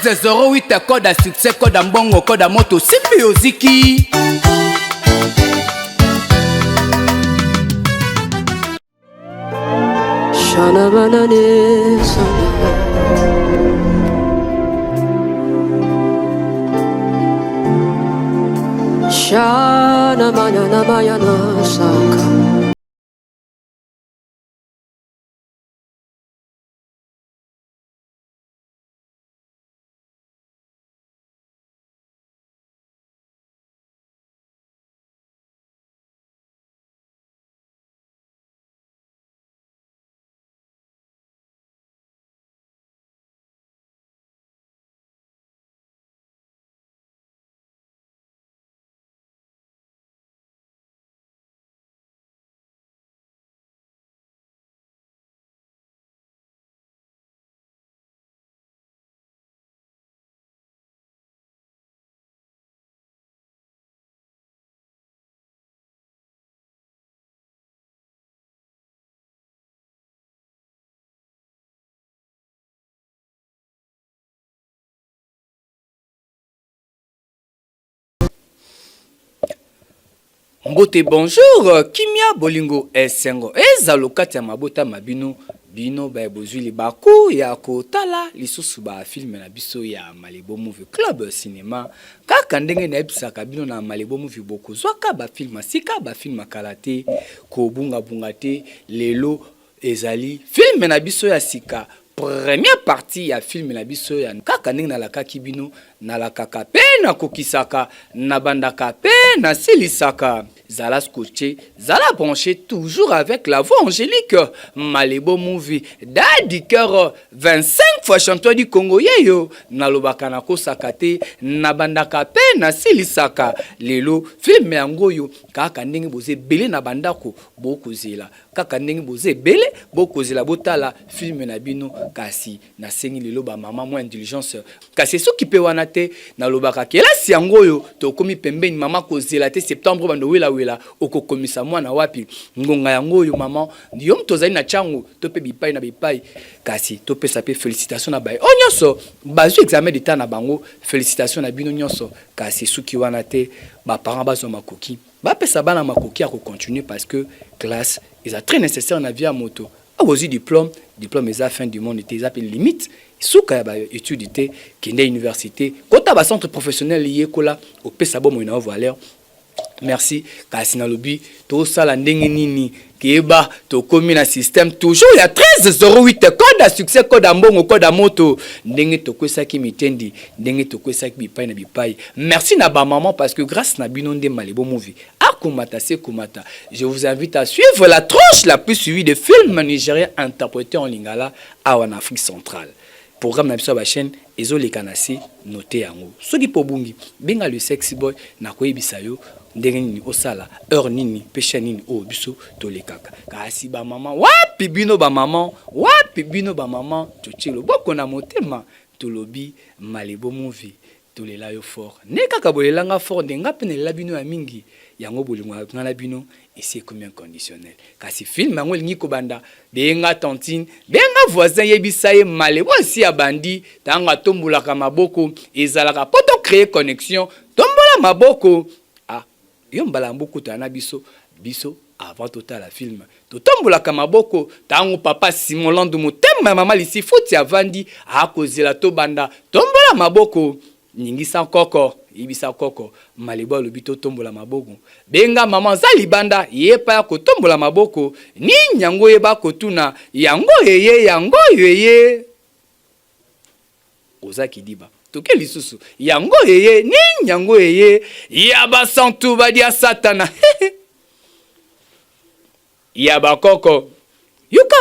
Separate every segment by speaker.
Speaker 1: 1308 code ya succès, code ya mbongo, code ya moto, simbi oziki.
Speaker 2: Shana banane sana. Shana manana mayana saka.
Speaker 1: Mbote bonjour, kimia bolingo esengo ezalo kati ya mabota ma bino, bino baye bozwi libaku ya kotala lisusu ba film na biso ya Malebo Movie Club Cinema. Kaka ndenge nayebisaka bino na Malebo Movie bokozwaka ba film ya sika, ba film ya kala te, kobungabunga te. Lelo ezali film na biso ya sika, première partie ya film na biso ya kaka ndenge nalakaki bino, nalakaka pe nakokisaka, nabandaka pe nasilisaka. Zala scotché, zala branché toujours avec la voix angélique Malebo Movie, Daddy Cœur 25 fois champion du Congo yeyo, nalobaka nakosaka te, nabandaka pe nasilisaka. Lelo film yango oyo kaka ndenge boza ebele na bandako bokozela, kaka ndenge boza ebele bokozela botala film na bino. Kasi nasengi lelo ba mama mwa indulgence, kasi esoki pe wana te, nalobaka kelasi yango oyo tokomi pembeni mama, kozela te septembre bando wela wela okokomisa mwana wapi. Ngonga yango oyo mama, yo moto ozali na Tshangu to pe bipai na bipai, kasi topesa pe felicitation na baye oyo nyonso bazwi examen d'etat na bango, felicitation na bino nyonso. Kasi esuki wana te, ba parents bazwa makoki, bapesa bana makoki ya ko continuer parce que classe eza très nécessaire na vie ya moto. Awa ozwi diplome, diplome eza fin du monde te, eza pe limite suka ya ba etudes te. Kende université, kota ba centre professionnel, yekola, opesa bomoi na yo valeur. Merci. Kasi nalobi tosala ndenge nini? Keba, tokomi na système toujours ya 1308 code ya succès, code ya mbongo, code ya moto, ndenge tokwesaki mitendi, ndenge tokwesaki bipai na bipai. Merci na ba maman parce que grâce na bino nde Malebo Movie akomata se komata. Je vous invite à suivre la tranche la plus suivie de films nigériens interprétés en lingala awa na Afrique centrale. Programme na biso ya ba chaîne ezoleka na se, note yango. Soki pe obungi, benga le sexy boy, nakoyebisa yo ndenge nini osala, heure nini pe chaîne nini oyo biso tolekaka. Kasi ba maman, wapi bino ba maman, wapi bino ba maman, totie loboko na motema, tolobi Malebo Movie Tolela yo fort. Nde kaka bolela nga fort nde nga pe nalela bino ya mingi. Yango bolingo ya nga na bino esi ekomi inconditionnel. Kasi film yango elingi kobanda, benga tantine, benga voisin yebisa ye Malebo asi abandi, tango atombolaka maboko ezalaka po to creer connexion, tombola maboko. Ah yo mbala yango bokutana na biso, biso avant totala film totombolaka maboko tango papa Simon Landu motema ya mama Lisi futi avandi akozela tobanda tombola maboko ningisa koko yebisa koko Malebo alobi totombola maboko benga mama aza libanda ye pa ya kotombola maboko nini yango ye bakotuna yango eye yango oyo eye Oza kidiba. Toke lisusu. Yango eye nini yango eye ya ba santu badia satana. Ya ba koko. Yoka.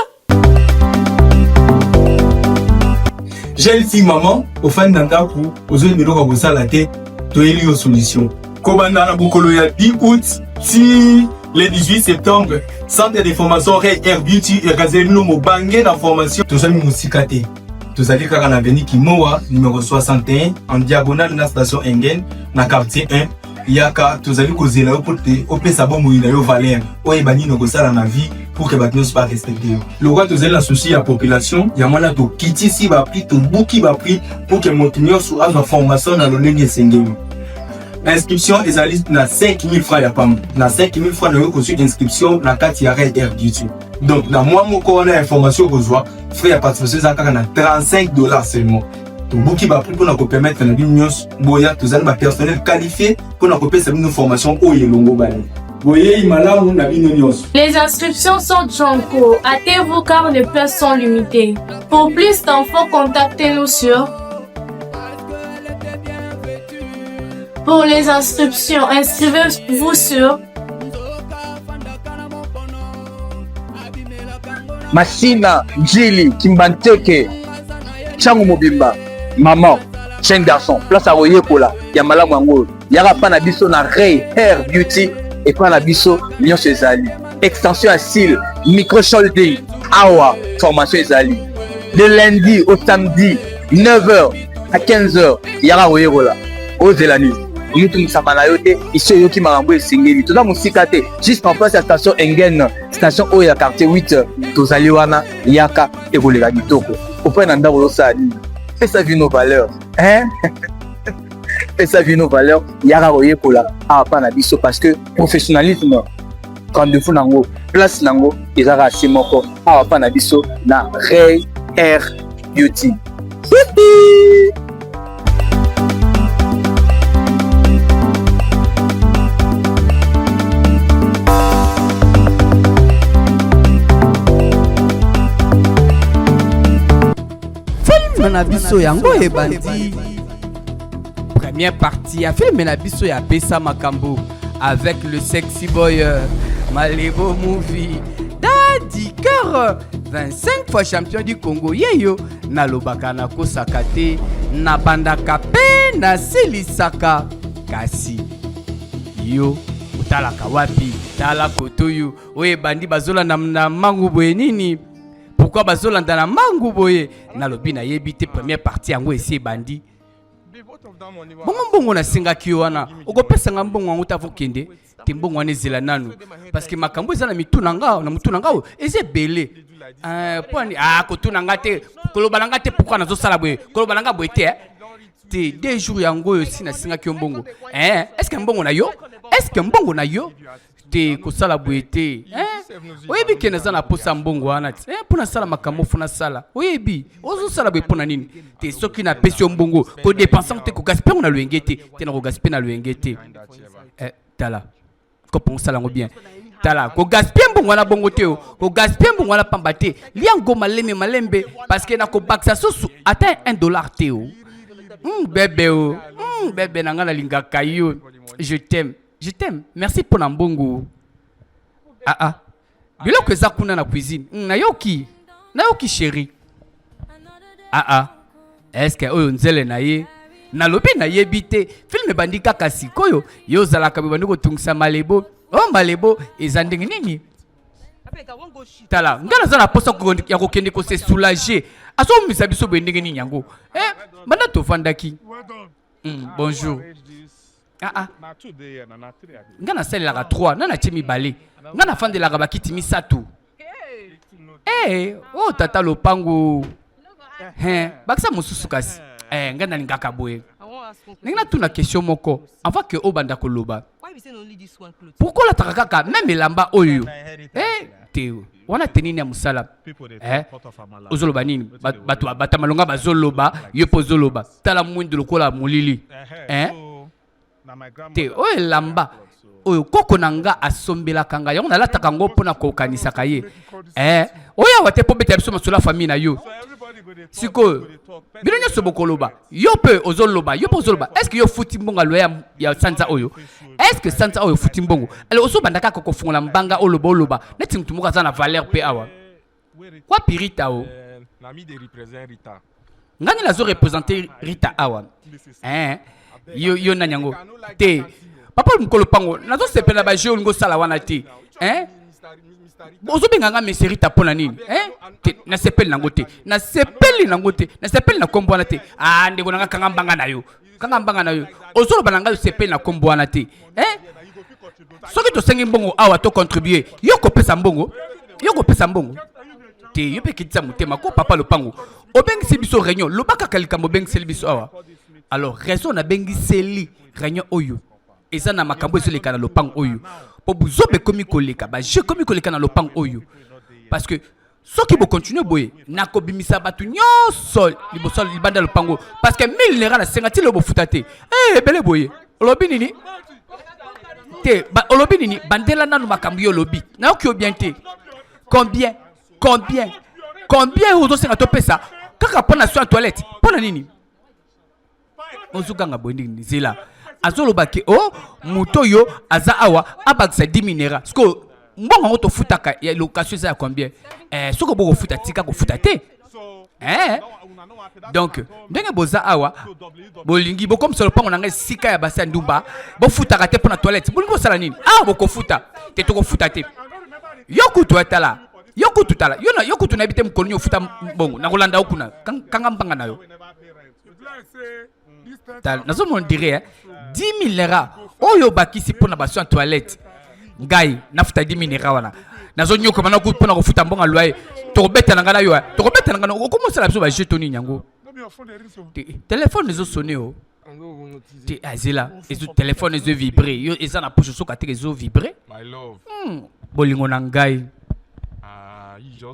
Speaker 3: Jeune fille maman, ofandi na ndako, ozwi biloko ya kosala te, toyeli yo solution. Kobanda na mokolo ya 10 août ti le 18 septembre, centre de formation Ray Air Beauty ekazeli bino mobange na formation. Tozali mosika te. Tozali kaka na avenue Kimoa numero 61 en diagonale na station Engen na quartier 1. Yaka, tozali kozela yo mpo te opesa bomoi na yo valeur, oyeba nini okosala na vie. pour que bato nyonso barespecte yo. Lokola tozali na souci ya population, yango wana tokitisi baprix, tobuki baprix pour que moto nyonso azwa formation na lolenge esengeli. Inscription ezali na 5000 francs ya pamba. Na 5000 francs nayoki kozwi inscription na kati ya Red Air Beauty. Donc na mwa moko wana ya information okozwa, frais ya participation eza kaka na 35 $ seulement. Tobuki baprix mpona kopermettre na bino nyonso boya. Tozali ba personnel qualifié mpona kopesa bino formation oyo elongo bani. Boyei malamu na bino nyonso.
Speaker 4: Les inscriptions sont en cours. Hâtez-vous car les places sont limitées. Pour plus d'infos, contactez-nous sur. Pour les inscriptions, inscrivez-vous sur.
Speaker 5: Masina, Njili, Kimbanteke, Tshangu mobimba, maman, jeune garçon, place ya koyekola ya malamu yango oyo. Yaka pa na biso na Ray Hair Beauty, epa na biso nyonso ezali. Extension ya cils, micro shielding, awa formation ezali. De lundi au samedi, 9h à 15h, yaka koyekola. Ozela nini? Omitungisama na yo te, isi oyoki makambo esengeli. Toza mosika te, juste en face ya station Engen, station oyo ya quartier 8, tozali wana. Yaka, ekoleka kitoko. Opai na ndako ozosala nini? Pesa bino valeur, hein? Pesa bino valeur, yaka koyekola awa pa na biso, parce que professionnalisme, rendez-vous nango, place nango ezaka se moko awa pa na biso na Ray Air Beauty. Hihi!
Speaker 1: Film na biso yango ebandi, première partie ya film na biso ya Pesa Makambo avec le sexy boy Malebo Movie, Daddy Cœur, 25 fois champion du Congo. Yeyo nalobaka, nakosaka te, nabandaka mpe nasilisaka. Kasi yo otalaka wapi? Tala koto oyo, oyo ebandi, bazolanda na mangu boye nini? Pourquoi bazolanda na mangu boye? Nalobi nayebi te. Première partie yango esi ebandi. Bongo mbongo nasengaki yo wana, okopesanga mbongo yango ta vokende te? Mbongo wana ezela nanu, parce que makambo eza na mitu na nga, na mutu na nga oyo eza ebele. Mpo ani ah, kotuna nga te, koloba na nga te pourquoi nazosala boye, koloba na nga boye te, eh? Te, 2 jours yango oyo si nasengaki yo mbongo, eh, est ce que mbongo na yo, est ce que mbongo na yo te? Kosala boye te, eh? Oyebi ke naza na posa mbongo wana ti, eh, mpo nasala makambo fo nasala. Oyebi ozosala boye mpo na nini te? Soki napesi yo mbongo, kodépenser te, kogaspiller ngo na loyenge te, te na kogaspiller na loyenge te, eh, tala kopo osala yango bien. Tala, kogaspiller mbongo wana bongo te, o kogaspiller mbongo wana pamba te. Lia ngo malembe malembe, parce que nakobakisa susu ata 1 dollar te o. Bébé o, bébé na nga, nalingaka yo, je t'aime, je t'aime. Merci mpo na mbongo. Ah ah, biloko eza kuna na cuisine. Nayoki, nayoki chéri. Ah ah, est-ce oyo nzele na ye? Nalobi nayebi te. Film ebandi kaka sikoyo. Yo ozalaka bebandi kotungisa Malebo. O Malebo, eza ndenge nini? Tala, ngai naza na mposa ya kokende kose soulager. Azomisa biso boye ndenge nini yango, eh? Banda tovandaki. Bonjour. Ah ah, ngai nasalelaka 3 nga natie mibale, ngai nafandelaka bakiti misato. Eh, oyo tata lopango. Hein, bakisa mosusu kasi. Eh, ngai nalingaka boye. Ndenge natuna question moko avant ke obanda koloba: pourquoi olataka kaka même elamba oyo? Eh, te, wana te nini ya mosala, eh? Ozoloba nini? Bato bato ya malonga bazoloba, yo mpe ozoloba. Tala mwindu lokola molili, eh? Te, oyo elamba oyo koko na nga asombelaka ngai, yango nalataka yango mpona kokanisaka ye. Eh, oyo awa te mpo beta biso masolo ya famille na yo. Sikoyo bino nyonso bokoloba, yo mpe ozoloba, yo mpe ozoloba. Est ce que yo futi mbongo aloya ya sanza oyo? Est ce que sanza oyo ofuti mbongo? Alors ozobanda kaka kofungola mbanga, oloba, oloba neti motu moko aza na valeur. Mpe awa wapi Rita o? Ngai nde nazo représente Rita awa, hein? Yo, yo nani yango te? Papa mokolo pango, nazosepela na bajeu olingi osala wana te, hein? Ozobenga nga monsieur Rita mpo na nini, hein? Te, nasepeli nango te, nasepeli nango te, nasepeli na nkombo wana te. Ah, ndeko na nga, kanga mbanga na yo, kanga mbanga na yo. Ozoloba na ngai osepeli na nkombo wana te, hein? Soki tosengi mbongo awa, tocontribue, yo kopesa mbongo. Yo kopesa mbongo te, yo mpe kitisa motema ko. Papa lopango, obengisi biso réunion, loba kaka likambo obengiseli biso awa. Alors, raison nabengiseli réunion oyo eza na makambo ezoleka na lopango oyo, mpo buzoba ekomi koleka, bajeu ekomi koleka na lopango oyo, parce que soki bokontinue boye, nakobimisa bato nyonso liboso libanda ya lopango, parce que 1000 naira nasenga ti lelo bofuta te. Ebele boye, olobi nini te? Olobi nini? Bandela nanu makambo yo olobi, nayoki yo bien te. Combien, combien, combien ozosenga topesa kaka mpo na soin toilette? Mpo na nini ozokanga boye? Ndenge nzela azoloba ke o moto oyo aza awa abakisa 10 mille naira. Sikoyo mbongo yango tofutaka ya location eza ya combien? Soki obokofuta, tika kofuta te. Donc ndenge boza awa, bolingi bokomisa lopango na ngai esika ya basi ya ndumba. Bofutaka te mpo na toilette, bolingi bosala nini awa? Bokofuta te, tokofuta te. Yo kutu atala, yo kutu tala, yo na yo kutu nayebi te mokolo nini ofuta mbongo. Nakolanda yo kuna. Kanga mbanga na yo. Nazomona dire 10 000 naira oyo obakisi mpo na basoin toilette, ngai nafuta 10 000 naira wana, nazonyokama na mpona kofuta mbongo ya loyer. Tokobeta na ngai na yo, tokobeta na ngai. Okoma osala biso bajeu to nini yango? Telefone ezosone o te, azela ezo telefone ezovibre, yo eza na poche, soki ateke ezovibre. Bolingo na ngai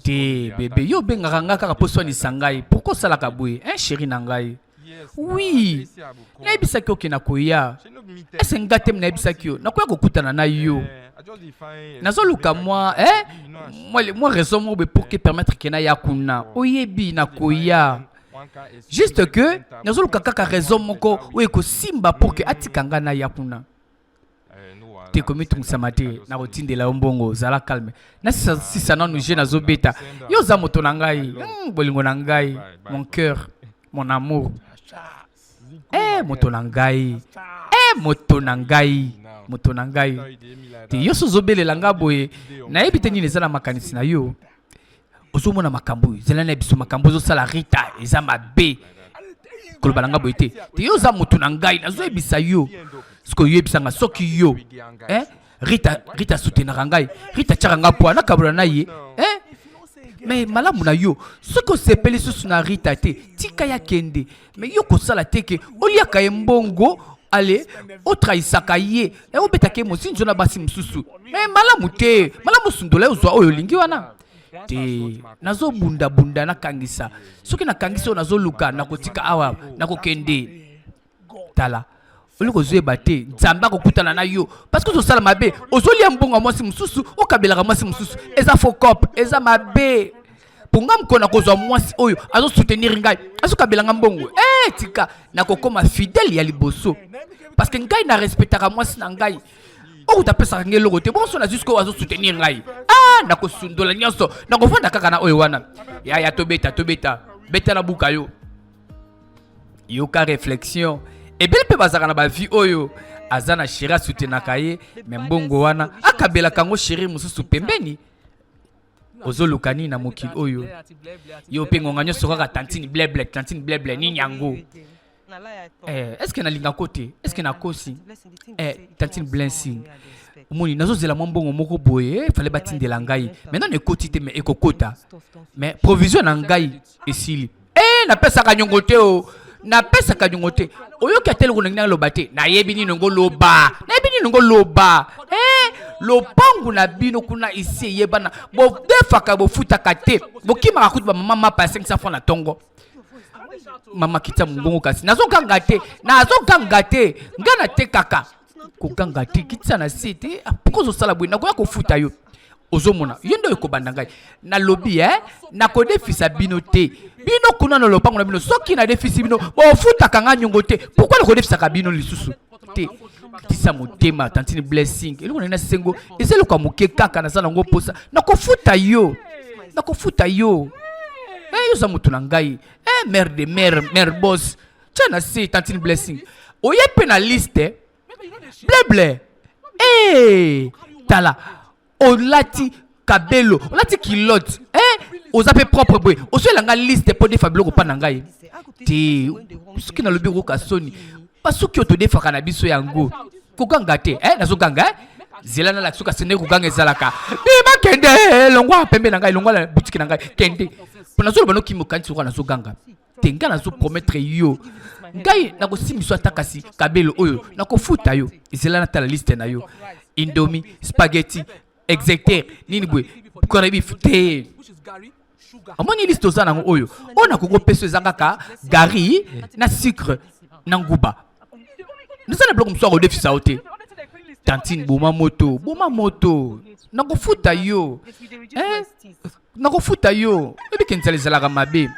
Speaker 1: te, bebe, yo obengaka ngai kaka mpo swanisa ngai. Pourquoi osalaka boye, un chéri na ngai? Oui, nayebisaki oke nakoya. Ese nga te nayebisaki yo nakoya kokutana na yo. Nazoluka mwa mwa raison moko boye pour que permettre ke naya kuna. Oyebi nakoya, juste que nazoluka kaka raison moko oyo ekosimba pour ke atika nga naya kuna te. Komitungisama te, nakotindela yo mbongo, zala calme. Nasisa nanu je nazobeta. Yo oza moto na ngai, bolingo na ngai, mon cœur, mon amour, moto na ngai, moto na ngai, moto na ngai te. Yo so ozobelela nga boye, nayebi te nini eza na makanisi na yo. Ozomona makambo oyo ezala na biso, makambo ozosala Rita eza mabe. Koloba na nga boye te te, yo oza moto na ngai. Nazoyebisa yo soki oyebisanga soki yo, Rita, Rita soutenaka ngai, Rita tiaka nga po nakabola na ye, Mais malamu na yo, soki osepeli susu na Rita te, tika ya kende. Mais yo kosala te ke oliaka ye mbongo, ale otrahisaka ye, obetaka ye mosinzo na basi mosusu. Mais malamu te, malamu osundola ye, ozwa oyo olingi wana te. Nazobundabunda, nakangisa. Soki nakangisi oyo nazoluka, nakotika awa, nakokende. Tala, olingi ozoyeba te, Nzambe akokutana na yo, parce que ozosala mabe. Ozolia mbongo ya mwasi mosusu, okabelaka mwasi mosusu, eza faux coop, eza mabe. Mpo nga mokolo nakozwa mwasi oyo azosoutenir ngai, azokabelanga mbongo, tika, nakokóma fidèle ya liboso, parce que ngai narespectaka mwasi na ngai. Okuta apesaka ngai eloko te, bonso nazwi sikoyo azosoutenir ngai. Ah, nakosundola nyonso, nakovanda kaka na oyo wana. Yaya, tobeta, tobeta, beta na buka yo. Yoka réflexion, ebele mpe bazalaka na bavie oyo aza na chéri asoutenaka ye, mais mbongo wana akabelaka yango chéri mosusu pembeni. Ozoluka nini na mokili oyo? Yo mpe ngonga nyonso kaka tantine bleble, tantine bleble, nini yango? Est ce que nalingako te? Est ce que nakosi? Tantine Blessing, omoni, nazozela mwa mbongo moko boye, fale batindela ngai. Maintenant ekoti te, mais ekokota. Mais provision na ngai esili. Napesaka nyongo te o, napesaka nyongo te. Oyoki ata eloko ndenge naloba te. Nayebi nini ngo loba, nayebi nini ngo loba. Lopangu na bino kuna isi eyebana, bodefaka, bofutaka te, bokimaka kutu bamama mapa ya 500 francs na ntongo. Mama, kita mongongo kasi, nazoganga te, nazoganga te, nga natekaka. Koganga te, kitisa na se te. Pourquoi ozosala boye? Nakoya kofuta yo. Ozomona yo nde ekobanda ngai nalobi, nakodefisa bino te. Bino kuna na lopango na bino, soki nadefisi bino, bofutaka nga nyongo te. Pourquoi nakodefisaka bino lisusu te? Kitisa motema, tantine Blessing. Eloko ngai nasengo eza eloko ya moke kaka, naza nango mposa. Nakofuta yo, nakofuta yo. Yo oza moto na ngai, mère de mère, mère boss. Tia na se, tantine Blessing. Oye mpe na liste bleble. Tala, olati kabelo, olati culotte, oza mpe propre boye, ozoyelanga liste mpo defa biloko mpa na ngai te. Soki nalobi, okoka soni. Basuki oyo todefaka na biso yango, koganga te. Nazoganga?
Speaker 6: Zela na lakisi kasi ndenge koganga ezalaka. Bima kende longwa pembe na ngai longwa na boutique na ngai kende. Mpo nazoloba noki mokanisi lokola nazoganga. Te ngai nazo promettre yo. Ngai nakosimbiso ata kasi kabelo oyo nakofuta yo. Zela natala liste na yo. Indomie, spaghetti, execter, nini boye. Corned te. Omoni liste oza nango oyo. Oyo nakoki kopesa eza kaka gari na sucre na nguba. Naza na biloko mosusu ya kodefisa yo te. Tantine boma moto, boma moto. Nakofuta yo. Eh? Nakofuta yo. Oyebi ke nzala ezalaka mabe.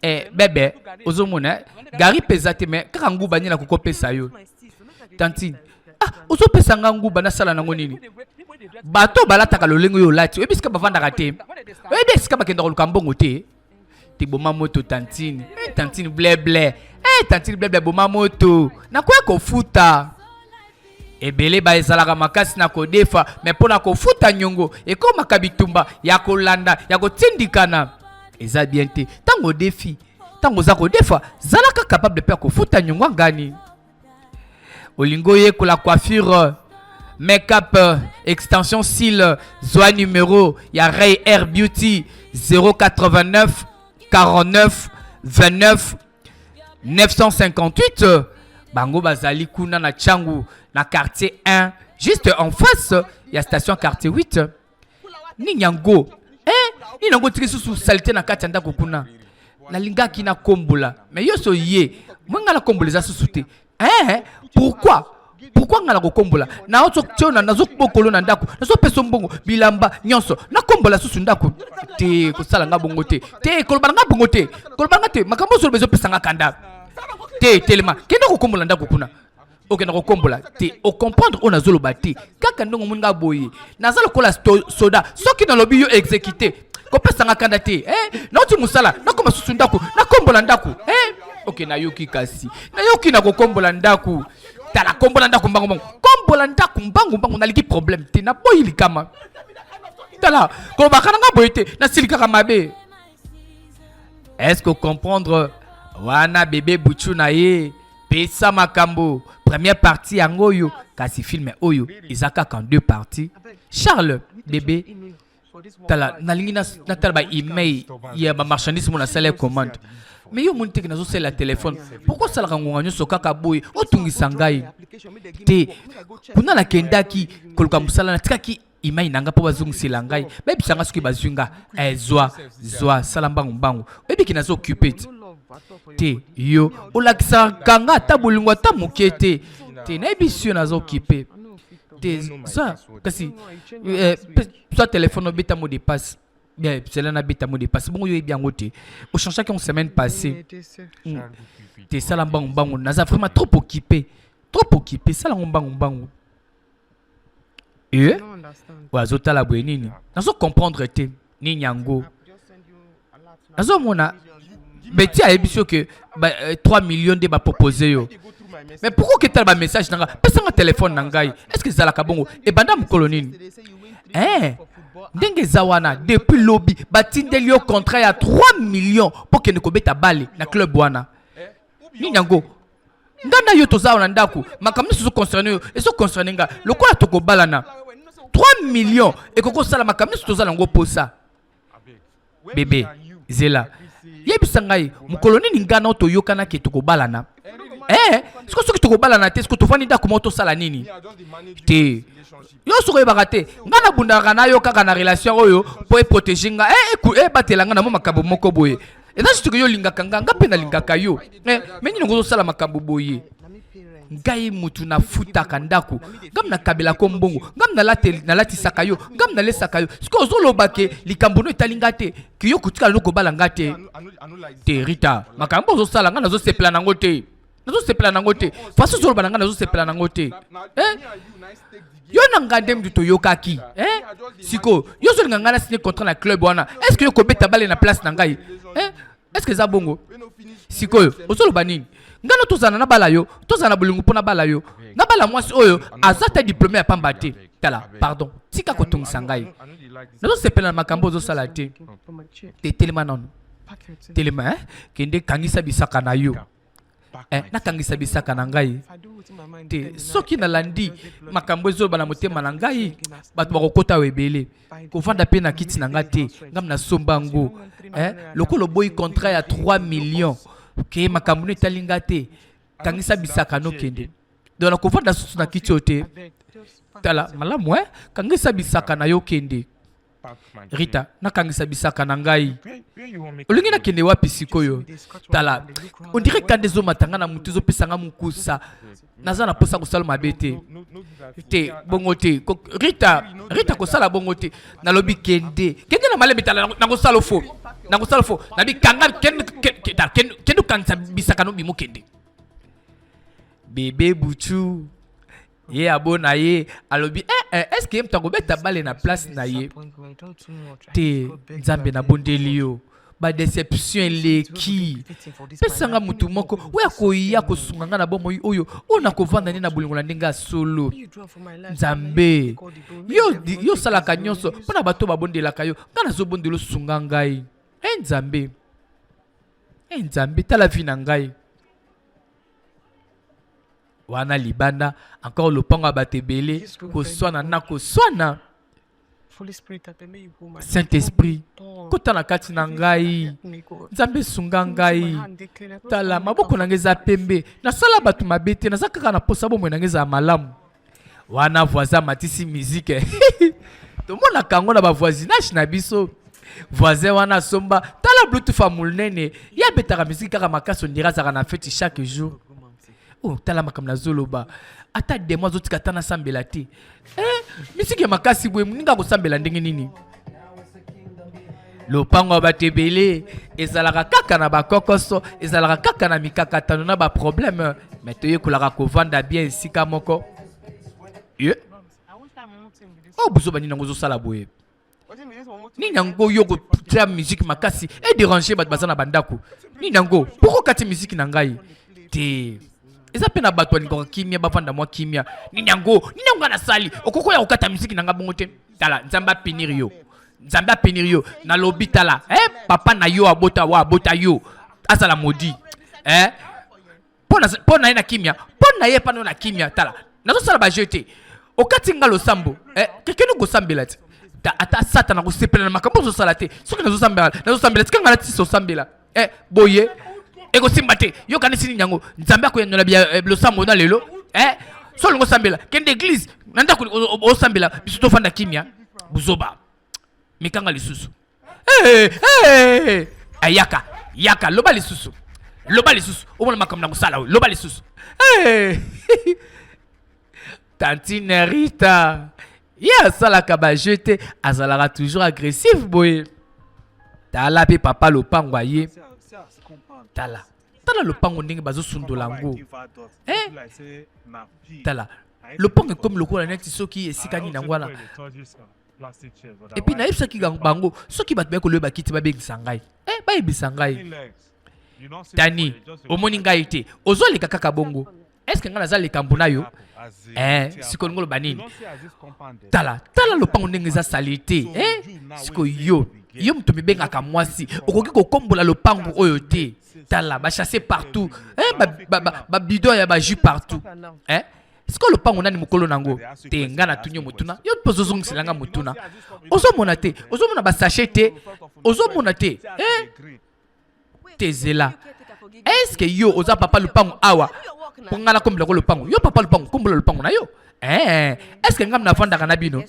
Speaker 6: Eh, bebe, ozomona eh? Gari mpe eza te mais kaka nguba nde nakoki kopesa yo. Tantine, ah, ozopesa nga nguba nasala nango nini? Bato balataka lolenge oyo olati, oyebi esika bavandaka te. Oyebi esika bakenda koluka mbongo te. Te boma moto tantine. Eh, tantine bleble. Eh, tantine bleble boma moto. Nakoya kofuta. Ebele ba ezalaka makasi na kodefa, me mpo na kofuta nyongo ekomaka bitumba ya kolanda ya kotindikana. Eza bien te. Ntango odefi, ntango oza kodefa, zalaka capable mpe ya kofuta nyongo angani. Olingi oyekola coiffure, make-up, extension cils, zwa numero ya Ray Air Beauty 089 49 29 958. Bango bazali kuna na Tshangu na quartier 1 juste en face ya station quartier 8. Nini yango? Eh, nini yango tiki susu salite na kati ya ndako kuna. Nalingaki na kombola, mais yo so ye, moi nga na kombola eza susu te. Eh, pourquoi? Pourquoi nga na kokombola? Na ozo tiona nazo bokolo na ndako, nazo pesa mbongo, bilamba nyonso. Na kombola susu ndako. Te kosala nga bongo te. Te koloba nga bongo te. Koloba nga te, makambo solo bezo pesa nga kanda. Te telema, kende kokombola ndako kuna. Okenda kokombola te, ocomprendre oyo nazoloba te. Kaka ndongo omoni nga boye, naza lokola soda. Soki nalobi yo exécuter, kopesa nga kanda te. Eh, nauti mosala, nakoma susu ndako, nakombola ndako. Eh, ok, nayoki kasi. Nayoki na kokombola ndako. Tala kombola ndako mbangu mbangu. Kombola ndako mbangu mbangu, naliki problème te, naboyi likama. Tala, kolobaka na nga boye te, nasilikaka mabe. Est-ce que comprendre wana bébé Buchu na ye pesa makambo première partie yango oyo, kasi film oyo eza kaka en deux parties. Charles bébé tala nalingi natala ba email ya ba marchandise mo nasala commande, mais yo omoni teke nazosalela telefone. Pourquoi osalaka ngonga nyonso kaka boye otungisa ngai te? Kuna nakendaki koluka mosala, natikaki email na nga mpo bazongisela ngai, bayebisa nga soki bazwi nga. Eh, zwa zwa, sala mbangu mbangu, oyebiki naza occupé te. Te yo olakisaka nga ata bolingo ata moke te. Te nayebisi yo naza occupé te. Zwa kasi eh, zwa telefone obeta mot de passe. Bien, cela nabeta mot de passe bongo yo oyebi yango te, ochangeaki en semaine passée. Te sala mbangu mbangu, naza vraiment trop occupé, trop occupé, sala yango mbangu mbangu. Eh? Oyo azotala boye nini? Nazo comprendre te nini yango. Nazomona Betty ayebisi yo ke ba, 3 millions nde bapropose yo, mais pourquoi oketala bamessage na nga? Pesanga telefone na ngai. Est ce que ezalaka bongo? Ebanda mokolo nini? Eh, ndenge eza wana, depuis lobi batindeli yo contrat ya 3 millions mpo kende kobeta bale na club wana. Nini yango? Nga na yo toza awa na ndako, makambo nyonso ezoconcerne yo, ezoconcerne nga. Lokola tokobalana, 3 millions ekoki kosala makambo nyonso toza nango posa. Bebe zela, yebisa ngai mokolo nini nga na toyokanaki tokobalana. Eh, siko soki tokobalana te, siko tovandi ndako moko tosala nini? Te yo soki oyebaka te, nga nabundaka na yo kaka na relation oyo mpo eprotege nga, eh, ebatela nga na mwa makambo moko boye. Eza juste ke yo olingaka nga, nga mpe nalingaka yo. Eh, me nini ozosala makambo boye? Ngai mutu nafutaka ndako, ngam nakabelako mbongo, ngam nalatisaka yo, ngam nalesaka yo. Sikoyo ozoloba ke likambo no etali nga te, ke yo kotikala no kobala nga te. Te Rita, makambo ozosala nga nazosepela nango te, nazosepela nango te. Façon ozoloba na nga nazosepela nango te. Eh? Yo na nga nde mutu toyokaki. Eh? Sikoyo yo ozolinga ngai na signer contrat na club wana, est ce que yo kobeta bale na place na ngai? Eh? Est ce que eza bongo? Sikoyo ozoloba nini? Ngai no tozala na bala yo, tozala na bolingo mpo na bala yo, na bala mwasi oyo aza ta diplôme ya pamba te. Tala, pardon, tika kotungisa ngai, nazosepela na makambo ozosala te. Te telema nano, telema, eh? Kende kangisa bisaka na yo. Eh, nakangisa bisaka na ngai te. Soki nalandi makambo ezoloba na motema na ngai, bato bakokota awa ebele. Kovanda mpe na kiti na ngai te, ngai nasomba yango. Eh, lokola oboyi contrat ya 3 millions ke makambo no etali ngai te, kangisa bisaka nokende. Donc nakovanda susu na kiti oyo te. Tala malamu, eh? Kangisa bisaka na yo, kende. Rita, nakangisa bisaka na ngai, olingi nakende wapi sikoyo? Tala, on dirait kanda ezomata ngai na motu, ezopesa ngai mokusa. Naza na mposa kosala mabe te. Te, bongo te. Rita, Rita, kosala bongo te. Nalobi kende, kende na malembe. Tala, nakosala fo, nakosala fo. Nabi kanga, kende, kende, kende okangisa bisaka no, bimo, kende. Bebe Buchu ye abona ye, alobi eh, eh, est ce que ye moto akobeta bale na place na ye te? Nzambe, nabondeli yo, badéception eleki, pesanga motu moko oyo akoya kosunga ngai na bomoi oyo, oyo nakovanda nde na bolingo na ndenge ya solo. Nzambe, yo, yo osalaka nyonso mpo na bato babondelaka yo. Ngai nazobondela, osunga ngai. E Nzambe, e Nzambe, tala vie na ngai. Wana libanda encore, lopango ya bato ebele, koswana na koswana. Saint Esprit, kota na kati na ngai. Nzambe, esunga ngai. Tala, maboko na ngai eza pembe, nasala bato mabe te, naza kaka na posa bomoi na ngai ezala malamu. Wana voisin amatisi musique. Tomonaka yango na bavoisinage na biso. Voisin wana asomba, tala, bluetooth ya monene, ye abetaka musique kaka makasi, on dirait azalaka na feti chaque jour. Oh, tala makambo nazoloba, ata demo azotika ata nasambela te. Eh, musique ya makasi boye, moninga akosambela ndenge nini? Lopango ya bato ebele ezalaka kaka na bakokoso, ezalaka kaka na mikakatano na baproblème, mais toyekolaka kovanda bien esika moko. Ye oyo bozoba nini yango ozosala boye? Nini yango yo kotia musique makasi edéranger bato baza na bandako? Nini yango poko kati musique na ngai te? Eza mpe na bato balingaka kimia, bavanda mwa kimia. Nini yango? Nini yango nga nasali okoki ya kokata musique na ngai bongo te? Tala, Nzambe apunir yo, Nzambe apunir yo. Nalobi, tala, eh, papa na yo abota wa abota yo azala maudit, eh? Mpo na ye na kimia, mpo na ye mpana yo na kimia. Tala, nazosala bajeu te. Okati nga losambo, eh, kekende kosambela te. Ata Satana kosepela na makambo ozosala te. Soki nazosambela, nazosambela, tika nga natisa osambela. Eh, boye ekosimba te. Yokanisi nini yango? Nzambe akoyanola losambo na lelo? Eh, so olingo osambela, kende église na ndako osambela, biso tofanda kimia. Buzoba, mikanga lisusu. Hey, hey, hey. Yaka, yaka, loba lisusu, loba lisusu, omona makambo na kosala oyo. Loba lisusu. Hey. Tantine Rita ye asalaka bajeu te, azalaka toujours agressif boye. Tala mpe papa lopango aye. Tala, tala lopango ndenge bazosundola yango. Eh? Tala lopango ekomi lokola neti soki esika nini yango wana. Et puis nayebisaki bango, soki bato baye koloyeba kiti, babengisa ngai, eh, bayebisa ngai. Tani, omoni ngai te, ozoleka kaka bongo. Est ce ngai naza likambo na yo? Eh, sikoyo olingi oloba nini? Tala, tala lopango ndenge eza sali te. Eh, sikoyo yo, yo moto mibengaka mwasi, okoki kokombola lopango oyo te? Tala bachasse partout, eh, babidon ba, ba ya bajus partout. Eh, sikoyo lopango nani mokolo nango te? Ngai natuni yo motuna, yo mpe ozozongisela nga motuna. Ozomona te? Ozomona basachet te? Ozomona te? Eh? Te, zela. Est-ce yo oza papa lopango awa mpo ngai nakombela ko lopango? Yo papa lopango, kombola lopango na yo. Eh, est ce que ngai navandaka na bino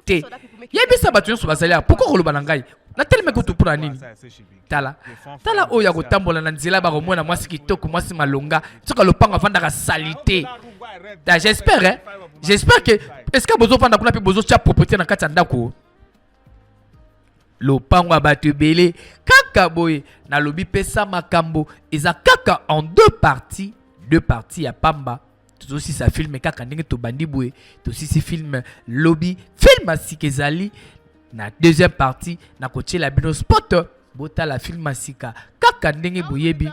Speaker 6: te? Yebisa bato nyonso bazali awa. Pourquoi koloba na ngai natelemi kutu mpo na nini? Tala, tala oyo ya kotambola na nzela, bakomona mwasi kitoko, mwasi malonga, soki lopango avandaka sali te. J'espère, hein? J'espère que est ce que bozovanda kuna mpe bozotia propriété na kati ya ndako. Lopango ya bato ebele kaka boye. Nalobi pesa makambo eza kaka en deux parties, deux parties ya pamba. Tozosisa film kaka ndenge tobandi boye, tosisi film lobi. Film ya sika ezali na deuxième partie. Nakotiela bino spot, botala film ya sika kaka ndenge boyebi.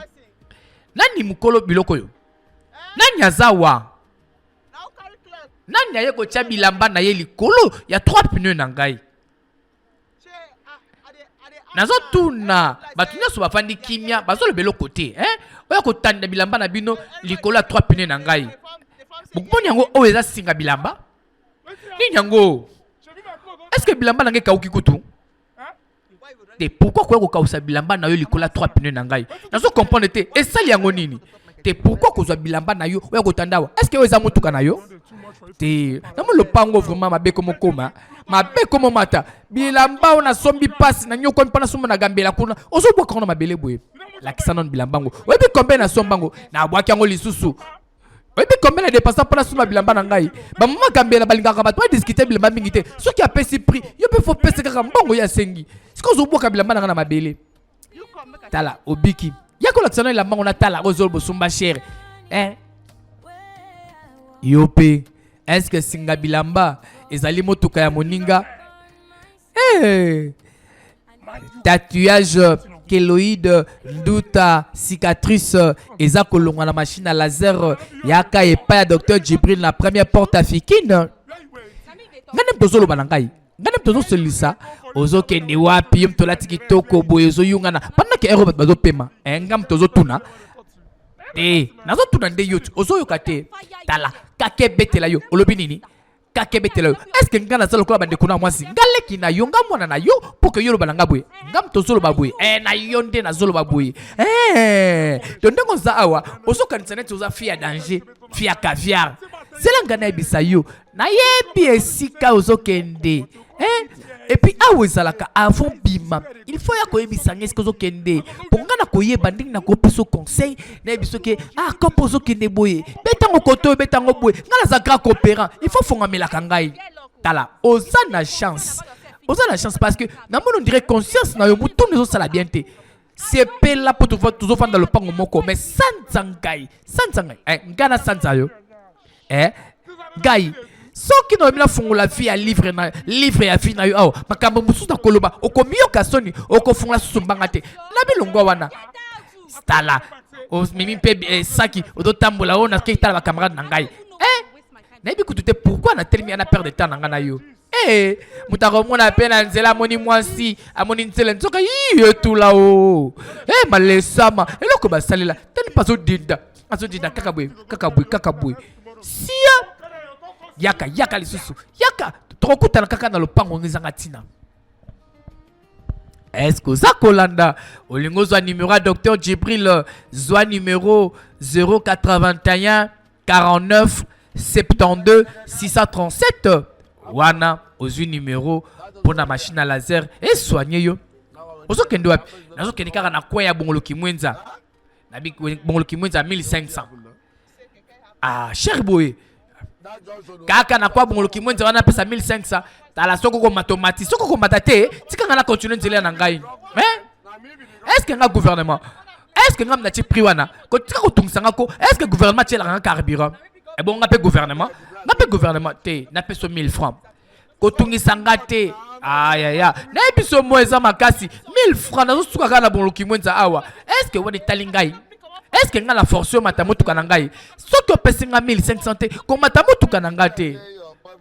Speaker 6: Nani mokolo biloko oyo? Nani aza wa? Nani aye kotia bilamba na ye likolo ya trois pneus na ngai? Nazotuna bato nyonso bafandi kimia, bazoloba eloko te, hein? Oya kotanda bilamba na bino likolo ya trois pneus na ngai. Bokomoni yango oyo eza singa bilamba? Nini yango? Est-ce que bilamba na ngai ekauki kutu? Te, pourquoi koya kokausa bilamba na yo likolo ya trois pneus na ngai? Nazo comprendre te, esali yango nini? Te, pourquoi kozwa bilamba na yo oya kotanda awa? Est-ce que oyo eza motuka na yo? Te, namoni lopango vraiment mabe komokoma. Mabe komomata. Bilamba oyo nasombi pasi na nyokwami mpo nasomba na gambela kuna. Ozobwaka yango na mabele boye. Lakisa nanu bilamba yango. Oyebi combien nasomba yango? Nabwaki yango lisusu. Oyebi combien na depensa mpo nasomba bilamba na ngai? Bamama gambela balingaka bato badiskute bilamba mingi te. Soki apesi prix, yo mpe fo pesa kaka mbongo ye asengi. Sikoyo ozobwaka bilamba na ngai na mabele. Tala, obiki. Ya kolakisa na elamba ngo natala ozolo bosomba cher. Eh? Yo mpe est-ce que singa bilamba ezali motuka ya moninga? Hey! Tatouage keloïde nduta cicatrice eza kolongwa na machine à laser yaka epai ya docteur Djibril na première porte africaine. Ngai nde moto ozoloba na ngai, ngai nde moto ozosolisa. Ozokende wapi? Yo moto olati kitoko boye ozoyungana pendant que ero bato bazopema. Eh, ngai moto ozotuna te, nazotuna nde yo ozoyoka te. Tala kaka ebetela yo, olobi nini? Kaka ebetela yo. Est-ce que nga naza lokola bandeko na mwasi? Nga leki na yo, nga mwana na yo, pour que yo oloba na nga boye. Nga moto ozoloba boye. Eh, na yo nde nazoloba boye. Eh, to ndenge oza awa, ozokanisa neti oza fille ya danger, fille ya caviar. Zela nga nayebisa yo, nayebi esika ozokende. Eh, et puis awa ezalaka avant bima, il faut ya koyebisa nga esika ozokende. Po nga na koyeba ndenge na kopesa conseil, nayebi soki ah kopo ozokende boye, betango koto, betango boye. Nga naza grand coopérant, il faut fongamelaka ngai. Tala, oza na chance. Oza na chance parce que namoni on dirait conscience na yo mutu ezosala bien te. Sepela po tozofanda lopango moko, mais sanza ngai, sanza ngai. Eh, nga na sanza yo. Eh, ngai soki nalobi nafungola vie ya livre na livre ya vie na yo awa, makambo mosusu nakoloba okomiyoka soni, okofungola susu mbanga te. Na bilongwa wana tala omemi mpe eh, saki ozotambola oyo nakei tala bacamarade na ngai. Eh, nayebi kutu te pourquoi natelemi ana perte de temps na ngai na yo. Eh, moto akomona mpe na nzela amoni mwasi amoni nzela nzoka yi etula o. Eh, malesama eloko basalela tani mpe azodinda azodinda kaka boye kaka boye kaka boye. Sia yaka yaka lisusu yaka tokokutana kaka na lopango ngo ezanga ntina. Est-ce que oza kolanda? Olingi ozwa numéro ya docteur Djibril, zwa numéro 081 49 72 637. Wana ozwi numéro mpona machine à laser esoigne yo. Ozokende wapi? Nazokende kaka na coin ya Bongolo Kimwenza. Na Bongolo Kimwenza 1500. Ah, cher boye. Kaka na kwa Bongolo Kimwenza wana pesa 1500. Tala soko komata omati, soko komata te, tika nga na continuer nzela na ngai. Hein? Est-ce que nga gouvernement? Est-ce que nga mna prix wana? Ko tika kotungisa nga ko, est-ce que gouvernement tielaka nga carburant? E bon nga pe gouvernement, nga pe gouvernement te, na peso 1000 francs. Kotungisa nga te. Ayaya, nayebi so mo eza makasi 1000 francs nazosuka kaka na Bongolo Kimwenza awa. Est-ce que wana etali ngai? Est-ce que nga na force yo mata motuka na ngai? Soki opesi nga 1500 te, komata motuka na nga te.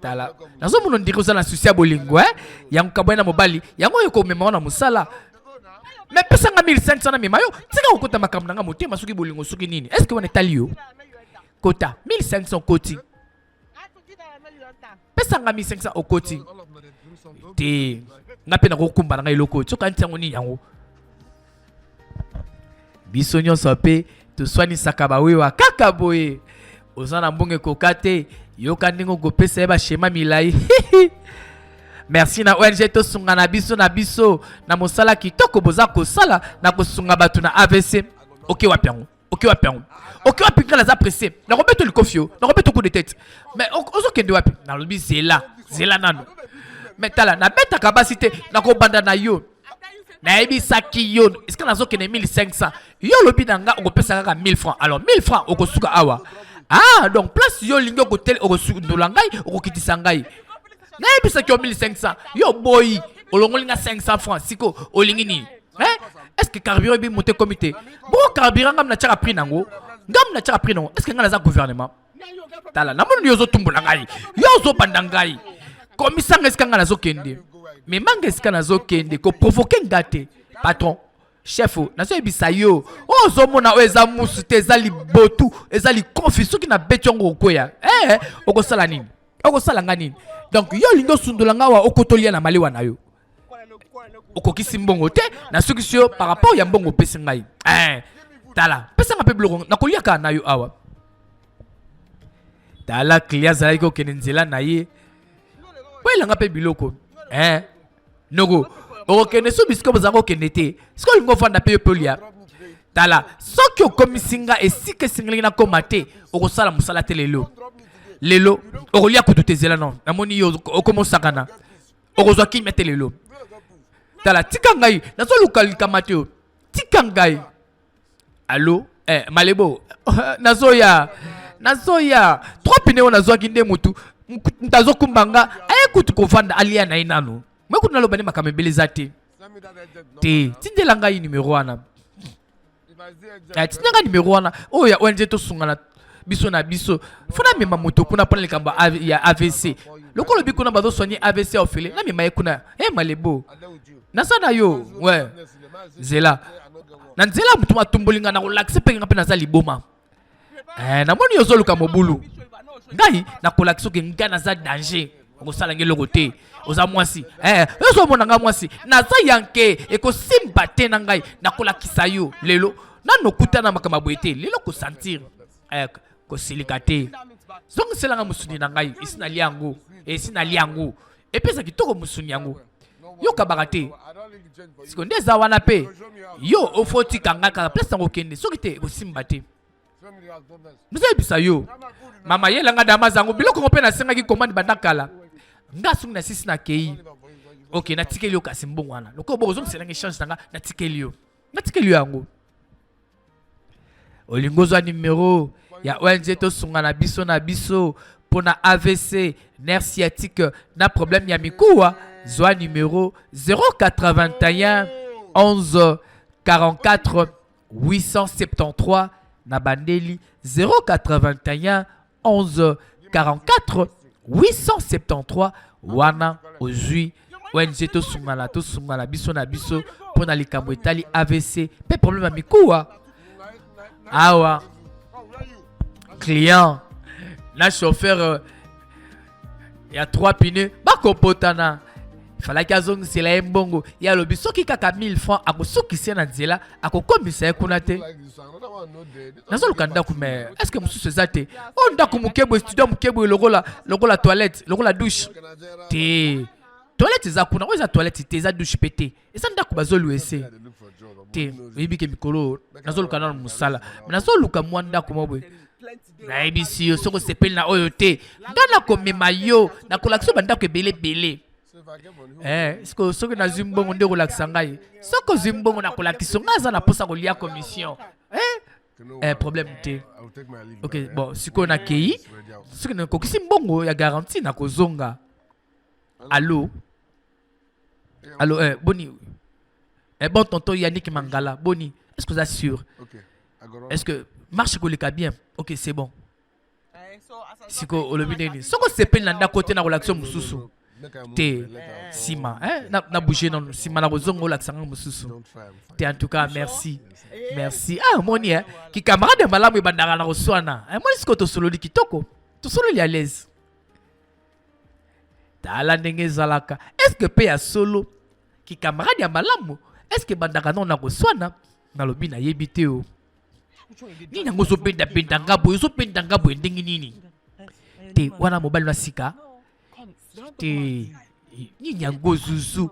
Speaker 6: Tala, nazomona ndiri oza na souci ya bolingo, eh? Yango kabwai na mobali, yango oyo komema wana mosala. Mais pesa nga 1500 na mema yo, tika kokota makambo na nga motema soki bolingo soki nini. Est-ce que wana etali yo? Kota 1500 koti. Pesa nga 1500 okoti. Te, nga pe nakokumba na ngai eloko oyo. Soki anti yango nini yango? Biso nyonso pe toswanisaka bawewa kaka boye. Oza na mbongo ekoka te, yoka ndenge okopesa ye ba schéma milai. Merci na ONG tosunga na biso na biso na mosala kitoko boza kosala na kosunga bato na AVC. Oke wapi yango? Oke wapi yango? Oke wapi? Nga naza pressé. Nakobeta likofi yo, nakobeta coup de tête. Mais ozokende wapi? Nalobi zela, zela nano. Mais tala, nabetaka basi te, nakobanda na yo. Nayebisaki yo, est-ce que nazokende 1500? Yo olobi na nga okopesa kaka 1000 francs. Alors 1000 francs okosuka awa. Ah, donc place yo olingi okotele, okosundola ngai, okokitisa ngai. Nayebisaki yo 1500, yo boyi, olongoli nga 500 francs. Siko olingi nini? Hein? Est-ce que carburant ebi monte komi te? Bon carburant ngam na tiaka prix nango. Ngam na tiaka prix nango. Est-ce que nga naza gouvernement? Tala, namoni yo ozotumbola ngai. Yo ozobanda ngai. Komisa nga esika nga nazokende. Memanga esika nazokende, ko provoquer nga te. Patron, chef, nazoyebisa yo, oyo ozomona oyo eza musu te, eza libotu, eza likofi. Soki nabeti yango okokweya. Eh, okosala nini? Okosala nga nini? Donc yo olingi osundola nga awa, okotolia na malewa na yo. Okokisi mbongo te, nasukisi yo par rapport ya mbongo opesi ngai. Eh, tala, pesanga mpe biloko nakolia kaka na yo awa. Tala, client azalaki kokende nzela na ye, boyelanga mpe biloko. Eh, noko, okokende so bisika bozala kokende te. Sikoyo olingi ofanda mpe yo mpe olia. Tala, soki okomisi nga esika esengelaki nakoma te, okosala mosala te lelo. Lelo okolia kutu te. Zela, non, namoni yo okoma osakana. Okozwa kimia te lelo. Tala, tika ngai, nazoluka likama te. Tika ngai. Allo, eh, Malebo, nazoya, nazoya. Trois pneus oyo nazwaki nde motu moto azokumba nga aye kutu kovanda, alia na ye nanu. Me kutu naloba nde makambo ebele eza te. Te, tindela ngai numero wana. Eh, tindela ngai numero wana oyo ya ONG Tosungana Biso na Biso. Fo namema moto kuna mpona likambo ya AVC. Lokola olobi kuna bazosoigne AVC ya ofele, namema ye kuna. E Malebo, naza na yo we nzela na nzela, moto atumboli ngai, nakolakisa mpe nga mpe naza liboma. Eh, namoni yo ozoluka mobulu. Ngai nakolakisa oke ngai naza danger, okosala ngai eloko te. Oza mwasi, eh, ozomona ngai mwasi naza yanke, ekosimba te na ngai. Nakolakisa yo lelo, nano okutana makambo ya boye te. Lelo kosentir, eh, kosilika te. Zongiselanga mosuni na ngai, esi nalia yango, esi nalia yango, epesa kitoko mosuni yango. Yokabaka te. Siko nde eza wana mpe yo ofotika ngai kaka place yango okende, soki te ekosimba te. Nazoyebisa yo, mama, yelanga dama zango biloko ngo mpe nasengaki commande banda kala. Nga soki nasisi, nakei. Ok, natikeli yo kasi mbongo wana lokola bongo ozongiselanga échange na nga. Natikeli yo, natikeli yo yango. Olingi ozwa numero ya ONG Tosunga na Biso na Biso mpona AVC, nerf sciatique na problème ya mikuwa, zwa numero 081 11 44 873. Na bandeli, 081 11 44 873. Wana ozwi ONG Tosungana, Tosungana Biso na Biso mpona likambo etali AVC mpe problème ya mikuwa. Awa client na chauffeur ya 3 pneus bakopotana. Falaki azongisela ye mbongo. Ye alobi soki kaka 1000 francs, akosukisa ye na nzela, akokomisa ye kuna te. Nazoluka ndako, mais est ce que mosusu eza te? Oyo ndako moke boye, studio moke boye, lokola toilette, lokola douche te. Toilette eza kuna, oyo eza toilette te, eza douche mpe te, eza ndako bazoluer se te. Oyebi ke mikolo nazoluka nano mosala, me nazoluka mwa ndako mwa boye. Nayebisi yo, soki osepeli na oyo te, nga nakomema yo, nakolakisa yo bandako ebele ebele. Eh, siko soki nazwi mbongo nde kolakisa ngai. Soki ozwi mbongo, nakolakisa ngai. Aza na mposa kolia commission. Eh, eh, problème te. Ok, bon, sikoyo nakei. Soki nakokisi mbongo ya garantie, nakozonga. Allo, allo, eh, boni? Eh, bon, tonton Yannick Mangala, boni? Est ce que oza sûr? Est ce que marche koleka bien? Ok, c'est bon. Siko olobi ndenge soki osepeli na ndako te, na kolakisa mosusu te nsima. Eh, na bouge nano, nsima na kozonga, olakisa nga mosusu te. En tout cas, merci, merci. Ah, omoni, eh, kicamarade malamu ebandaka na koswana. Eh, moni sikoyo tosololi kitoko, tosololi à l'aise. Tala ndenge ezalaka. Est ce que mpe ya solo kicamarade ya malamu, est ce que ebandaka nano na koswana? Nalobi nayebi te. O nini yango ozobendabenda nga boye, ozobenda nga boye ndenge nini? Te, wana mobali na sika te. Nini yango zuzu?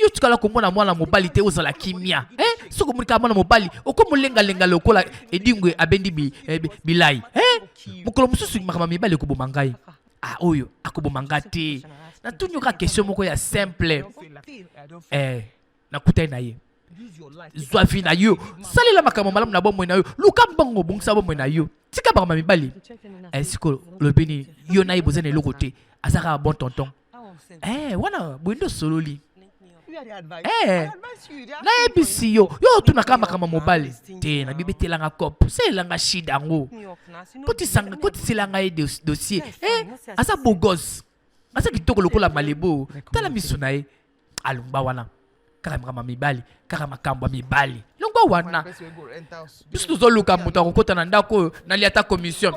Speaker 6: Yo tikala komona mwana mobali te, ozala kimia. Eh? Soki omoni kaka mwana mobali, okomolengalenga lokola edingwe abendi eh, bilai. Eh? Mokolo mosusu makambo ya mibali ekoboma ngai. Ah, oyo akoboma nga te. Natuni yo kaka question moko ya simple. Eh, nakutani na ye. Zwa vie na yo, salela makambo malamu na bomoi na yo, luka mbongo, bongisa bomoi na yo, tika makambo ya mibali. Eh, sikoyo lobi nini? Yo na ye boza na eloko te, aza kaka bon tonton. Eh, wana boye nde osololi. Eh, nayebisi yo, yo otunaka makambo ya mobali te. Nabibetelanga cope, salelanga shida yango, kotiselanga ye dossier. Eh, aza beau gosse, aza kitoko lokola Malebo. Tala miso na ye, alumba wana. Kaka makambo ya mibali, kaka makambo ya mibali. Longwa wana. Biso tozoluka moto akokota na ndako oyo nalia ata commission.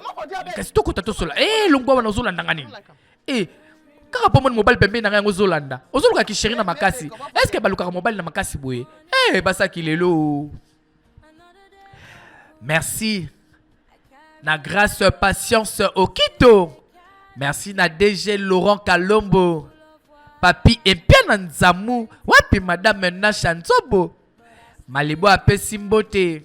Speaker 6: Kasi tokota tosola. Eh, longwa wana ozolanda nga nini? Eh, kaka mpo moni mobali pembeni na ngai yango ozolanda. Ozoluka kisheri na makasi. Est-ce que balukaka mobali na makasi boye? Eh, basaki lelo. Merci. Na grâce patience Okito. Merci na DG Laurent Kalombo. Papi Empiana Nzamu. Wapi Madame Nasha Nzobo. Malibo apesi mbote.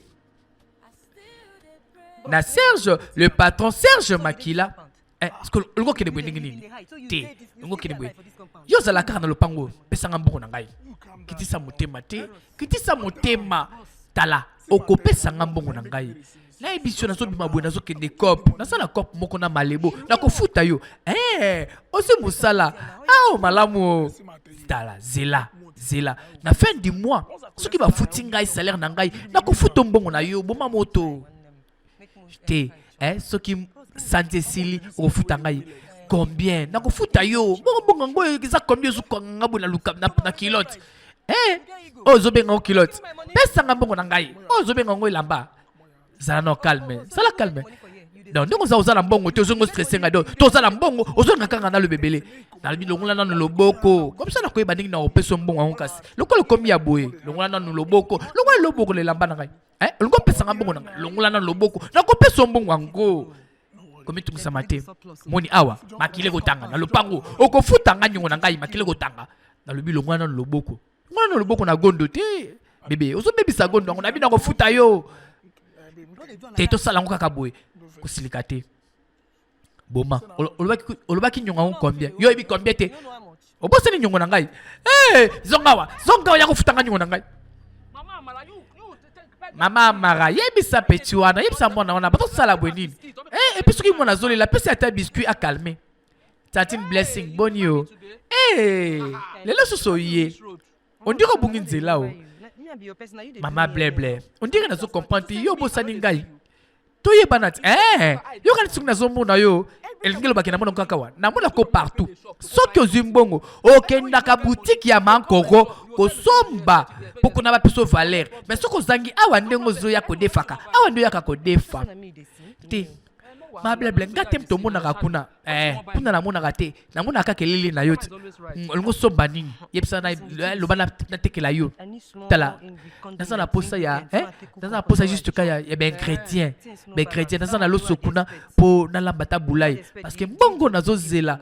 Speaker 6: Na Serge, le patron Serge Makila. Eh, olingi okende boye ndenge nini te olingi okende boye yo ozala kaka na lopango oyo pesanga mbongo na ngai kitisa motema te kitisa motema tala okopesa nga mbongo na ngai nayebi so nazobima boye nazokende cop nasala cop moko na malebo nakofuta yo eh, ozwi mosala ao malamu tala zela zela na fin du mois soki bafuti ngai salaire na ngai nakofuta mbongo na yo boma moto te eh, soki santi esili okofuta ngai combien nakofuta yo bongo bongo yango eza combien ozokanga nga boye na, na, na kilote eh, oyo ozobenga ngo kilote pesa nga mbongo na ngai oyo ozobenga ngo elamba zala no calme zala calme donc ndenge oza oza na mbongo te ozongi ostresse ngai donc to oza na mbongo ozonga kaka nalo bebele nalobi longola nanu loboko komisa nakoyeba ndenge na kopesa mbongo yango kasi lokola okomi ya boye longola nanu loboko longola loboko na elamba na ngai Eh, olingi opesa nga mbongo na ngai longola na loboko nakopesa yo mbongo yango komitungisama te moni awa makila ekotanga na lopango okofuta nga nyongo na ngai makila ekotanga nalobi longola nano loboko longola nano loboko na gondo te bebe ozobebisa gondo yango nabi nakofuta yo te tosala yango kaka boye kosilika te boma olobaki olobaki nyongo yango combien yo oyebi combien te obosani nyongo na ngai hey, zonga awa zonga awa ya kofuta ngai nyongo na ngai mama amara yebisa peti wana yebisa mwana wana bazosala boye nini hey, epuis soki mwana azolela pesi ata biscuit akalme tantine blessing boni yo hey, lelo susu oye ondire obungi nzela o mama bleble ondire nazo comprendre te yo obosani ngai toyebana ti eh, yokani soki nazomona yo elingi elobaki namona kaka wa namona ko partout soki ozwi mbongo okendaka butiki ya mankoko kosomba mpo kuna bapesa valeur mais soki ozangi awa ndenge ozoya kodefaka awa nde oyaka kodefa te mableble nga te moto omonaka kuna eh, kuna namonaka te namonaka kaka elili na yo ti mm, olingi osomba nini yebisa na eh, loba natekela yo tala naza na posa ya eh, naza na posa juste ka ya, ya baingrédient baingrédient naza na loso kuna mpo nalamba ata bulai parce que mbongo nazozela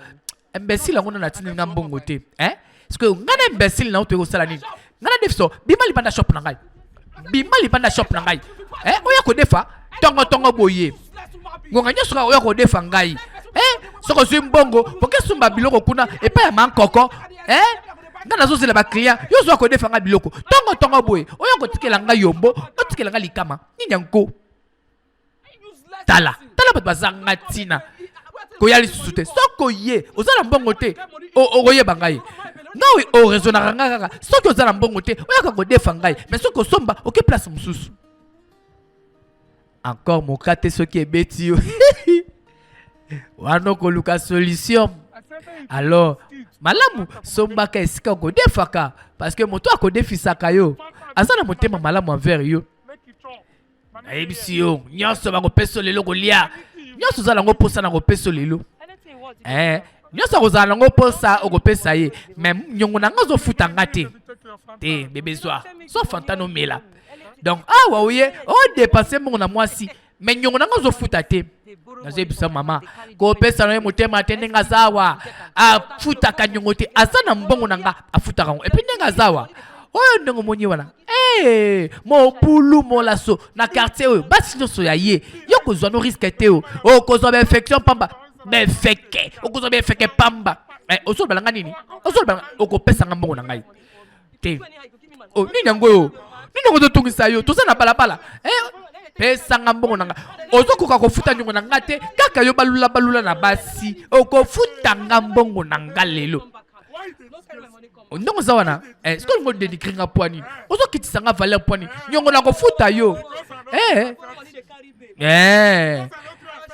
Speaker 6: imbécile yango na natindi nga mbongo te eh? sikoyo nga na imbécile na yo toyei kosala nini nga na defiso bima libanda shop na ngai bima libanda shop na ngai eh, oya kodefa tongo tongo boye ngonga nyonso kaka oya kodefa ngai eh, soki ozwi mbongo bokesumba biloko kuna epai ya mankoko eh, ngai nazozela baclient yo ozwa kodefa ngai biloko tongo tongo boye oya kotikela ngai yombo otikela ngai likama nini yango tala tala bato bazanga ntina koya lisusu te soki oye oza na mbongo te okoyeba ngai ngai oraisonnaka ngai kaka soki oza na mbongo te oyaka kodefa ngai mais soki osomba oke place mosusu encore mokate soki ebeti yo wana okoluka solution alors malamu sombaka esika okodefaka parce que moto akodefisaka yo aza na motema malamu envers yo nayebisi yo nyonso bakopesa lelo kolia nyonso oza nango mposa na kopesa lelo eh, nyonso akozala nango mposa okopesa ye me nyongo na nga ozofuta nga te te bebe zwa zwa fanta nomela donc awa oye odepanse mbongo na mwasi me nyongo na nga ozofuta te nazoyebisa mama kopesa na ye motema te ndenge aza awa afutaka nyongo te aza na mbongo na nga afutaka yango epuis ndenge aza awa oyo ndenge omoni wana hey, eh, mobulu molaso na quartier oyo basi nyonso ya ye yo kozwa no riske te o okozwa bainfection pamba bainfeke okozwa bainfeke pamba eh, ozolobala nga nini ozolobala okopesa nga mbongo na ngai te oh, nini yango oyo nini yango ozotungisa yo toza na balabala eh, pesa nga mbongo na nga ozokoka kofuta nyongo na nga te kaka yo balula balula na basi okofuta nga mbongo na nga lelo ndenge oza wana eh, soki olingi odenigre nga mpo nini ozokitisa nga valeur mpo nini nyongo na kofuta yo eh, eh.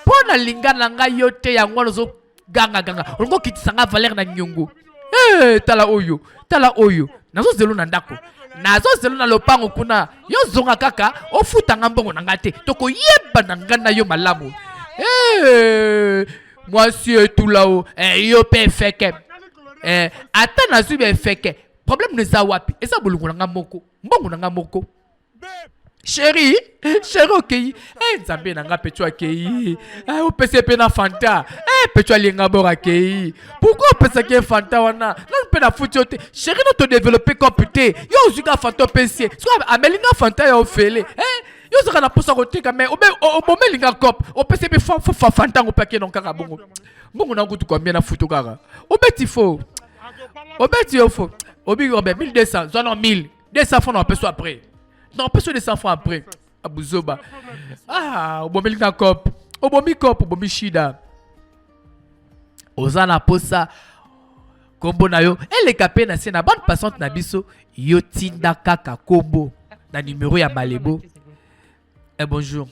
Speaker 6: mpo nalinga na ngai yo te yango wana ozo ganga ganga olingi okitisa nga valeur na nyongo hey, eh, tala oyo tala oyo Nazozelo na ndako, nazozelo na lopango kuna. Yo zonga kaka, ofuta nga mbongo na nga te, tokoyeba na nga na yo malamu. Hey, mwasi etula o eh, yo mpe efeke eh, ata nazwi ba efeke, problème no eza wapi? Eza bolingo na nga moko, mbongo na nga moko. Chéri, chéri, okei eh, nzambe na nga, pecho akei eh, opesi ye mpe na Fanta eh, pecho alinga bor akei. Pourquoi opesaki ye Fanta wana? Nanu mpe nafuti yo te, chéri. No todévelopper cope te, yo ozwi ka Fanta, opesi ye, soki ameli nga Fanta ya ofele eh, yo ozalaka na mposa koteka, mais obomeli nga cope, opesi mpe Fanta yango mpe akei kaka bongo. Mbongo na kutu combien nafutu? Kaka obeti fo, obeti yo fo, obiki obe 1200, zwa no 1000, 200 francs na opesi après, na opesi 200 francs après. Abuzoba, ah, obomeli nga cope, obomi cope, obomi shida. Oza na posa kombo na yo eleka mpe na se na bande passante na biso, yo tinda kaka kombo na numero ya Malebo. Eh, bonjour,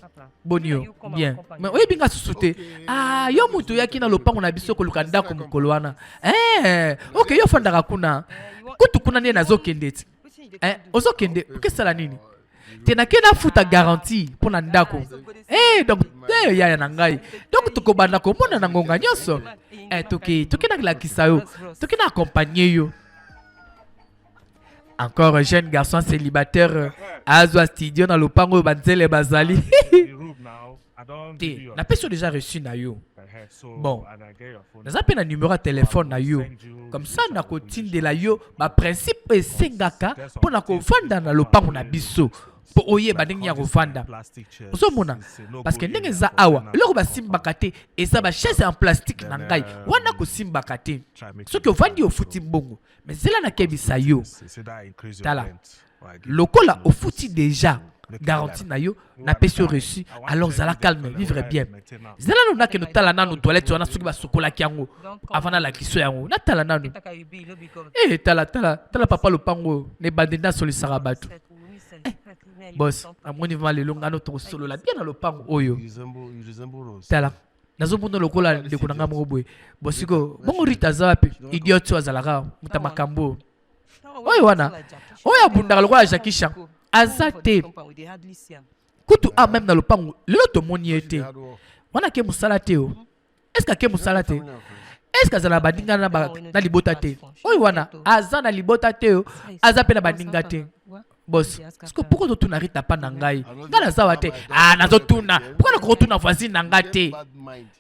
Speaker 6: boni yo? Bien, mais oyebi nga susu te. Ah, yo moto oyaki na lopango na biso koluka ndako mokolo wana. Eh, ok, yo ofandaka kuna kutu kuna nde nazokende ti. Eh, ozokende okesala nini? Te, nake nafuta garantie mpo na ndako. Eh, donc eh, yaya na ngai, donc tokobanda komona na ngonga nyonso. Eh, toke toke nalakisa yo, toke na accompagner yo. Encore un jeune garçon célibataire azwa studio na lopango oyo banzele bazali te. Napesi yo déjà reçu na yo. Bon, naza mpe na numéro ya telefone na yo, comme ça nakotindela yo baprincipe oyo esengaka mpo na kovanda na lopango na biso, mpo oyeba ndenge ya kovanda. Ozomona, parce que ndenge eza awa, eloko basimbaka te eza bachaise en plastique na ngai wana, kosimbaka te. Soki ovandi, ofuti mbongo. Mais zela, nakebisa yo, tala, lokola ofuti déjà garantie na yo, napesi yo reçu, alors zala calme, vivre bien. Zela nanu nakende otala nanu toilette wana, soki basukolaki yango avant nalakisa yango. Natala nanu. Eh, tala, tala, tala, papa lopango oyo na ebandeli nasolisaka bato. Eh, boss, amoni vraiment lelo ngano tokosolola bien na lopango oyo. Tala, nazomona lokola ndeko na ngai moko boye. Bo sikoyo bongo Rita aza wapi? Idiot oyo azalaka moto ya makambo oyo wana, oyo abundaka lokola Jackie Chan, aza te kutu a même na lopango. Lelo tomoni ye te. Wana ake mosala te o? Est ce que ake mosala te? Est ce que azala na baninga na libota te? Oyo wana aza na libota te o, aza mpe na baninga te. Boss, parce que pourquoi ozotuna Rita pa na ngai? Ngai naza wa te. Ah, nazotuna pourquoi nakokotuna voisine na ngai te?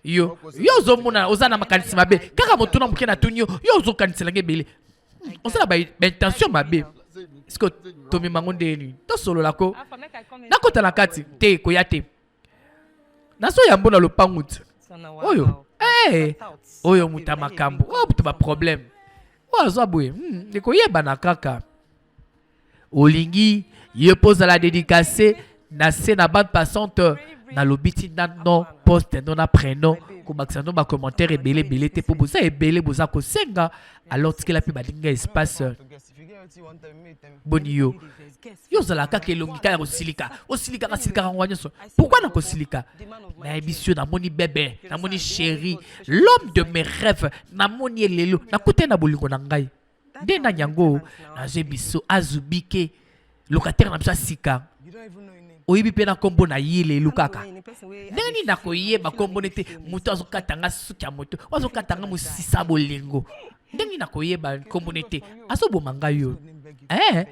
Speaker 6: Yo, yo ozomona oza na makanisi mabe. Kaka motuna moke natuni yo, yo ozokanisela ngai ebele. Oza na baintention mabe. Est ce que tomemango ndenge nini? Tosolola ko, nakota na kati te, koya te, nazoyambo na lopangu te. Oyo eh, oyo moto ya makambo, oyo moto baproblème, oyo azwa boye, ekoyebana kaka. Olingi ye mpo ozala dédicace na se na bande passante, nalobi tinda nom poste no na prénom, kobakisa no bacommentaire ebele ebele te, mpo boza ebele boza kosenga. Alors tikela mpe balinga espace. Boni yo, yo ozala kaka elongi kaka ya kosilika, osilikaka silikaka yango nyonso. Pourquoi na kosilika? Nayebisi yo, namoni bebe, namoni chéri, l'homme de mes rêves, namoni ye lelo, nakutani na bolingo na ngai. Nde nani yango? Nazwi biso azubike locataire na biso ya sika, oyebi mpe na nkombo na ye lelo kaka. Ndenge nini nakoyeba nkombo ne te? Moto azokata nga suki ya moto, oyo azokata nga mosisa bolingo, ndenge nini nakoyeba nkombo ne te? Azoboma ngai yo. Eh,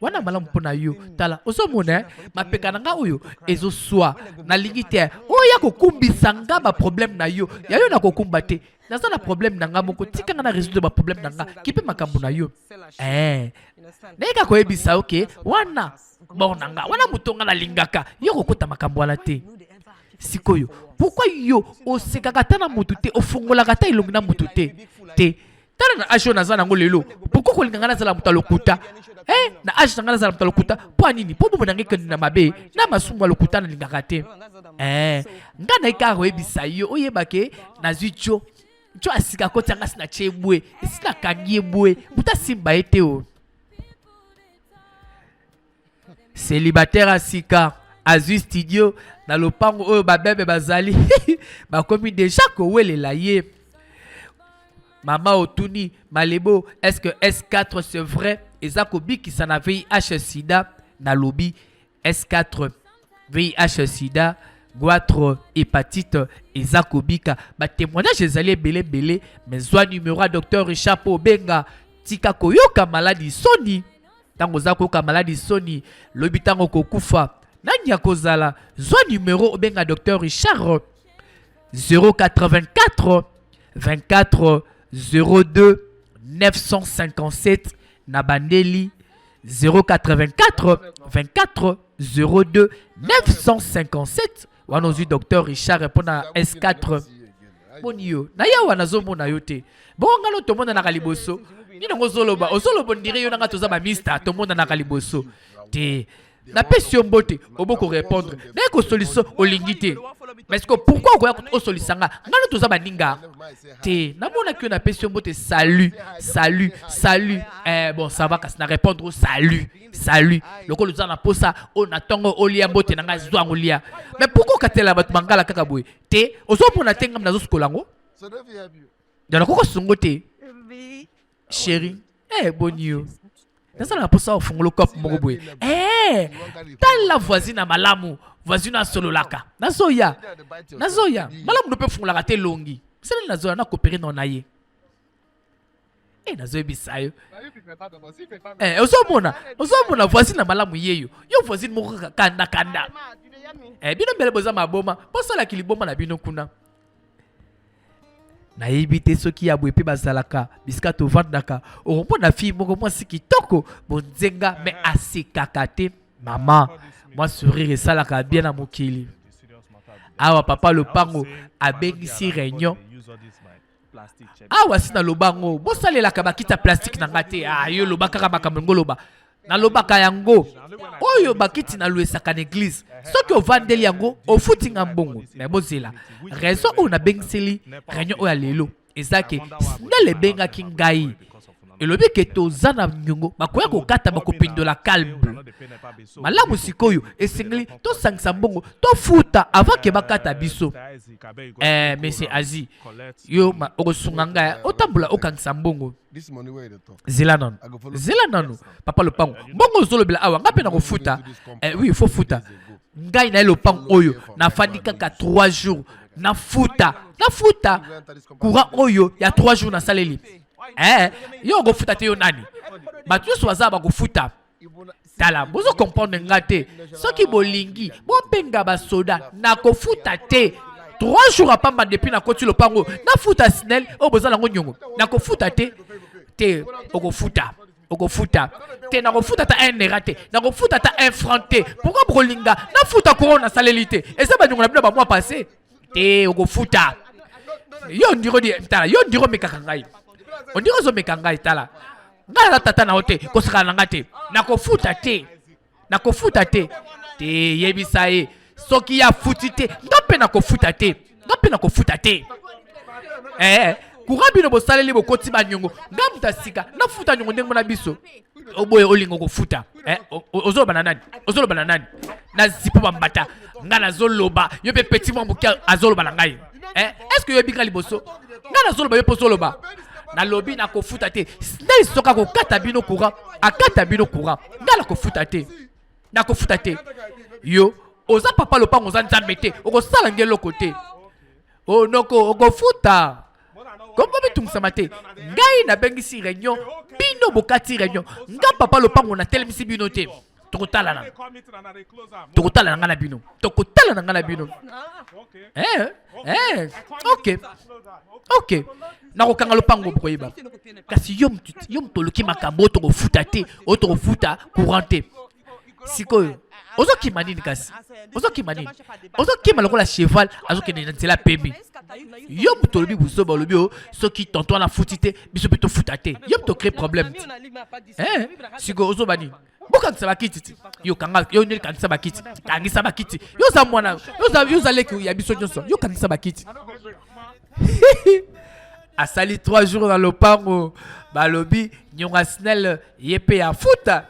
Speaker 6: wana malamu mpo na yo. Tala, ozomona, eh, mapeka na nga oyo ezoswa, nalingi te oya kokumbisa nga baproblème na yo. Ya yo nakokumba te, naza na problème na nga moko. Tika nga na résoudre baproblème na nga, kipe makambo na yo. Eh, nayeka koyebisa yo ke wana bor na nga wana, moto nga nalingaka, yo kokota makambo wana te. Sikoyo pourquoi yo osekaka ata na motu te, ofungolaka ata elongi na motu te te? Tala na age oyo naza nango lelo, pourquoi kolinga ngai nazala moto ya lokuta? Eh, na age na ngai nazala moto ya lokuta mpo ya nini? Mpo bomoi na ngai ekende na mabe na masumu ya lokuta, nalingaka te. Eh, ngai naye kaka koyebisa yo, oyeba ke nazwi jo jo asika koti yanga, si natie bwe, esi nakangi ye bwe, moto asimba ye te. O célibataire asika azwi studio na lopango oyo, babebe bazali bakomi déjà kowelela ye. Mama otuni Malebo, est-ce que S4 c'est vrai? eza kobikisa na VIH sida nalobi S4 VIH sida goitre hépatite eza kobika ba témoignage ezali ebele ebele mais zwa numéro ya docteur Richard mpo obenga tika koyoka maladi soni ntango oza koyoka maladi soni lobi ntango okokufa nani akozala zwa numéro obenga docteur Richard 084 24 02 957 na bandeli 084 24 02 957 wana ozwi docteur Richard mpo na S4 boni yo na yawa nazomona yo te bongo ngalo tomonanaka liboso nini yango ozoloba ozoloba ondire yo na nga toza bamista tomonanaka liboso te napesi yo mbote obo korépondre naye kosolisa olingi te mais siko pourquoi okoya osolisa nga nga no toza baninga te namonaki yo napesi yo mbote salut salut salut eh, bon ça va kasi na répondre salut salut lokola oza na posa oyo na ntongo olia mbote na ngai zwa yango lia mais pourquoi okatela bato mangala kaka boye te ozomona te ngai nazosukola yango nakoki kosungo te chéri eh boni yo naza na mposa ofungola cope moko boye eh tala voisine ya malamu voisine asololaka nazoya nazoya malamu no mpe ofungolaka te elongi sala nazoya nakopere no na ye e nazoyebisa yo eh, ozomona ozomona voisine ya malamu yeyo yo voisine moko kaka kanda kanda eh, bino mbele boza maboma bosalaki liboma na bino kuna nayebi te soki ya boye mpe bazalaka bisika tovandaka okomona fille moko mwasi kitoko bonzenga me asekaka te mama mwa sourire esalaka bien na mokili awa papa lopango abengisi réunion awa si naloba yango bosalelaka bakiti ya plastique na nga te ah, yo loba kaka makambo yango oloba nalobaka yango oyo bakiti nalwesaka na eglise soki ovandeli yango ofuti nga mbongo me bozela raison oyo nabengiseli réunion oyo ya lelo eza ke snel ebengaki ngai elobi ke toza na nyongo bakoya kokata bakopindola calme malamu sikoyo esengeli tosangisa mbongo tofuta avant ke bakata biso eh, monsieur azi yo okosunga ngai otambola okangisa mbongo zela nanu zela nanu papa lopango mbongo ozolobela awa ngai mpe nakofuta eh, oui faut futa ngai naye lopango oyo nafandi kaka 3 jours nafuta nafuta courant oyo ya 3 jours nasaleli eh, yo okofuta te yo nani bato nyonso baza bakofuta tala bozo comprendre nga te soki bolingi bobenga basoda nakofuta te 3 jours apamba depuis nakoti lopango nafuta snel oyo boza nango nyongo nakofuta te te okofuta okofuta te nakofuta ata 1 era te nakofuta ata 1 franc te pourquoi bokolinga nafuta courant nasaleli te eza banyongo na bino bamwa passe te okofuta yo ndiro tala yo ndiro omekaka ngai ondiro ozomeka ngai tala ngai naza tata na yo te kosakana na ngai te nakofuta te nakofuta te te yebisa ye soki ye afuti te nga mpe nakofuta te nga mpe nakofuta te eh, courant bino bosaleli bokoti banyongo nga moto ya sika nafuta nyongo ndenge mona biso oboye olinga kofuta eh, ozoloba na nani ozoloba na nani na zipo bambata nga nazoloba yo mpe petit mwa moke azoloba na ngai eh, est ce que oyebi nga liboso nga nazoloba yo mpe ozoloba nalobi nakofuta te snel soki akokata bino courant akata bino courant nga nakofuta te nakofuta te yo oza papa lopango oza nzambe te okosala nge eloko te o oh, noko okofuta kombo mitungisama te ngai nabengisi réunion bino bokati réunion nga papa lopango natelemisi bino te tokotalana tokotala na ngai na bino tokotala na ngai na bino eh, eh, ok ok nakokanga lopango bokoyeba kasi yo moto oluki makambo oyo tokofuta te oyo tokofuta courant te sikoyo ozokima nini kasi ozokima nini ozokima lokola cheval azokende na nzela pembe yo moto olobi buzoba olobi o soki tonton wana afuti te biso mpe tofuta te yo moto ocrée problème te eh, sikoyo ozoba nini bokangisa bakiti ti yo kanga yo nde kangisa bakiti kangisa bakiti yo oza mwana yo oza leki ya biso nyonso yo kangisa bakiti asali 3 jours na lopango balobi nyonga snel ye mpe afuta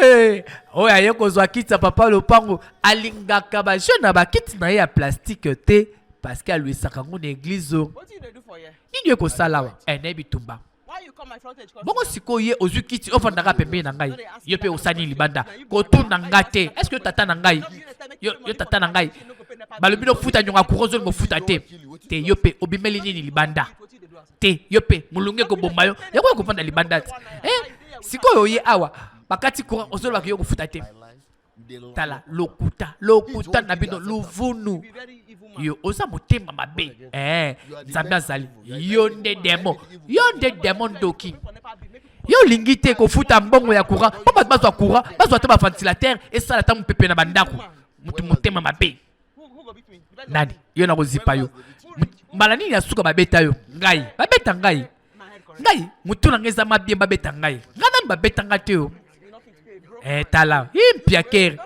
Speaker 6: Hey, oyo aye kozwa kiti ya papa lopango alingaka bajeune na bakiti na ye ya plastique te parce que alwisaka yango na eglise nini ekosala wa eh, naye bitumba. Bongo sikoyo ye ozwi kiti ofandaka pembeni na ngai, yo mpe osani libanda kotuna nga te. Est-ce que yo tata na ngai? Yo, yo tata na ngai. Balobi nofuta nyonga courant ozolinga ofuta te. Te yo mpe obimeli nini libanda? Te yo mpe molunge ekoboma yo. Yango ya kofanda libanda te. Eh, sikoyo ye awa bakati courant ozolobaka yo kofuta te. Tala lokuta, lokuta na bino luvunu. Yo oza motema mabe. Eh, Nzambe azali. Yo nde demo. Yo nde demo ndoki. Yo olingi te kofuta mbongo ya courant mpo bato bazwa courant, bazwa ata ba ventilateur esala ata mopepe na bandako. Moto motema mabe. Nani? Yo nakozipa yo. Mbala nini ya suka babeta yo? Ngai. Babeta ngai. Ngai motu na ngai eza mabie babeta ngai. Ngai nani babeta ngai te yo? Eh, tala impiakere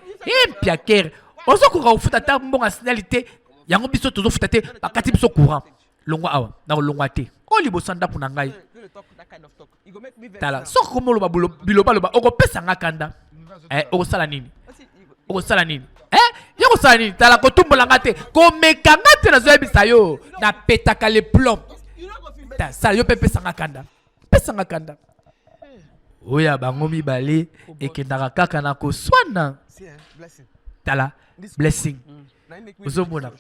Speaker 6: impiakere ozokoka kofuta ata mbongo ya sinali te yango biso tozofuta te bakati biso courant longwa awa nakolongwa te oyo liboso ya ndako na ngai tala soki okomoloba bilobaloba okopesa nga kanda eh, okosala nini okosala nini eh, yo kosala nini tala kotumbola nga te komeka nga te nazoyebisa yo napetaka le plomb sala yo mpe pesa nga kanda pesa nga kanda oyo ya bango mibale ekendaka kaka na koswana tala blessing ozomona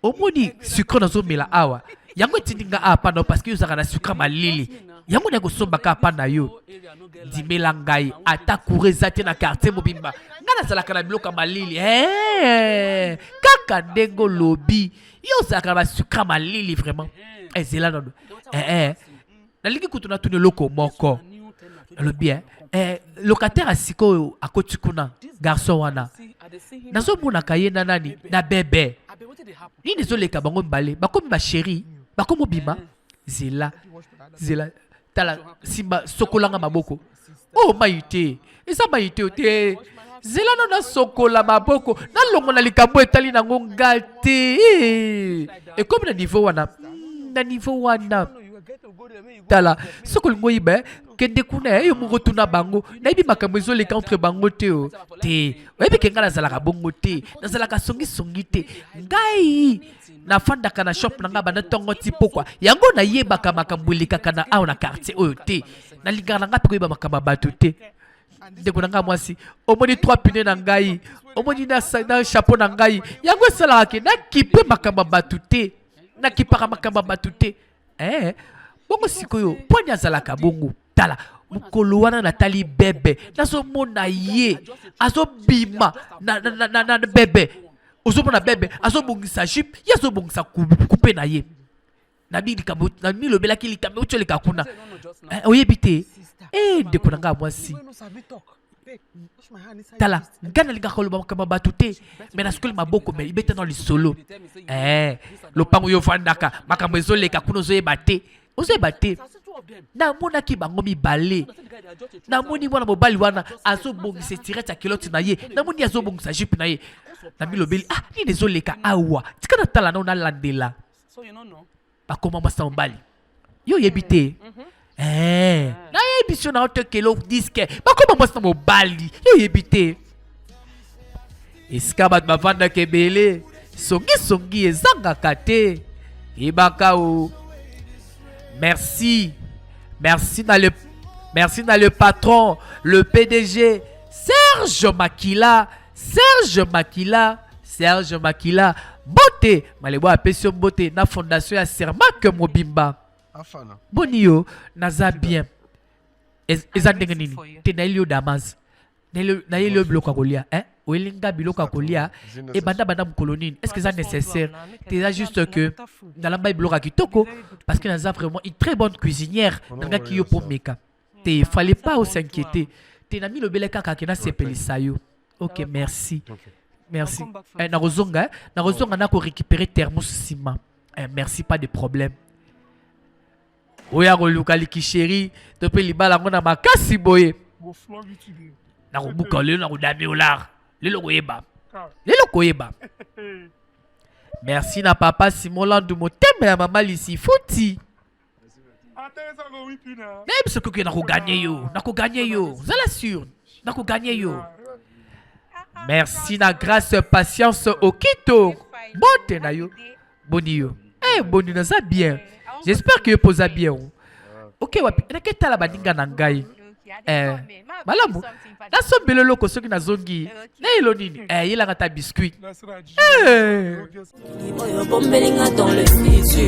Speaker 6: omoni sucre nazomela awa yango etindi nga awa pana parce que ozalaka na sucre malili yango naye kosombaka apa na yo ndimela ngai ata courant eza te na quartier mobimba ngai nazalaka na biloko ya malili hey, kaka ndenge olobi yo ozalaka na basucre malili vraiment ezela nano eh, eh. Nalingi kutu natuna eloko moko nalobi eh, eh, locataire ya sikoyo akoti kuna garçon wana nazomonaka ye na nani na bebe nini ezoleka bango mibale bakomi basheri bakomi obima zela zela tala simba sokolanga maboko oyo oh, mai te eza mai te te zela no nasokola maboko nalongola likambo etali nango nga te ekomi na niveau wana hmm, na niveau wana tala soki olingi oyiba eh, kende kuna eh, yo moko tuna bango nayebi makambo ezoleka entre bango te o oh. te oyebi ke ngai nazalaka bongo te nazalaka songisongi te ngai nafandaka na shop na ngai banda ntongo ti pokwa yango nayebaka makambo elekaka na awa na quartier oyo te nalingaka na ngai mpe koyeba makambo ya bato te ndeko na ngai mwasi omoni trois pine na ngai omoni na, na chapeau na ngai yango esalaka ke nakipe makambo ya bato te nakipaka makambo ya bato te eh, bongo sikoyo mponi azalaka bongo tala mokolo wana natali bebe nazomona ye azobima na, na, na, na, na bebe ozomona bebe azobongisa jupe ye azobongisa kupe na ye nabi likambo namilobelaki likambo euti oleka kuna eh, oyebi te e ndeko na ngai ya mwasi tala ngai nalingaka koloba makambo ya bato te me nasukoli maboko me ibeta na lisolo eh, lopango yo ofandaka makambo ezoleka kuna ozoyeba te ozoyeba te namonaki bango mibale namoni mwana mobali wana azobongisa etirete ya kilote na ye namoni azobongisa jupe na ye namilobeli ah nini ezoleka awa tika natala nao nalandela bakoma mwasi na mobali yo oyebi te mhm. eh, nayebi so na otekela diske bakoma mwasi na mobali yo oyebi te esika bato bafandaka ebele songisongi ezangaka te yebaka o merci merci na le merci na le patron le pdg serge makila serge makila serge makila mbote malebo apesi yo mbote na fondation ya sermak mobimba boni yo naza bien eza ndenge nini te nayeli yo damas nayeli yo biloko ya kolia eh? oyeli nga biloko ya kolia ebanda banda mokolo nini est ce que eza nécessaire te eza juste que nalambaki biloko ya kitoko parce que naza vraiment une très bonne cuisinière nangaki yo mpo meka te fallait pas s'inquiéter te namilobela kaka ke nasepelisa yo ok merci merci eh, nakozonga eh? nakozonga nakorécupérer thermos nsima eh, merci pas de problème oyo akoluka likisheri to mpe libala yango na makasi boye nakobuka lelo nakodami olar lelo koyeba lelo koyeba merci na papa simon landu motema ya mama lisi futi nayebi soki oke nakoganye yo nakoganye yo zala sur nakoganye yo merci na grâce patience okito mbote na yo boni yo eh boni naza bien j'espère que yo mpo oza bien o. Oke wapi? Nake tala baninga na ngai. Eh, malamu. Nasombela eloko soki nazongi. Nayelo nini? Eh, yelanga ata biscuit. Eh.
Speaker 7: Oyo bombelinga dans le futur.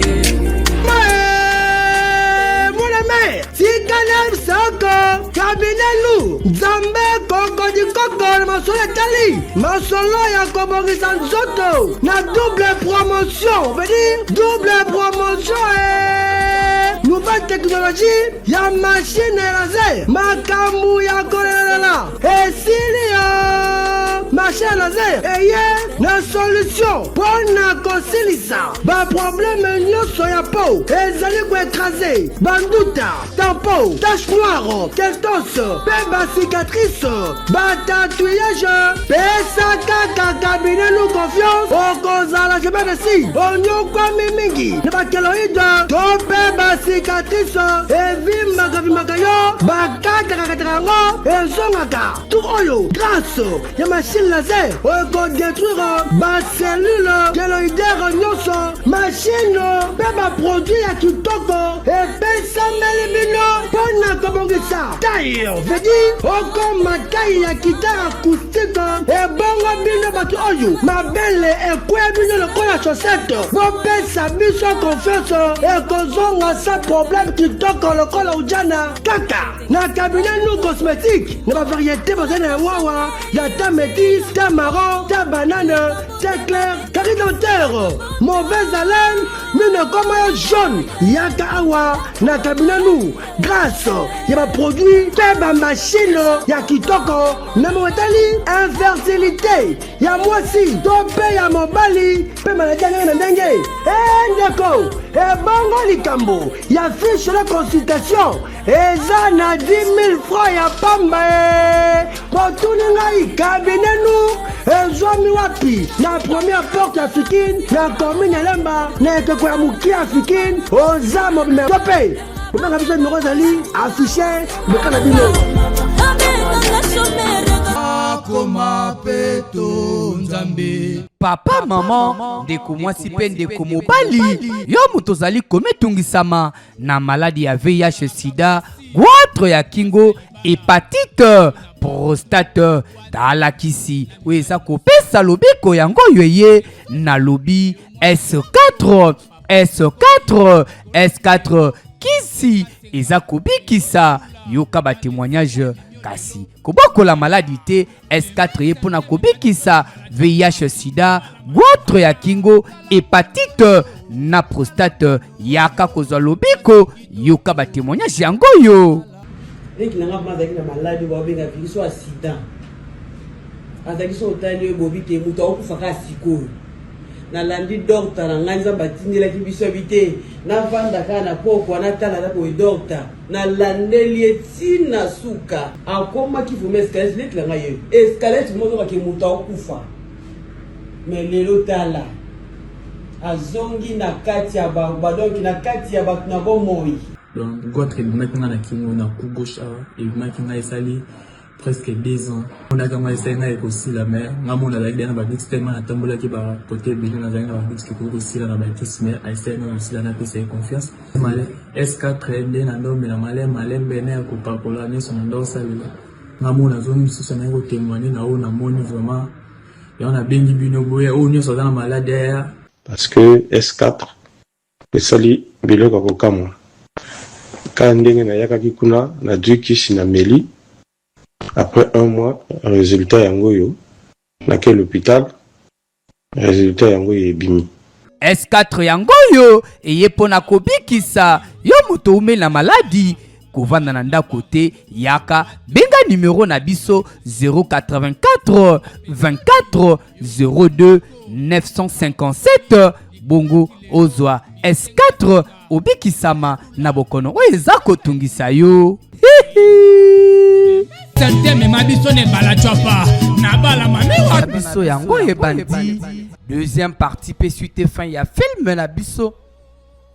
Speaker 8: Mwana mare tikala soko kabinelu nzambe kokodi koko na masolo etali masolo ya kobongisa nzoto na double promotion veut dire double promotion eh! nouvelle technologie ya machine ya laser makambo ya kolelalela esili yo machine ya laser eye na solution mpo na kosilisa baprobleme nyonso ya po ezali koekraze banduta tampo tache noire testos mpe bacicatrice batatouillage pesa kaka kabine nu confiance okozala jamais desi onyokwami mingi na bakeloide to mpe bacicatrice evimbaka vimbaka yo bakatakakataka yango ezongaka tu oyo grâce ya machine laser ekodetruire bacellule keloidere nyonso machine mpe baproduit ya kitoko epesameli bino mpo na kobongisa taille veut dire okoma taille ya guitare acoustique ebongo bino bato oyo mabele ekweya bino lokola chaussette bopesa biso confiance ekozonga sa problème kitoko lokola ujana kaka na cabinet nu cosmétique na bavariété bazali na yango awa ya ta métis ta marron ta banane ta clair carie dentaire mauvaise haleine mino ekoma yo jaune yaka awa na cabinet nu grâce ya baproduit mpe bamashine ya kitoko na mowetali infertilité ya mwasi to mpe ya mobali mpe maladi ya ndenge na ndenge e ndeko ebongo likambo ya fiche de consultation eza na 10 000 francs ya pamba e botuni ngai kabine nu ezwami wapi na première porte ya fikine na commune ya lemba na ekeko ya moke ya fikine oza mobima to mpe bobenga biso nimero ezali affiche loka na bino
Speaker 6: akoma peto nzambe papa mama ndeko mwasi mpe ndeko mobali yo moto ozali komitungisama na maladi ya vih sida goitre ya kingo hepatite prostate tala kisi oyo eza kopesa lobiko yango oyo eye nalobi s4 S4 S4 kisi eza kobikisa yoka ba témoignage kasi kobokola maladi te S4 ye mpo na kobikisa VIH sida goitre ya kingo hepatite na prostate yaka kozwa lobiko yoka ba témoignage yango oyo
Speaker 9: leki na nga mpe azalaki na maladi oyo babenga virus oyo ya sida azalaki so otali oyo bobi te moto akokufa kaka sikoyo nalandi dorta na ngai nzambe atindelaki biso abi te navanda kaka na pokwa natala na boye dorta nalandeli ye ntina suka akomaki vraimen escalete leki na ngai ye escalete mozokake moto akokufa me lelo tala azongi na kati ya ba donc na kati ya bato na bomoi
Speaker 10: donc goitre ebimaki nga na kingo na cou gauche awa ebimaki nga esali presque deux ans monaka nga esali nga ekosila mais nga mona azalaki deya na babix tellement natambolaki bakote ebele nazalaki na babix ekoki kosila na bakisi mais esali nga kosila napesa ye confiance s4 nde na ndomela malembe malembe na ya kopakola nyonso na ndo osalela nga mona azongi lisusu naye kotemoigne na oyo namoni vraiment yango nabengi bino boye oyo nyonso aza na malade aya
Speaker 11: Parce que S4 esali biloko ya kokamwa. Kaka ndenge nayakaki kuna nazui kisi na meli après un mois resultat yango oyo nake l'hopital resultat yango oyo ebimi.
Speaker 6: S4 yango oyo eye mpo na kobikisa yo moto oumeli na maladi kovanda na ndako te yaka benga numero na biso 084 24 02 957 bongo ozwa S4 obikisama na bokono oyo eza kotungisa yo.
Speaker 12: Sante mema biso na ebala cwapa na bala mamiwa
Speaker 6: biso yango ebandi deuxième partie mpe suite fin ya film na biso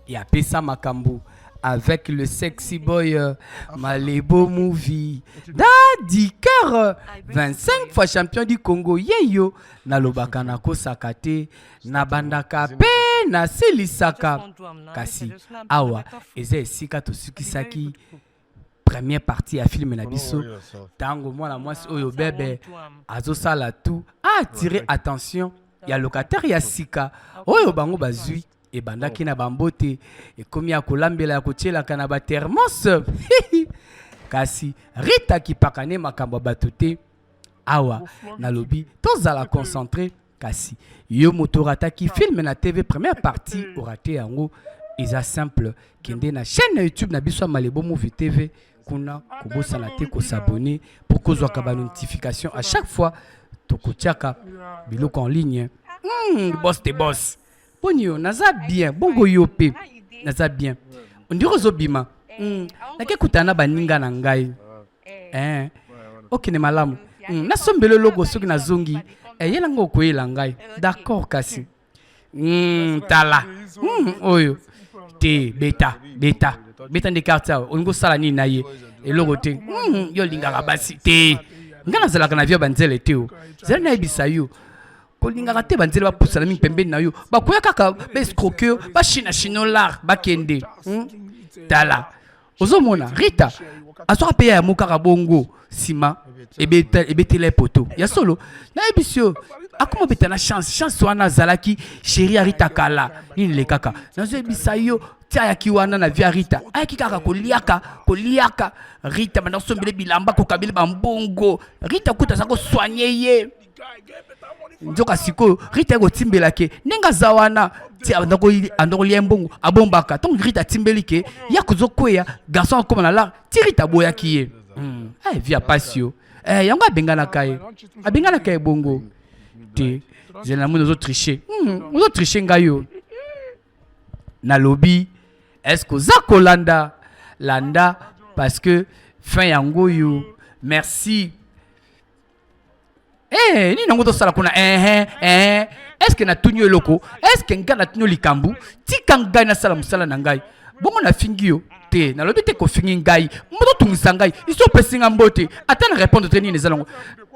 Speaker 6: ya pesa makambo avec le sexy boy euh, Malebo Movie Daddy Cœur 25 fois champion du Congo yeyo nalobaka nakosaka te nabandaka pe nasilisaka. Kasi awa eza esika tosukisaki première partie ya film na biso, ntango mwana mwasi oyo bebe azosala tout attirer attention ya locataire ya sika oyo bango bazwi. Ebandaki na bambote, ekomi ya kolambela, ya kotielaka na bathermos, kasi Rita akipaka nde makambo ya bato te. Awa nalobi tozala concentré. Kasi yo moto orataki film na TV, première partie orater yango, eza simple: kende na chaîne na YouTube na biso ya Malebo Movie TV. Kuna kobosana te kos'abonner pour kozwaka banotification à chaque fois tokotiaka biloko en ligne. Boss te boss, boni yo? Naza bien. Bongo yo mpe? Naza bien. Ondiri ozobima. Nakekutana na baninga na ngai. Okende malamu. Nasombela eloko soki nazongi. Eyelanga okoyela ngai. D'accord. Kasi tala oyo te, beta beta beta nde carte awa. Olingi osala nini na ye? Eloko te. Yo olingaka basi te. Ngai nazalaka na vie ya banzele te. O zala nayebisa yo, kolingaka te banzele bapusana mingi pembeni na yo. Bakoya kaka baescroquer yo, bachina chino lar, bakende. Tala, ozomona Rita azwaka mpe ya yango kaka bongo. Nsima ebetela ye poto ya solo. Nayebisi yo, akoma obeta na chance. Chance wana azalaki chéri ya Rita kala. Nini lekaka? Nazoyebisa yo, ti ayaki wana na vie ya Rita, ayaki kaka koliaka koliaka Rita, banda kosombele bilamba, kokabeli bambongo. Rita kuta aza kosoigner ye. Nzoka sikoyo Rita akotimbela ke ndenge aza wana, ti anda kolia mbongo abombaka. Ntongo Rita atimbeli ke ya kozokweya, garçon akóma na lar ti Rita aboyaki ye. Eh, vie ya pasi yo. Eh, yango abenganaka ye, abenganaka ye bongo te. Zela, namoni ozotricher. Ozotricher ngai yo. Nalobi, est ce que oza kolanda landa? Parce que fin yango oyo. Merci. Eh, nini yango tosala kuna? Eh, eh, est ce que natuni yo eloko? Est ce que ngai natuni yo likambo? Tika ngai nasala mosala na ngai. Bongo nafingi yo te, nalobi te kofingi ngai. Moto otungisa ngai iso, opesi nga mbote, ata na répondre te. Nini eza nango?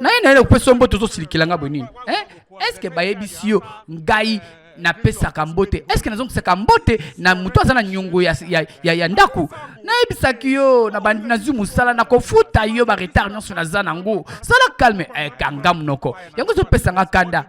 Speaker 6: Naye naye kopesa yo mbote, ozosilikela nga boye nini? Eh? Est ce que bayebisi yo ngai napesaka mbote? Est ce que nazongisaka mbote na moto aza na niongo ya ndako? Nayebisaki yo, nazwi mosala, nakofuta yo baretard nyonso naza nango. Sala calme. Eh, kanga monoko. Yango ezopesanga kanda.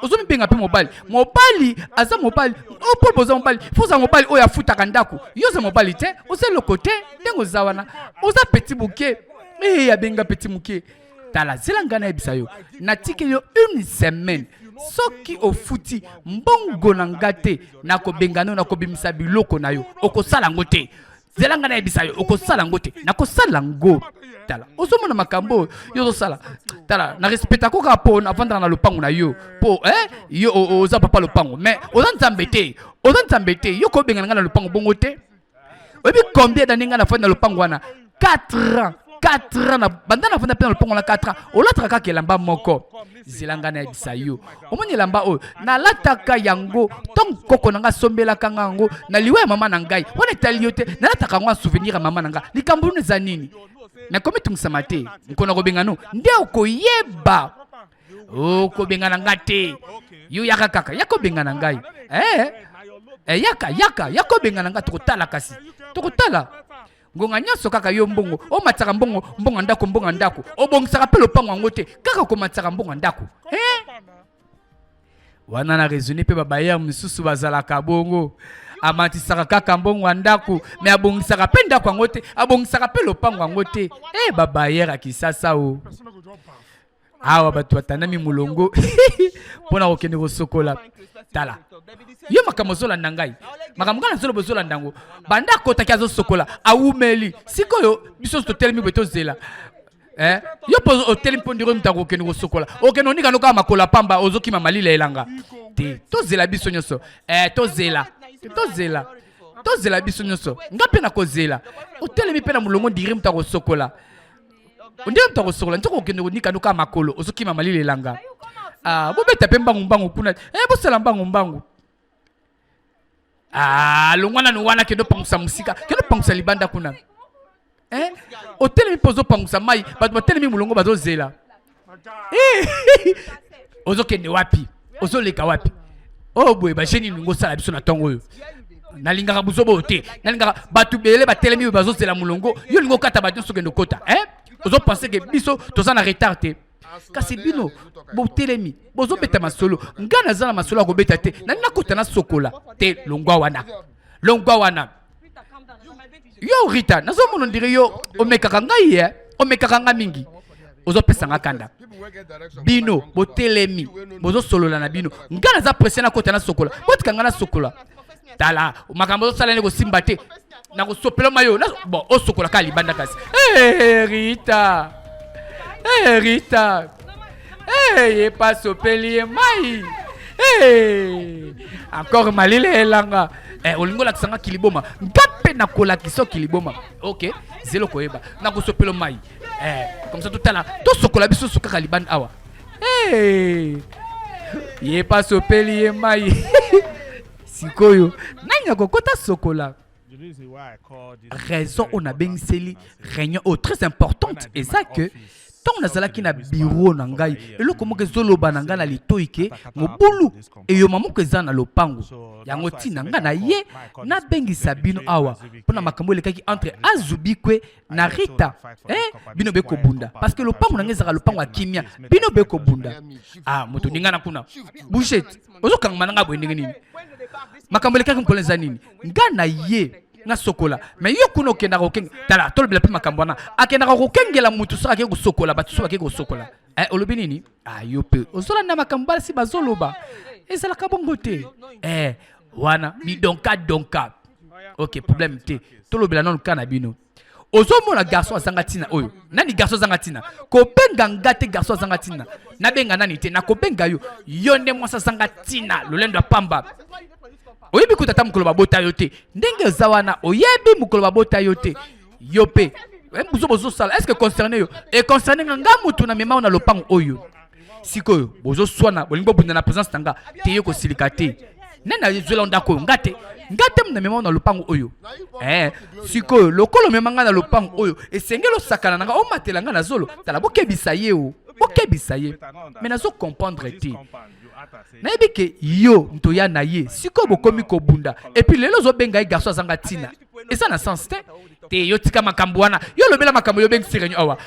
Speaker 6: Ozomibenga mpe mobali. Mobali aza mobali oyo mpo boza mobali, fo oza mobali oyo afutaka ndako. Yo oza mobali te, oza eloko te. Ndenge oza wana, oza petit moke. E abenga petit moke. Tala, zela ngai nayebisa yo. Natikeli yo une semaine. Soki ofuti mbongo na nga te, nakobengana yo, nakobimisa biloko na yo. Okosala yango te. Zela ngai nayebisa yo, okosala yango te. Nakosala yango. Tala, ozomona makambo oyo yo ozosala. Tala, na respectako kaka mpo navandaka na lopango na yo, mpo eh, yo oza papa lopango, mais oza nzambe te, oza nzambe te. Yo kobengana ngai na lopango bongo te. Oyebi combien d'année ngai nafandi na lopango wana? 4 ans, 4 ans na banda nafanda mpe na lopango wana 4 ans. Olataka kaka elamba moko. Zela ngai nayebisa yo. Omoni elamba oyo nalataka yango, ntongo koko na ngai asombelaka ngai yango na liwa ya mama na ngai. Wana etali yo te. Nalataka yango en souvenir ya mama na ngai. Likambo nini? Eza nini? Nakomitungisama te. Mokolo na kobengano nde okoyeba. Okobengana nga te. Yo yaka kaka, yaka obengana ngai. Eh, eh, yaka yaka yaka obengana ngai, tokotala. Kasi tokotala ngonga nyonso kaka yo mbongo omatisaka, mbongo, mbongo ndako, mbongo ndako. Obongisaka mpe lopango yango te, kaka komatisaka mbongo ndako. Eh? Wana na raisonner mpe babailleur mosusu bazalaka bongo, amatisaka kaka mbongo ya ndako, me abongisaka mpe ndako yango te, abongisaka mpe lopango yango te. E babailleur ya Kisasa o awa, bato batandami molongo mpo na kokende kosokola. Tala yo, makambo ozolanda ngai, makambo ngai nazoloba, ozolanda yango. Banda akotaki azosokola, awumeli. Sikoyo biso nyonso totelemi boye, tozela. Eh? Yo mpo otelemi mpo ndiro moto akokende kosokola, okende onika no kaka makolo ya pamba, ozokima malila elanga te. Tozela biso nyonso. Eh, tozela, tozela, tozela biso nyonso. Nga mpe nakozela. Otelemi mpe na molongo, ndiri moto akosokola, ndenge moto akosokola, nzoko okende konika no kaka makolo, ozokima malila elanga. Ah, bobeta mpe mbangu mbangu kuna. Eh, bosala mbangu mbangu. Ah, longwa nanu wana, kende opangusa mosika, kende opangusa libanda kuna. Eh? Otelemi mpo ozopangusa mai, bato batelemi molongo bazozela. Eh, ozokende wapi? Ozoleka wapi? Oyo boye ba jeune ningo sala biso na ntongo oyo. Nalingaka buzoba oyo te. Nalingaka bato belele batelemi oyo bazozela molongo. Yo olingi okata bato nyonso okende okota. Hein? Ozo penser que biso toza na retard te. Kasi bino botelemi bozobeta masolo. Nga naza na masolo ya kobeta te. Nani nakota nasokola te longwa wana. Longwa wana. Yo Rita, nazomona ondire yo omekaka ngai ye, omekaka ngai mingi. Ozopesa nga kanda. Bino botelemi, bozosolola na bino. Nga naza presse nakota nasokola. Botika nga nasokola. Tala, makambo ozosala nde kosimba te. Nakosopela mayo. Bon, osokola kaka libanda kasi. Hey, Rita. Hey, Rita. Hey, ye pa sopeli ye mai. Hey, encore malile elanga. Eh, olingi olakisa nga kiliboma nga mpe nakolakisa kiliboma ok zelo koyeba nakosopelo mai eh, comme ça totala tosokola biso so kaka libanda awa hey, ye pa sopeli ye mai sikoyo nani akokota sokola raison oyo nabengiseli réunion oyo très importante eza que ntango nazalaki na biro na ngai eloko moko ezoloba na ngai na litoi ke mobulu eyoma moko eza na lopango yango ntina ngai na ye nabengisa bino awa mpo na makambo elekaki entre azubikwe na rita eh, bino bekobunda parce que lopango na ngai ezalaka lopango ya kimia bino bekobunda ah moto ningana kuna bouchette ozokangama na ngai boye ndenge nini makambo elekaki mokolo eza nini ngai na ye nasokola me yo kuna okendaka kokenge tala tolobela mpe makambo wana akendaka kokengela motu soki ake kosokola bato soki ake kosokola eh, olobi nini ah, yo mpe ozolanda makambo basi bazoloba ezalaka bongo te eh, wana bidonka donka ok problème te tolobela nanu ka na bino ozomona garçon azanga ntina oyo nani garçon azanga ntina kobenga nga te garçon azanga ntina nabenga nani te nakobenga yo yo nde mwasi azanga ntina lolendo ya pamba oyebi kuta ata mokolo babota yo te ndenge eza wana oyebi mokolo babota yo te yo mpe eh, bozo bozosala est ce que concerne yo e concerne nga nga motu na mema na lopango oyo sikoyo bozoswana bolingi bobunda na présence na nga te yo kosilika te nani azwela ndako oyo nga te nga te na mema na lopango oyo eh, sikoyo lokola omema nga na lopango oyo esengeli osakana na nga omatela nga na zolo tala bokebisa ye o bokebisa ye me nazo comprendre te nayebi ke yo ntoya na ye sikoyo bokomi kobunda epuis lelo ozobenga ye garçon azanga ntina eza na sens te te yo tika makambo wana yo lobela makambo yo obengisi réunion awa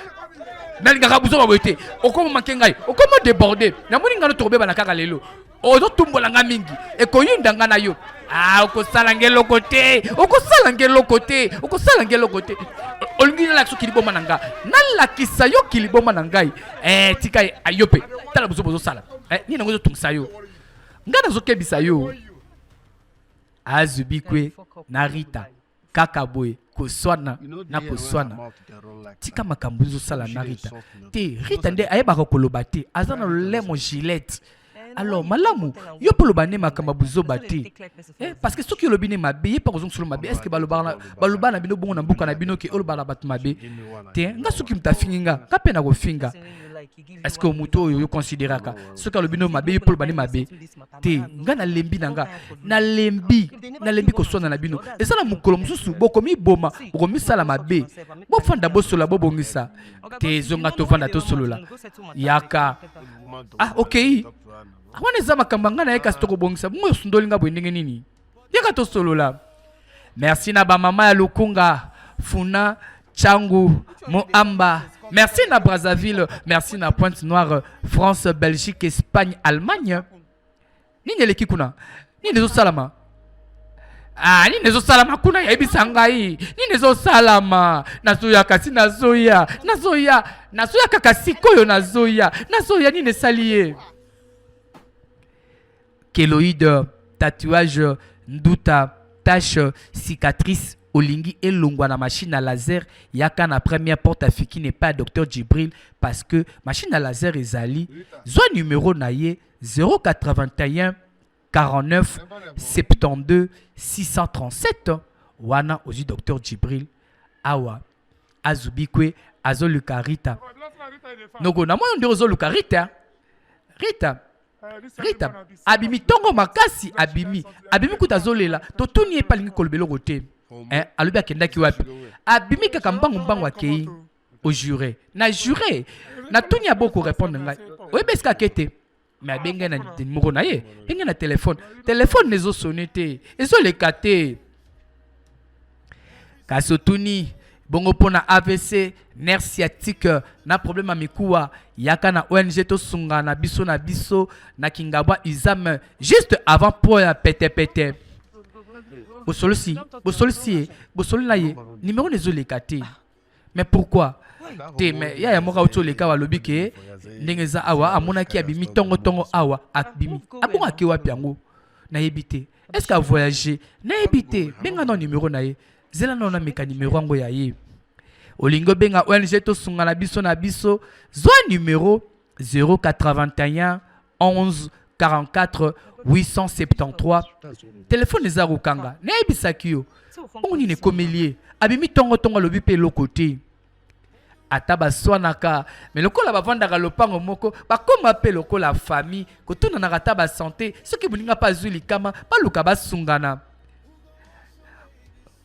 Speaker 6: nalingaka buzoba boye te okoma manke ngai okoma déborde namoni ngai no tokobebana kaka lelo ozotumbola ngai mingi ekoyinda ngai na yo ah, okosala ngai eloko te okosala ngai eloko te okosala ngai eloko te olingi nalakisa kiliboma na ngai nalakisa yo kiliboma na ngai eh, tika yo mpe tala buzoba ozosala eh, nini yango ezotungisa yo ngai nazokebisa yo Azubikwe na Rita kaka boye koswana na koswana tika makambo ezosala na Rita te Rita nde ayebaka koloba te aza na lolemo gilette alors malamu yo mpe oloba nde makambo ya buzoba te eh, parce que soki olobi nde mabe ye mpe akozongisolo mabe est ce que baloba na bino bongo na mboka na bino ke oloba na bato mabe te nga soki moto afingi nga nga mpe nakofinga est ce que moto oyo yo consideraka soki alobi no mabe yo mpe oloba nde mabe te nga nalembi na nga nalembi nalembi koswana na bino eza na mokolo mosusu bokomiboma bokomisala mabe bofanda bosolola bobongisa te ezonga tovanda tosolola yaka ah okei wana eza makambo ya ngai na ye kasi tokobongisa bongo osundoli nga boye ndenge nini yaka tosolola merci na bamama ya lukunga funa changu moamba merci na brazzaville merci na pointe noire france belgique espagne allemagne nini eleki kuna nini ezosalama Ah, nini ezosalama kuna yebisa ngai nini ezosalama nazoya kasi nazoya nazoya nazoya kaka sikoyo nazoya nazoya nini esali ye keloïde tatouage nduta tache cicatrice olingi elongwa na machine à laser yaka na première porte afiki n'est pas docteur Djibril parce que machine à laser ezali zwa numéro na ye 081 49 72 637 wana ozwi docteur Djibril awa azubikwe azoluka Rita noko namoni nde ozoluka Rita Rita Rita abimi ntongo makasi abimi abimi kuta azolela totuni ye mpe alingi koloba eloko te eh, alobi akendaki wapi abimi kaka mbangu mbangu akei ojure na jure natuni ya boko répondre ngai oyebi esika ake te. Mais abengai na numéro na ye, bengai na telefone, telefone ezosone te, ezoleka te. Kasi otuni bongo mpo na AVC, nerf sciatique na problème ya mikuwa, yaka na ONG tosunga na biso na biso na Kingabwa Izam juste avant po ya petepete. Bosolosi, bosolosi ye, bosoli na ye, numéro nezoleka te. Mais pourquoi te? Mais yaya moko auti oleka awa alobi ke ndenge eza awa amonaki abimi ntongo ntongo awa abimi abongo ake wapi yango nayebi te. Est ce que avoyage? Nayebi te. Benga na numero na ye, zela nano nameka numero yango ya ye. Olingi obenga ONG tosunga na biso na biso, zwa numero 081 11 44 873. Telefone eza kokanga. Nayebisaki yo bongo nini ekomeli ye? Abimi ntongo ntongo, alobi mpe eloko te. Ata baswanaka, me lokola bavandaka lopango moko, bakóma mpe lokola famille, kotunanaka ata basanté. Soki moninga mpe azwi likama, baluka basungana.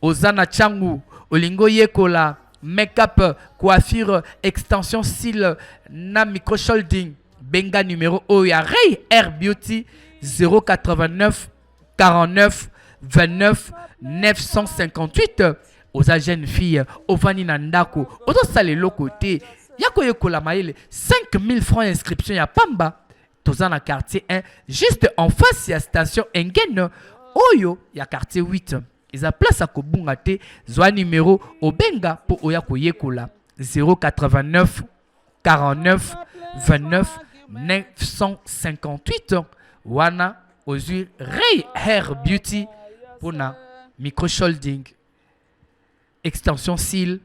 Speaker 6: Oza na Tshangu, olingi oyekola make-up, coiffure, extension cils na microsholding, benga numero oyo ya Ray Air Beauty, 089 49 29 958. Oza jeune fille, ovandi na ndako, ozosala eloko te, ya koyekola mayele, 5000 francs inscription ya pamba. Toza na quartier 1, juste en face ya station Engen oyo ya quartier 8. Eza place ya kobunga te. Zwa numero obenga mpo oya koyekola, 089 49 29 958. Wana ozwi Ray Hair Beauty mpona microsholding, extension cils,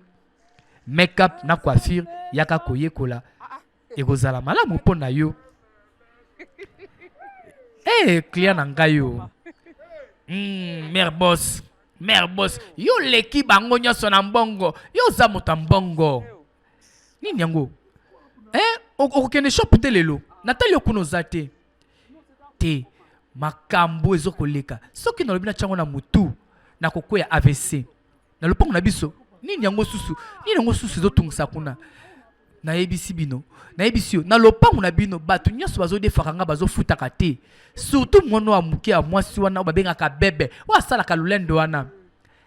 Speaker 6: make-up na coiffure. Yaka koyekola, ekozala malamu mpo na yo. Hey, client na ngai yo, mare boss, mare boss, yo leki bango nyonso na mbongo. Yo oza moto ya mbongo. Nini yango, eh? Okokende shop te lelo? Natali yo kuna, oza te te. Makambo ezokoleka, soki nalobi natyango na motu, nakokwea AVC na lopango na biso. Nini yango susu? Nini yango susu ezotungisa kuna? Nayebisi bino, nayebisi yo, na lopango na bino bato nyonso bazodefaka nga, bazofutaka te, surtout mwana ya moke ya mwasi wana oyo babengaka Bebe, oyo asalaka lolendo wana,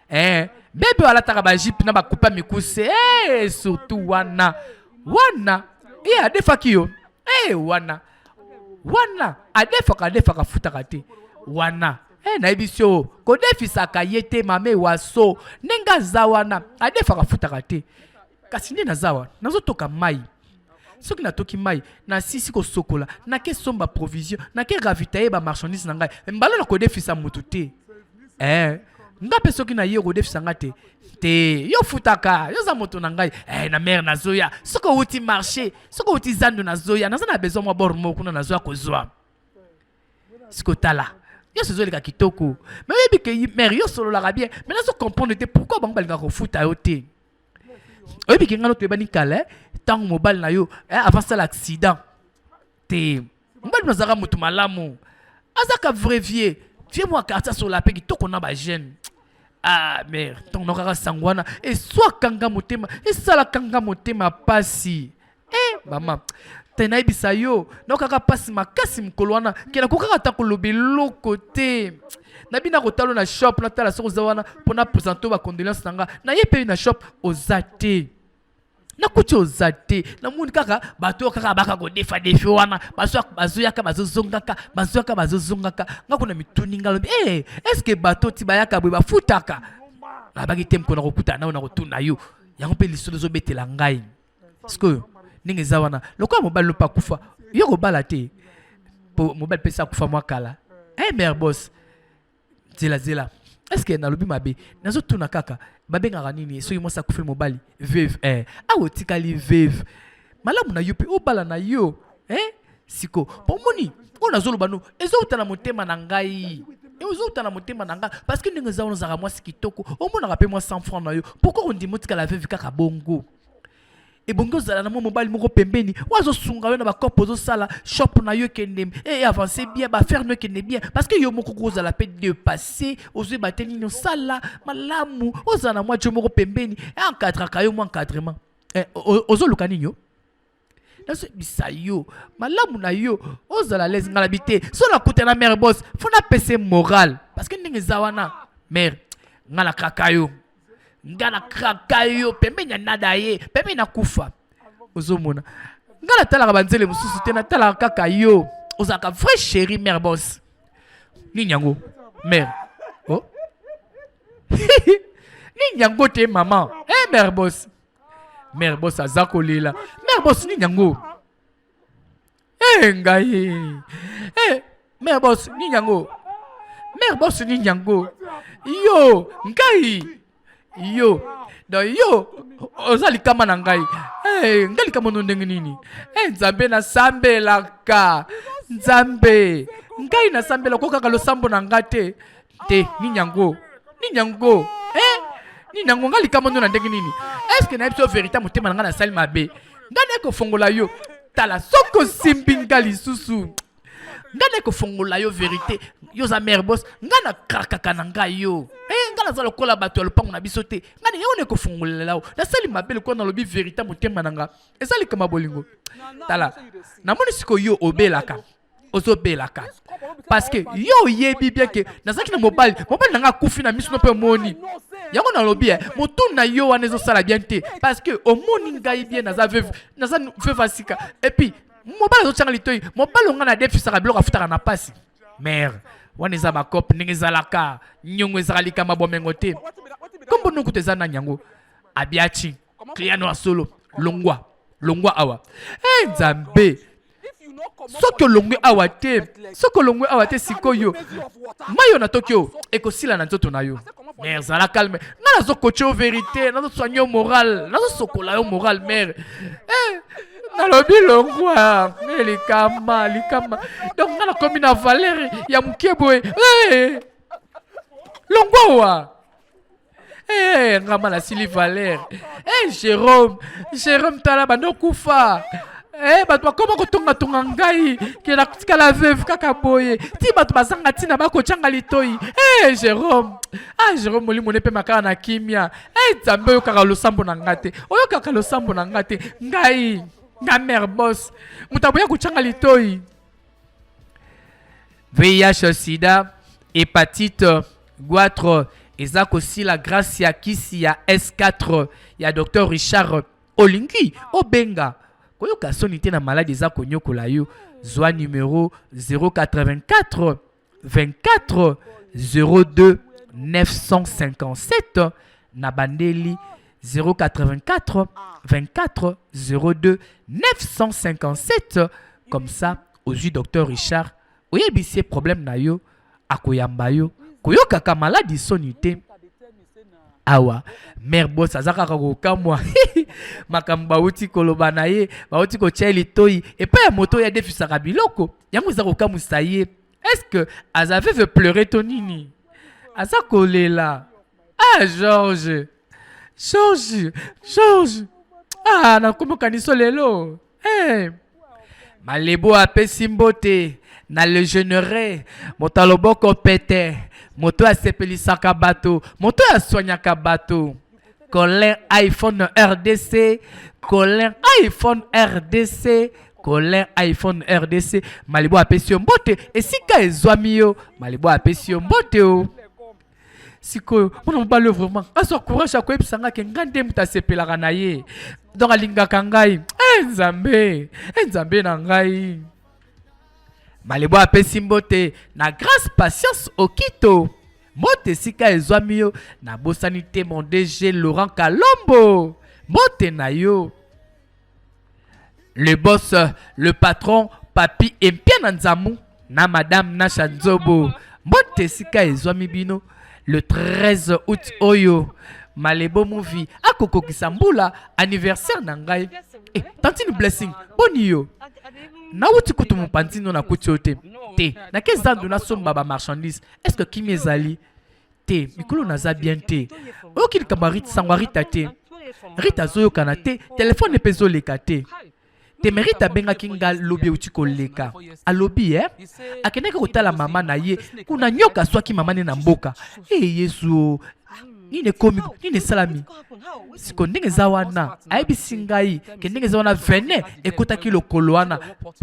Speaker 6: eh, Bebe oyo alataka bajupe na bakupa mikuse, eh, surtout wana wana ye adefaki yo, eh, wana wana adefaka, adefaka, afutaka te wana. Eh, nayebisi yo, kodefisaka ye te. Mame waso ndenge aza wana, adefaka, afutaka te. Kasi nde naza wana, nazotoka mai. Soki natoki mai, nasisi kosokola, nake somba provision, nake ravitailler bamarchandise na ngai. Mbala na kodefisa motu te, eh, nga mpe soki naye kodefisa nga te te. Yo futaka, yo oza moto na ngai, eh, na mare nazoya. Soki outi marché, soki outi zandu, nazoya, naza na besoin mwa bor moko kuna, nazoya kozwa. Sikoyo tala, nyonso ezoleka kitoko. Mais oyebi ke mare, yo osololaka bien, mais nazo comprendre te pourquoi bango balingaka kofuta yo te. Oyebi ke ngai no toyebani kala, ntango mobali na yo, eh, avant sala accident te. Mobali no azalaka motu malamu, azaka vrai vieux, vieux mwa quartier, asola mpe kitoko na bajeune. Ah mare, ntango nakaka sango wana, eswakanga motema, esalakanga motema pasi. Eh, mama te, nayebisa yo, naokaka mpasi makasi mokolo wana ke nakokaka ata koloba eloko te. Nabi na kotala na shop, natala soki oza wana mpo na présente bacondoléance na nga. Naye mpe na shop, oza te. Nakuti oza te. Namoni kaka bato oyo kaka baka kodefa defe wana, bazoyaka, bazozongaka, bazoyaka, bazozongaka. Nga kuna mituni nga, lobi: hey, est ce que bato ti bayaka boye bafutaka? Nabaki te, mokona kokutana nayo, na kotuna yo yango mpe. Lisolo ezobetela ngai sikoyo ndenge eza wana, lokola mobali lopa akufa, yo kobala te po mobali mpe akufa mwa kala. Eh, mare boss, zela zela, est ce que nalobi mabe? Nazotuna kaka, babengaka nini soki mwasi akufeli mobali? Veuve, eh. Awa otikali veuve, malamu na yo mpe obala na yo, eh? Siko pomoni oyo nazoloba no ezouta na motema na ngai, ezouta na motema na ngai, parce que ndenge eza wana, ozalaka mwasi kitoko, omonaka mpe mwa 100 franc na yo. Pourquoi kondima otikala veuve kaka bongo? Ebongi ozala na mwa mobali moko pembeni oyo azosunga yo na bakope ozosala, shop na yo ekende e avance bien, baaffaire no ekende bien, parce que yo moko kozala mpe dépassé, ozoyeba te nini osala malamu. Ozala na mwa jo moko pembeni encadraka yo, mwa encadrement. Eh, ozoluka nini yo? Nazoyebisa yo malamu na yo ozala lese. Ngai nabi te, so nakuta na mare bos, fo napesa moral, parce que ndenge eza wana, mare, ngai nakaka yo, ngai nakaka yo pembeni ya nada ye pembeni nakufa. Ozomona ngai natalaka banzele mosusu te, natalaka kaka yo. Ozalaka vrai chéri, mare bos. Nini yango, mare? Oh, nini yango te, mama? Eh, mare bos, mare bos aza kolela. Mare bos, nini yango? Eh, ngai, eh, mare bos, nini yango? Mare bos, nini yango? Yo ngai, yo donc yo oza likama na ngai. Hey, ngai likama no ndenge nini? Hey, Nzambe, nasambelaka Nzambe, ngai nasambelaka kaka losambo na ngai te te. Nini yango? Nini yango? Eh, nini yango? Ngai likama no na ndenge nini? Est-ce nayebi so vérité motema na ngai, nasali mabe? Ngai naye kofongola yo. Tala, soki osimbi ngai lisusu, ngai naye kofongola yo vérité. Yo oza mare bos, ngai nakrakaka na ngai yo. Eh, ngai naza lokola bato ya lopango na biso te. Ngai yango naye kofongolela yo. Nasali mabe lokola nalobi vérité motema na nga. Eza likama bolingo. Tala, namoni sikoyo yo obelaka, ozobelaka parce que yo oyebi bien ke nazalaki na mobali. Mobali na ngai akufi na miso no mpe omoni yango. Nalobi e motu na yo wana ezosala bien te, parce que omoni ngai bien, naza veuve, naza veuve ya sika. Et puis mobali azotianga litoi, mobali onga nadefisaka biloko, afutaka na pasi. Mare, wana eza bakope ndenge ezalaka, nyongo ezalaka likama bomengo te. Kombo nokuta eza nani yango? Abiachi client ya solo. Longwa, longwa awa. E Nzambe, soki olongwe awa te, soki olongwe awa te sikoyo, mai oyo natoki oyo ekosila na nzoto na yo. Mare, zala calme. Nga nazokotia yo vérité, nazosoigne yo moral, nazosokola yo moral, mare. Eh, nalobi longwa. Me likama, likama. Donc nga nakomi na valeur ya moke boye? Eh, longwa wa. Eh, ngama nasili valeur. Eh, Jérôme, Jérôme, tala bando kufa. Eh, bato bakoma kotongatonga ngai ke natikala veuve kaka boye, ti bato bazanga ntina bakotyanga litoi. Eh, Jérôme, ah, Jérôme, molimo ne mpe makala na kimia. Eh, Nzambe, oyokaka losambo na nga te? Oyokaka losambo na nga te? Ngai nga mare bos, moto aboya kotyanga litoi. VIH, sida, hépatite, goitre eza kosila grâce ya kisi ya S4 ya Dr Richard. Olingi obenga, koyoka soni te na maladi eza konyokola yo. Zwa numero 084 24 02 957. Na bandeli 084 24 02 957. Comme ça ozwi Dr Richard, oyebisi ye problème na yo, akoyamba yo. Koyokaka maladi soni te. Awa mare bos aza kaka kokamwa makambo bauti koloba na ye, bauti kotia ye litoi epai ya moto oyo adefisaka biloko. Yango eza kokamwisa ye. Est ce que aza veuve pleurer to nini? Aza kolela. Ah, George, George, George, ah, nakomi okaniso lelo. Hey. Malebo apesi mbote na le généreux, moto aloboko pete, moto asepelisaka bato, moto aswanyaka bato, Colin iPhone RDC, Colin iPhone RDC, Colin iPhone RDC. Malebo apesi yo mbote esika ezwami yo. Malebo apesi yo mbote o. Sikoyo mwana mobali oyo vraiment azwa courage ya koyebisa ngai ke ngai nde moto asepelaka na ye, donc alingaka ngai. E Nzambe, e Nzambe na ngai. Malebo apesi mbote na Grâce Patience Okito, mbote esika ezwami yo. Nabosani te mon DG Laurent Kalombo, mbote na yo. Le boss, le patron Papi Empia na Nzamu na madame Nasha Nzobo, mbote esika ezwami bino. Le 13 août oyo, Malebo Movie akokokisa mbula anniversaire na ngai. Eh, tantine Blessing, boni yo? Nawuti kutu mopanzi no, nakuti yo te. Te, nake zandu nasomba bamarchandise. Est ce que kimi ezali te? Mikolo naza bien te. Oyoki likambo ya Rita, sango ya Rita te? Rita azoyokana te, telefone mpe ezoleka te. Te, me Rita abengaki nga lobi euti koleka. Alobi e akendaki kotala mama na ye kuna, nyoka aswaki mama ne na mboka. E Yesu o! Nini ekomi? Nini esalami? Siko ndenge eza wana, ayebisi ngai ke ndenge eza wana venin ekotaki lokolo wana,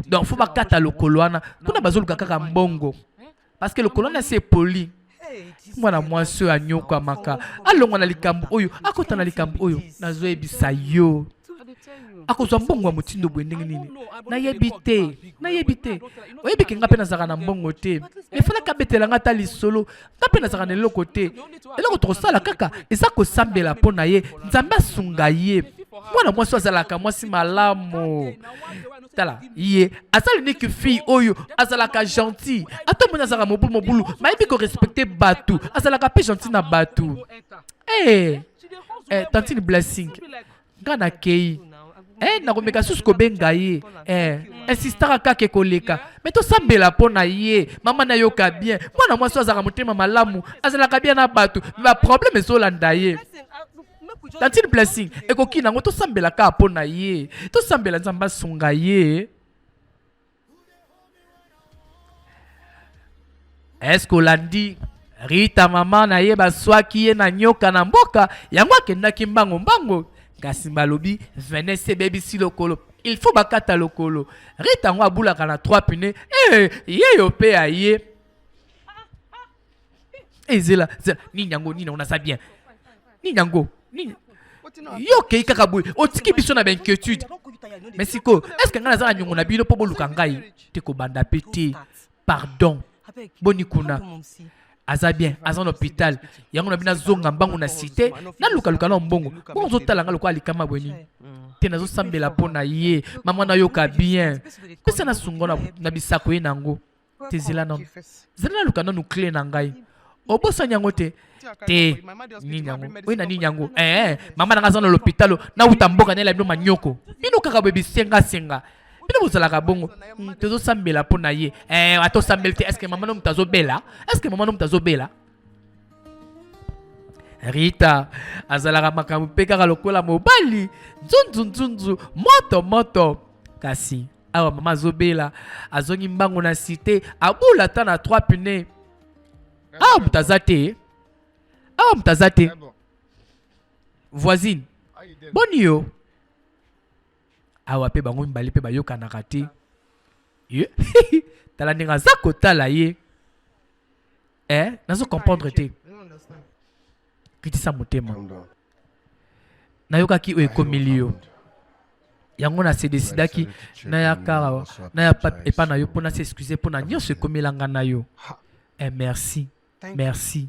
Speaker 6: donc fo bakata lokolo wana. Kuna bazoluka kaka mbongo parce que lokolo wana esi epoli. Mwana mwasi oyo anyokwamaka, alongwa na likambo oyo akota na likambo oyo. Nazoyebisa yo, akozwa mbongo ya motindo boye ndenge nini? Nayebi te, nayebi te. Oyebi ke nga mpe nazalaka na mbongo te, efalaki abetela nga ata lisolo. Nga mpe nazalaka na eloko te. Eloko tokosala kaka eza kosambela mpo na ye, Nzambe asunga ye. Mwana mwasi oyo azalaka mwasi malamu. Tala ye aza l'unique fille oyo azalaka gentil, ata omoni azalaka mobulu mobulu, mais ayebi ko respecter bato, azalaka mpe gentil na bato. Eh, eh, tantine Blessing, nga nakei eh, nakomeka susu kobenga ye eh, insistaka kaka ekoleka me tosambela mpo na ye mama nayoka bien. Mwana mwasi oyo azalaka motema malamu, azalaka bien na bato, me baproblème ezolanda ye. Tantine Blessing, ekoki nango, tosambela kaka mpo na ye, tosambela Nzambe asunga ye. Est-ce que olandi Rita mama na ye baswaki ye na nyoka na mboka yango akendaki mbango mbango, kasi balobi venese ebebisi lokolo, il faut bakata lokolo. Rita yango abulaka na 3 pneus, eh, yeyo pe aye. Eh, zela zela, nini yango, nini yango, naza bien, nini yango, nini yo okei kaka boye, otiki biso na bainquiétude. Mais sikoyo est ce que ngai naza na niongo na bino mpo boluka ngai te? Kobanda mpe te, pardon. Boni kuna? Aza bien, aza na hôpital. Yango na bino azonga mbangu na cité, nalukaluka na mbongo. Bongo ozotala nga lokola likama boye nini? Te, nazosambela mpo na ye, mama nayoka bien, pesa na sungo na bisako ye nango te. Zela nanu, zela naluka nanu clé na ngai. Obosani yango te? Te, nini yango oye na nini yango? Eh, mama na ngai aza na lopitalo, nauta mboka, nayela bino manyoko. Bino kaka boye, bisengasenga, bino bozalaka bongo. Tozosambela mpo na ye. Eh, ata osambeli te, est-ce mama no moto azobela? Est-ce mama no moto azobela? Rita azalaka makambo mpe kaka lokola mobali, nzunzunzunzu, moto moto. Kasi awa mama azobela, azongi mbangu na cité, abula ata na 3 pneus. Awa moto aza te, awa moto aza te. Voisine, boni yo? Awa mpe bango mibale mpe bayokanaka te. Ye tala ndenge aza kotala ye. Eh, nazo comprendre te. Kitisa motema, nayokaki oyo ekomeli yo, yango na se décidaki naya kaka, naya epa na yo mpo na se excuse mpo na nyonso ekomelanga na yo. Eh, merci, merci.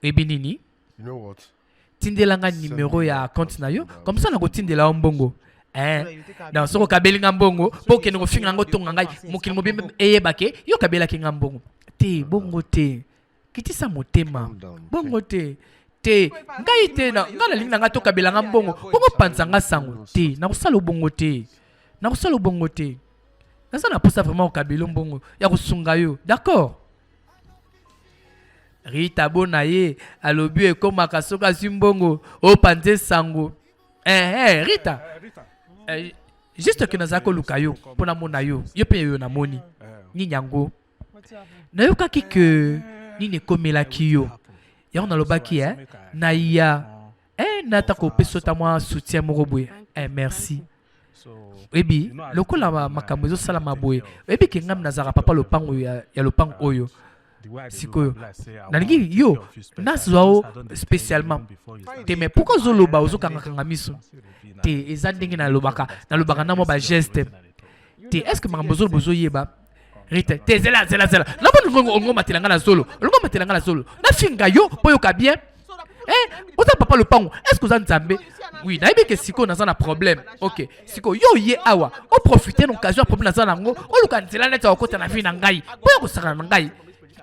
Speaker 6: Oyebi nini? Tindela nga numéro ya compte na yo, comme ça nakotindela yo mbongo. Eh, donc soki okabeli nga mbongo mpo okende kofinga yango, tonga ngai mokili mobimba eyeba ke yo okabelaki nga mbongo te. Bongo te, kitisa motema. Bongo te, te, ngai te na, ngai nalingi na ngai tokabela nga mbongo bongo panza nga sango te. Nakosala bongo te, nakosala bongo te. Naza na mposa vraiment okabela mbongo ya kosunga yo, d'accord? Rita bo na ye alobi ekomaka soki azwi mbongo opanze sango. Eh, eh, Rita, eh, juste ke nazala koluka yo mpo namona yo, yo mpe yo namoni. Nini yango? Nayokaki ke nini ekomelaki yo, yango nalobaki eh, naya eh, nata kopesa ota mwa soutien moko boye. Eh, merci. Oyebi lokola makambo ezosalama boye, oyebi ke ngai nazalaka papa lopango ya lopango oyo. Sikoyo nalingi yo nazwa o spécialement te. Mais pourquoi ozoloba ozokangakanga miso te? Eza ndenge nalobaka, nalobaka na mwa bageste te. Est ce que makambo ozoloba ozoyeba? Rita te, zela zela zela, namoni olingo matela nga na zolo, olingo matela nga na zolo. Nafinga yo mpo yoka bien. Eh, oza papa lopango, est ce que oza Nzambe? Oui, nayebi ke sikoyo naza na problème. Ok, sikoyo yo ye awa oprofite na occasion ya problème naza nango, oluka nzela neti akokota na vie na ngai mpo ya kosakana na ngai.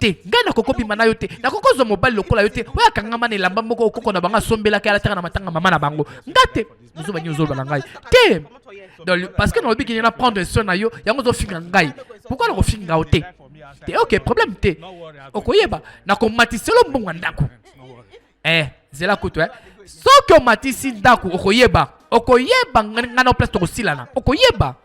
Speaker 6: Te, ngai nakoki obima na yo te, nakoki kozwa mobali lokola yo te oyo akangama na elamba moko okoko na bango asombelaki, alataka na matanga mama na bango. Nga te, ozoba nini? Ozoloba na ngai te. Donc parce que nalobi kende na prendre soin na yo, yango ozofinga ngai. Pourquoi nakofinga yo te? Te, ok, problème te, okoyeba nakomatiselo mbongo ya ndako. Eh, zela kutu, eh. Soki omatisi ndako, okoyeba, okoyeba ngai na place tokosilana, okoyeba.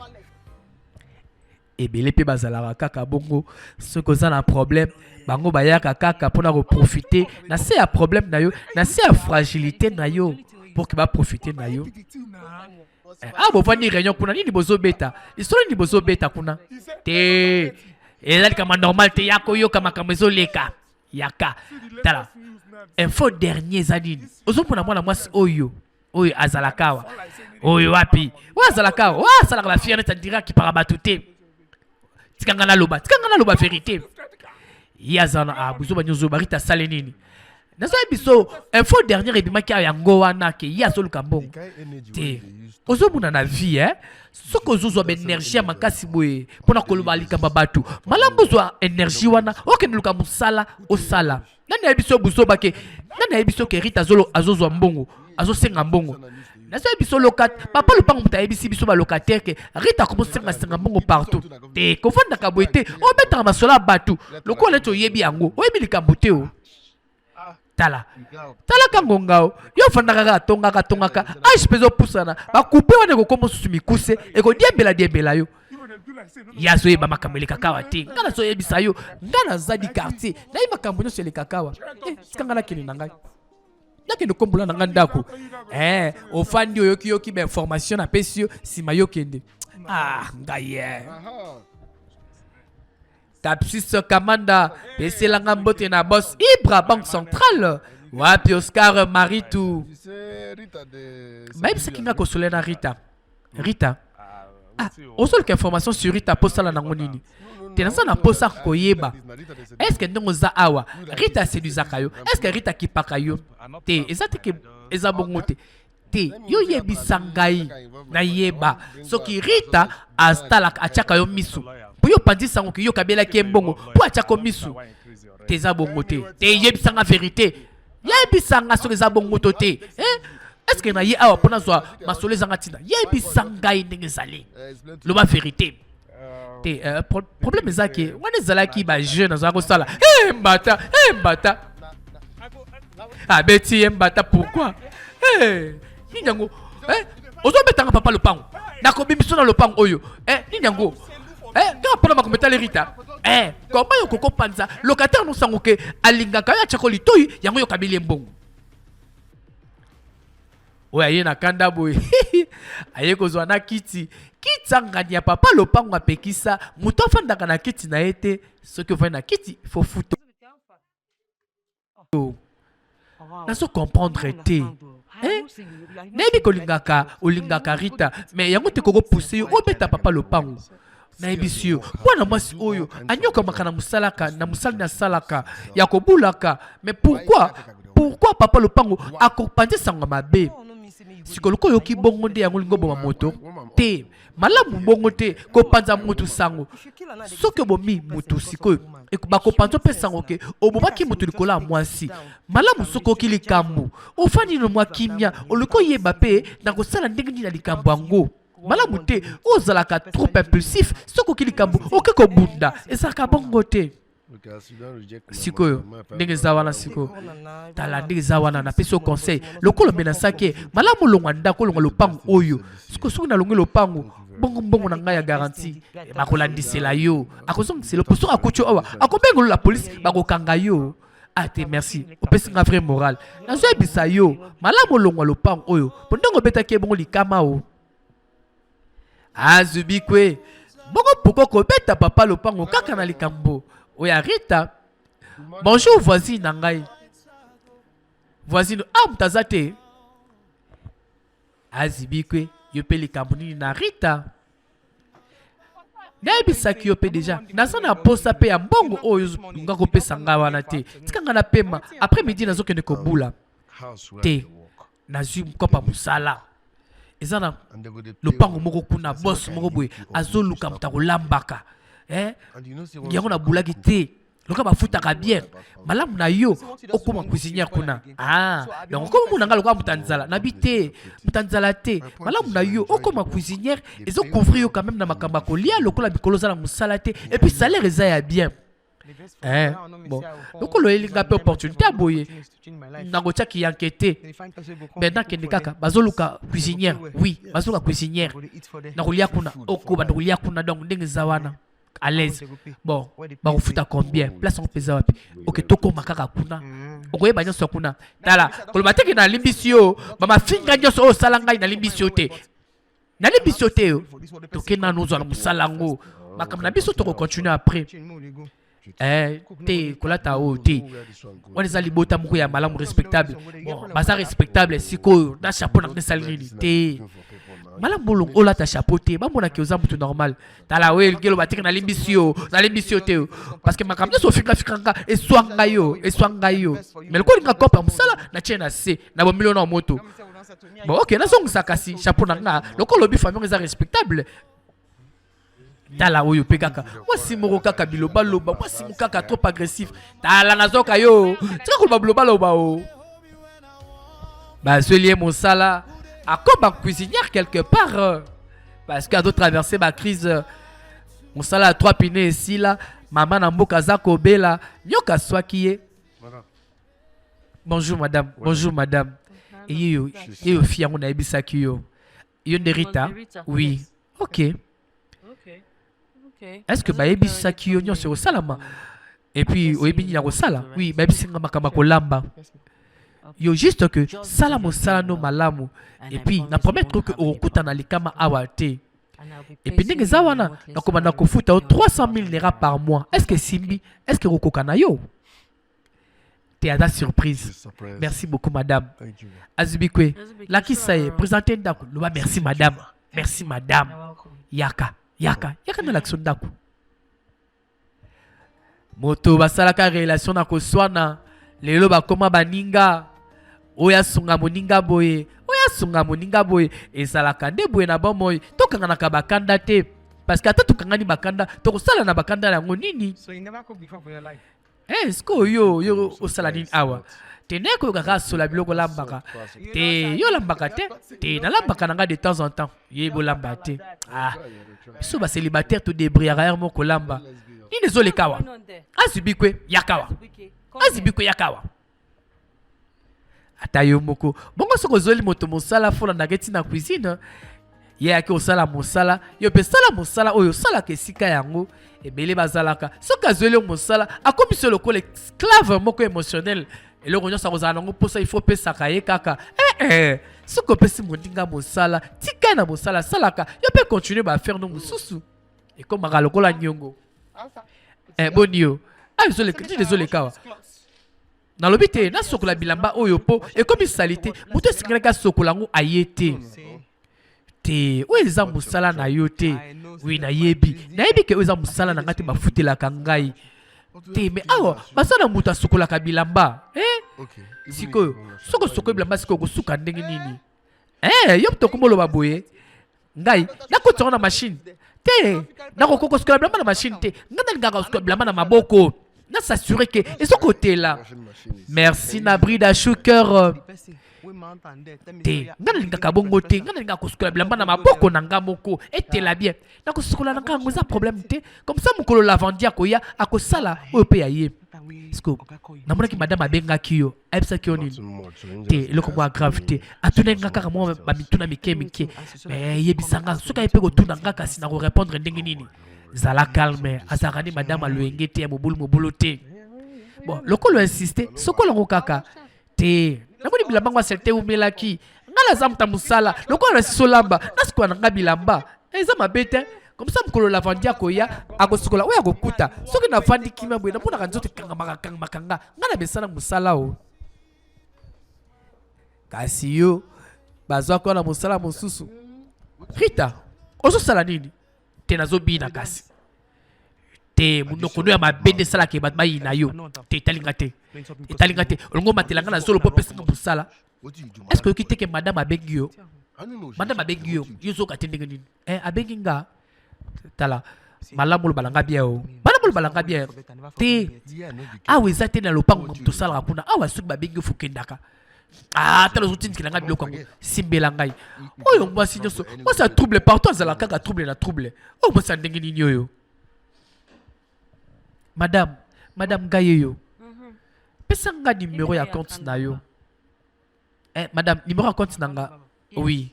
Speaker 6: Ebele mpe bazalaka kaka bongo, soki oza na problème bango bayaka kaka mpona koprofite na se ya problème na yo, na se ya fragilité na yo, pour que baprofite na yo. Eh, ah, bovandi réunion kuna, nini bozobeta lisolo, nini bozobeta kuna? Te, eza likambo normal te ya koyoka makambo ezoleka. Yaka tala info dernier eza nini. Ozomona mwana mwasi oyo, oyo azalaka awa, oyo wapi, oyo azalaka awa, oyo asalaka bafiere neti andira akipaka bato te. Tika nga naloba, tika nga naloba vérité. Ye aza na ah, buzoba nyonso. Barita asali nini? Nazoyebi biso info dernière ebimaki awa, yango wana ke ye azoluka mbongo te. Ozomona na vie, eh? Soki ozozwa baénergie ya makasi boye mpona koloba likambo ya bato, malamu ozwa énergie wana okende luka mosala osala. Nani ayebi biso buzoba ke nani ayebi biso ke Rita azozwa mbongo, azosenga mbongo? Nazoyebi biso papa lopango moto ayebisi biso, balocataire, ke Rita akomosengasenga mbongo partout. Te, kovandaka boye te, obetaka masolo ya bato lokola neti oyebi yango, oyebi likambo te. O tala, talaka ngonga o yo ofandaka kaka, tongaka tongaka, age mpe ezopusana, bakupe wana ekokoma mosusu mikuse, ekodiembela diembela yo. Ye azoyeba makambo elekaka awa te. Ngai nazoyebisa yo, ngai naza du quartier, nayebi makambo nyonso elekaka awa. Eh, tika ngai nakende na ngai, nakende kombola na ngai ndako. Eh, ofandi, oyoki yoki bainformation napesi yo, nsima yokende. Ah, ngai ye Tapsis Kamanda, peselanga mbote na boss Ibra, Banque Centrale. Wapi Oscar Maritu? Bayebisaki nga kosolela na Rita. Rita, ah, ozoluka information sur Rita mpo osala nango nini? Te, naza na mposa koyeba est-ce ndenge oza awa, Rita aséduisaka yo? Est-ce Rita akipaka yo te? Eza te ke eza bongo te. Te, yo yebisa ngai nayeba soki Rita atalaka, atiaka yo misu, mpo yo panzi sango ke yo kabelaki ye mbongo mpo atiako misu te. Eza bongo te? Te, yebisanga vérité, yebisanga soki eza bongo to te. Eh? Est ce que na ye awa mpo nazwa masolo ezanga ntina? Yebisa ngai ndenge ezali, loba vérité. Te, problème eza ke wana ezalaki bajeune azalaka kosala. Hey, mbata, hey, mbata abeti ye mbata. Pourquoi? Hey, nini yango? Hey, ozobetanga papa lopango, nakobimiso na lopango oyo. Hey, nini yango? Eh, kaka mpona makambo etali Rita. Eh, koma yo kokopanza locataire nosango ke alingaka yo, atiako litoi yango, yo kabeli ye mbongo. Oyo aye na kanda boye, aye kozwa na kiti, kiti angani ya papa lopango. Apekisa moto afandaka na kiti na ye te. Soki ofandi na kiti, faut futa. Nazo comprendre te. Eh? Nayebi kolingaka, olingaka Rita, mais yango te kokopuse yo obeta papa lopango. Nayebisi yo, mwana mwasi oyo anyokamaka na mosalaka, na mosali asalaka ya kobulaka. Mais pourquoi, pourquoi papa lopango akopanza sango mabe? Sikoyo lokola oyoki bongo nde yango olingi oboma moto? Te, malamu bongo te kopanza motu sango. Soki obomi motu sikoyo, bakopanza mpe sango ke obomaki motu likolo ya mwasi. Malamu soki oki likambo, ofandi no mwa kimia, oluki oyeba mpe na kosala ndenge nini na likambo yango. Malamu te ozalaka trop impulsif. Soki oki likambo, oke kobunda, ezalaka bongo te. Sikoyo ndenge eza wana, sikoyo tala ndenge eza wana, napesi yo conseil lokola omenasaki. Malamu olongwa ndako, olongwa lopango oyo. Sikoyo soki nalongwi lopango bongo, mbongo na ngai ya garantie bakolandisela yo, akozongisela. Po soki akuti yo awa, akobengolo la police, bakokanga yo. Ah te, merci, opesi nga vrai moral. Nazoyebisa yo, malamu olongwa lopango oyo, po ndenge obetaki ye bongo, likama o azubikwe bongo. Poko kobeta papa lopango kaka na likambo oyo ya Rita? Bonjour voisine na ngai, voisine. Ah, moto aza te. Azibikwe, yo mpe likambo nini na Rita? Nayebisaki yo mpe déjà, naza na posa mpe ya mbongo oyo nga kopesa ngai wana te. Tika ngai napema, après midi nazokende kobula te. Nazwi kopa mosala, eza na lopango moko kuna, boss moko boye azoluka moto akolambaka. Eh? Yango nabulaki te, loka bafutaka bien. Malamu na yo okóma cuisinière kuna. Ah, donc okóma mona nga lokola moto ya nzala. Nabi te, moto ya nzala te. Malamu na yo okóma cuisinière, ezocouvrir yo quand même na makambo ya kolia, lokola mikolo oza na mosala te, et puis salaire eza ya bien. Eh, bon, lokola oyelinga mpe opportunité ya boye, nakotiaki yanke te. Mais nakende kaka, bazoluka cuisinière. Oui, bazoluka cuisinière, nakolia kuna, okobanda kolia kuna. Donc ndenge eza wana. À l'aise. Bon, bakofuta combien? Place yango mpenza wapi? Ok, tokóma kaka kuna. Okoyeba nyonso kuna. Tala, koloba teke nalimbisi yo, bamafinga nyonso oyo osala ngai nalimbisi yo te. Nalimbisi yo te yo. Toke nanu ozwa na mosala yango. Makambo na biso tokocontinue après. Eh, te kolata oyo te wana eza libota moko ya malamu respectable bon baza respectable sikoyo na chapeau na esali nini te malamu bolongo olata chapeau te bamonaki oza motu normal tala oyo elingi eloba teke nalimbisi yo nalimbisi yo te parce que makambo nyonso ofikafika nga eswa ngai yo eswa ngai yo mais lokola olinga kope ya mosala natie na se na bomili na moto bon ok nazongisa kasi chapeau na nga lokola olobi famille eza respectable tala oyo mpe kaka mwasi moko kaka bilobaloba mwasi moko kaka trop agressif tala nazoka yo tika koloba bilobaloba o bazweli ye mosala akoma cuisinière quelque part euh, parce que azo traverser ba crise euh, mosala ya trois pine esila mama na mboka aza kobela nyoka aswaki ye bonjour madame bonjour madame eyeyo yeyo fi yango nayebisaki yo yo nde Rita oui ok est ce que bayebisaki yo nyonso ekosalama et puis oyebi nini ya kosala oui bayebisi nga makambo ya kolamba yo juste que sala mosala no malamu et puis na promettre que okokutana likama awa te et puis ndenge eza wana nakobanda kofuta yo 300 000 naira par mois est ce que esimbi est ce que okokoka na yo te aza surprise merci beaucoup madame azubikwe lakisa ye présente ndako loba merci madame merci madame yaka yaka yaka nalakisa ndako moto basalaka relation na koswana lelo bakoma baninga oyo asunga moninga boye oyo asunga moninga boye ezalaka nde boye na bomoi tokanganaka bakanda te parce que ata tokangani bakanda tokosala na bakanda yango nini Eh, sikoyo yo yo osala nini awa te naye koyoka kaka sola biloko olambaka te yo olambaka te te nalambaka na ngai de temps en temps ye bolamba te ah biso bacélibataire todebriyaka yare moko kolamba nini ezoleka awa azibikwe yakawa azibikwe yakawa ata yo moko bongo soki ozweli moto mosala folandaka eti na cuisine ye ayaki kosala mosala yo mpe sala mosala oyo osalaka esika yango ebele bazalaka soki azweli yo mosala akomisi yo lokola esclave moko émotionnel eloko nyonso akozala nango mposa ifo opesaka ye kaka eh, eh. soki opesi moninga mosala tika ye na mosala asalaka yo mpe continue baaffaire no mosusu ekomaka lokola niongo eh, boni yo ah, nini ezoleka awa nalobi te nasokola bilamba oyo mpo ekomi salite moto esengelaki asokola yango aye te te oyo eza mosala na yo te wi nayebi nayebi ke oyo eza mosala na ngai te bafutelaka ngai te me awa baza na moto asokolaka bilamba eh? sikoyo soki osokoli bilamba sikoyo okosuka ndenge nini eh, yo moto okomi oloba boye ngai nakotisa yango na machine te nakokoka kosukola bilamba na machine te ngai nalingaka kosukola bilamba na maboko na s'assurer ke ezokotela merci na brida shuker te ngai nalingaka bongo te ngai nalingaka kosukola bilamba na maboko na ngai moko etela bien nakosukola na ngai yango eza problème te comme ça mokolo lavandi akoya akosala oyo mpe ya ye siko namonaki madame abengaki yo ayebisaki yo nini te eloko moko ya grave te atunaki nga kaka mwa bamituna mike mike mais yebisa nga soki aye mpe kotuna nga kasi na korépondre ndenge nini zala calme azalaka nde madame aloyenge te ya mobulu mobulu te bon lokola insiste sokola yango kaka te namoni bilamba ngo asel te umelaki nga naza moto ya mosala lokola nasisi olamba nasikola na nga bilamba eza mabe te comme ça mokolo lavandi akoya akosukola oyo akokuta soki navandi kimia boye namonaka nzoto ekangamaka kangamaka nga nga na mesana mosala o kasi yo bazwaki wana mosala mosusu rita ozosala nini te nazobina kasi te monoko no ya mabe nde esalaka bato bayina yo te etali nga te etali nga te olingi omatela nga na zolo mpo opesa nga mosala est ce que oyoki te ke madame abengi yo madame abengi yo yo ozoyoka te ndenge nini eh, abengi nga tala malamu oloba na nga bien o malamu oloba na nga bien te awa eza te na lopango tosalaka kuna awa soki babengi yo fokendaka ah tala ozotindikela ngai biloko yango simbela ngai oyo mwasi nyonso mwasi ya trouble partout azala kaka trouble na trouble oyo mwasi ya ndenge nini oyo madame madame ngai yeyo pesa nga numero ya compte na yo eh, madame numéro ya compte na nga oui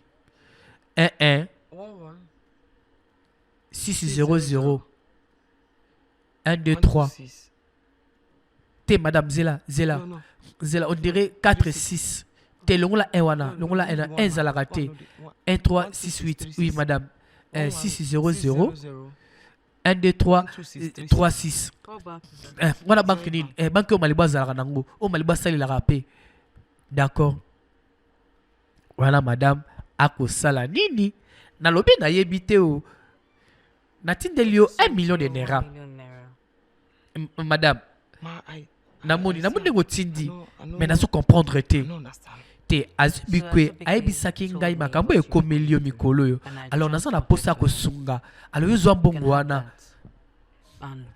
Speaker 6: 1 1 6 0 0. 1 2 3 te madame zela zela zela on dirait 4 6 te longola 1 wana longola 1 1 ezalaka te 1 3 6 8 oui madame 6 0 0 1 2 3 3 6 eh, wana banque nini eh, banque oyo malibo azalaka nango oyo malibo asalelaka mpe d'accord wana madame akosala nini nalobi nayebi te o natindeli yo 1 million de naira madame namoni namoni ndenge otindi mais nazo comprendre te te azwi bikwe ayebisaki ngai makambo ekomeli yo mikolo oyo alors naza na mposa ya kosunga alors yo zwa mbongo wana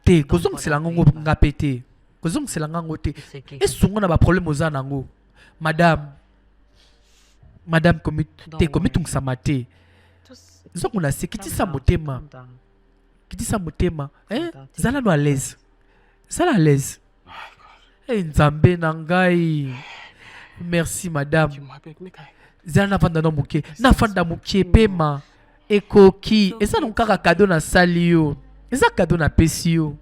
Speaker 6: te kozongisela yango nga mpe te kozongisela nga yango te esunga na baproblème oza na yango madame madame komi te komitungisama te zongo na se kitisa motema kitisa motema eh? zala no à l'aise zala à l'aise hey, nzambe na ngai merci madame zala nafanda no moke nafanda moke pema ekoki eza nango kaka kado nasali yo eza kado napesi yo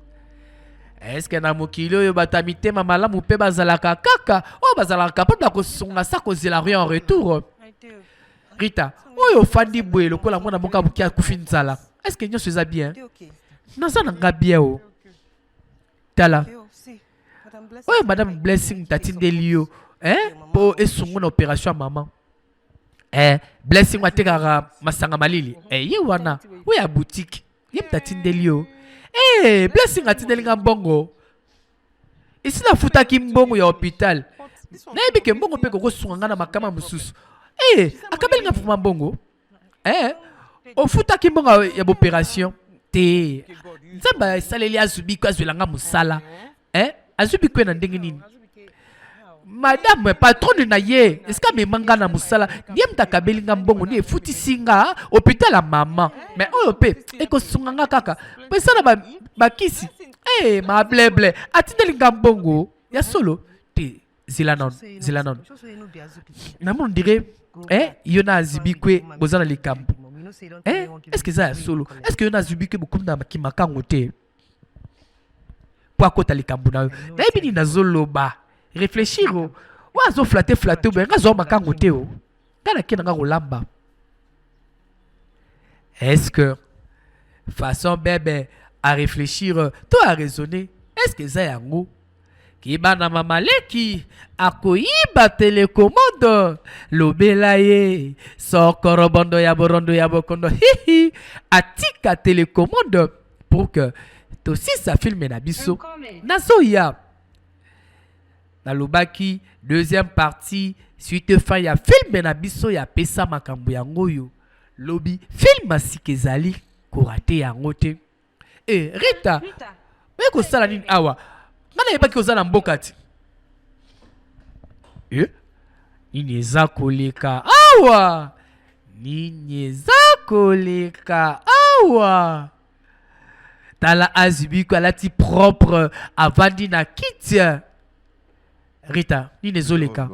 Speaker 6: eske na mokili oyo bato ya mitema malamu mpe bazalaka kaka oyo bazalaka capable ya kosunga sa kozela rien en retour Rita oyo ofandi boye lokola mwana moko abuki akufi nzala eske nyonso eza bien naza na nga bien o tala oyo madame blessing tatindeli yo eh mpo esungu na opération ya mama eh blessing atekaka masanga malili eh ye wana oyo ya boutique ye moto atindeli yo eh blessing atindeli nga mbongo esi nafutaki mbongo ya hôpital nayebi ke mbongo mpe kokosunga nga na makama mosusu eh akabeli nga vraimen mbongo eh ofutaki mbongo ya boperation te nzambe asaleli azubiko azwela nga mosala eh azwi bikwe na ndenge nini madame patronne na ye esika amema nga na mosala ye moto akabeli nga mbongo nde efutisi nga hôpital ya mama mais oyo mpe ekosunga nga kaka mpo esala bakisi ba hey, mableble atindeli nga mbongo ya solo te zela nano zela nano namoni ondire eh, yo na azibikwe boza na likambo eh, est ce que eza ya solo est ce que yo na azibikwe bokomi na kimakango te mpo akota likambo na yo nayebi nini nazoloba réfléchir o oyo azoflate flate obe nga azwa makango te o nga nake na nga kolamba est ce que façon bebe à réfléchir to à raisonner est ce que eza yango kiba na mama leki akoyiba telekomande lobela ye sokorobondo ya borondo ya bokondo hihi atika telekomande pour que tosisa filme na biso nazoya nalobaki deuxième partie suite fin ya filme na biso ya pesa makambo yango oyo lobi filme sika ezali korate yango te e rita oye kosala nini awa ngai nayebaki oza na mboka ti e nini eza koleka awa nini eza koleka awa tala azibiko alati propre avandi na kiti rita nini ezoleka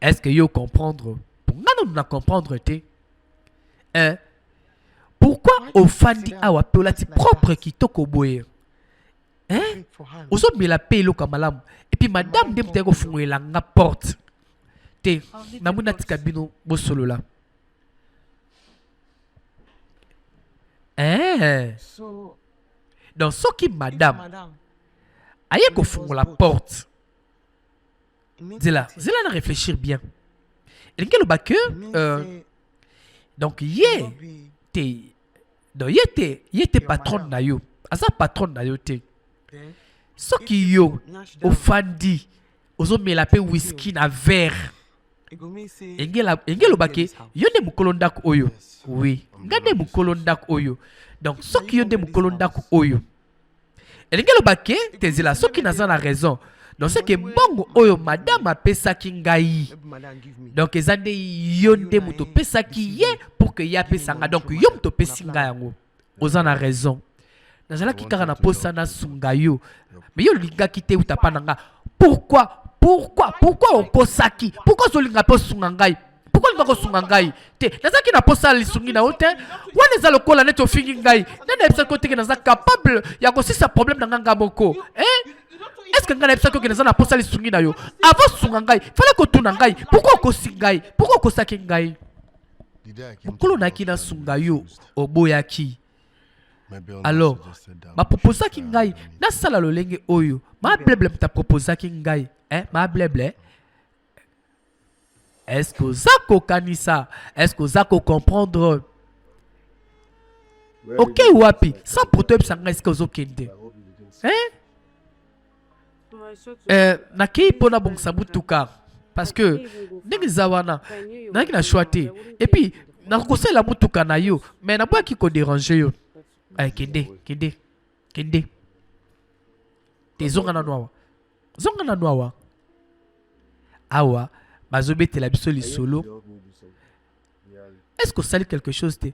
Speaker 6: est ce que yo comprendre po ngai nanu na comprendre te eh, pourquoi ofandi awa mpe olati propre kitoko boye eh? ozomela mpe eloko ya malamu epuis madame nde moto ayaki kofungolela nga porte te namoni natika bino bosolola eh. Donc soki madame aye kofungola porte zela zela na réfléchir bien elingi eloba que euh, donc ye te donc ye te ye te patronne na yo aza patronne na yo te soki yo ofandi ozomela mpe whisky na verre elingi eloba ke yo nde mokolo ndako oyo oui nga nde mokolo ndako oyo donc soki yo nde mokolo ndako oyo elingi eloba ke te nzela soki naza na raison donc seke mbongo oyo madame apesaki ngai donc eza nde yo nde moto opesaki ye pour que ye apesa nga donc yo moto opesi ngai yango oza na raison nazalaki kaka na posa nasunga yo mais yo olingaki te uta pa na nga pourquoi pourquoi pourquoi okosaki pourquoi ozolinga mpe osunga ngai pourquoi Pourquoi olinga kosunga ngai te? Nazalaki na posa ya lisungi na yo te. Wana eza lokola neti ofingi ngai. Nde nayebisaki yo te ke naza capable ya kosisa problème na ngai nga moko. Eh? Est-ce que ngai nayebisaki yo ke naza na posa lisungi na yo? Avant osunga ngai, fallait kotuna ngai. Pourquoi okosi ngai? Pourquoi okosaki ngai? Mokolo nayaki nasunga yo, oboyaki. Alors, baproposaki ngai nasala lolenge oyo. Ma bleble moto aproposaki ngai. Eh, ma bleble. Est-ce que oza kokanisa? Est-ce que oza kocomprendre? Ok wapi? Sans pour toi oyebisa ngai esika ozokende. Hein? Eh, nakei mpo nabongisa motuka parce que ndenge eza wana nayaki na choix te et puis nakosalela motuka na yo mais naboyaki koderange yo. Eh, kende kende kende te, zonga nanu awa, zonga nanu awa. Awa bazobetela biso lisolo. Est-ce que osali quelque chose te?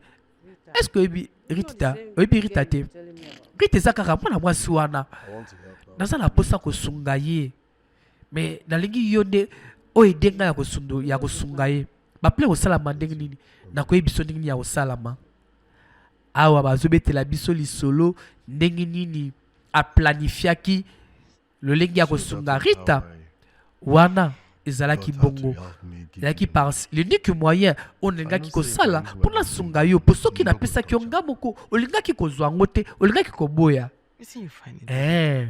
Speaker 6: Est-ce que oyebi Rita? Oyebi Rita te? Rita eza kaka mwana mwasi wana, naza na mposa kosunga ye, mais nalingi yo nde oyo ede ngai ya kosunga ye. Baplan kosalama ndenge nini? Nakoyebi biso ndenge nini ya kosalama. Awa bazobetela biso lisolo ndenge nini aplanifiaki lolenge ya kosunga Rita. Wana ezalaki bongo, ezalaki par l'unique moyen oyo nalingaki kosala mpo nasunga yo, mpo soki napesaki yo nga moko, olingaki kozwa yango te, olingaki koboya. Eh.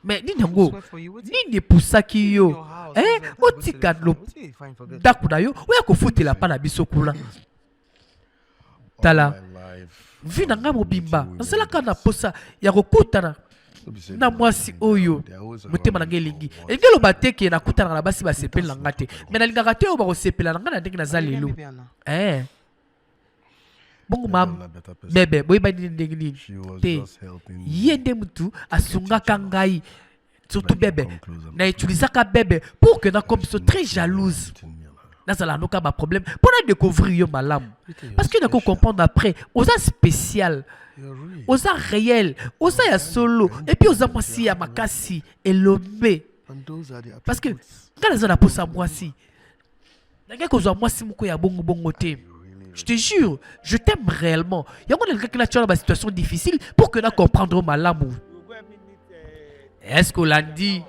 Speaker 6: Mais nini yango, nini epusaki yo, eh, otika ndako na yo oya kofutela mpa na biso kuna? Tala, vi na ngai mobimba nasalaka na posa ya kokutana na mwasi oyo motema na ngai elingi. Elingi eloba te ke nakutanaka na basi basepeli na ngai te, me nalingaka te oyo bakosepela na ngai na ndenge naza lelo. Eh. Bongo ma bebe, boyebani ndenge nini te? Ye nde mutu asungaka ngai, surtout bebe. Na utilisaka bebe pour que nakoma biso très jalouse, nazala noka baproblème mpo na découvrir yo malamu, parce que nako comprendre après oza spécial, oza réel, oza ya solo, et puis oza mwasi ya makasi elombe, parce que ngai naza na posa mwasi, nake kozwa mwasi moko ya bongo bongo te. Je te jure, je t'aime réellement. Yango nalingaki natia na basituation difficile pour que na comprendre malamu. Est-ce que olandi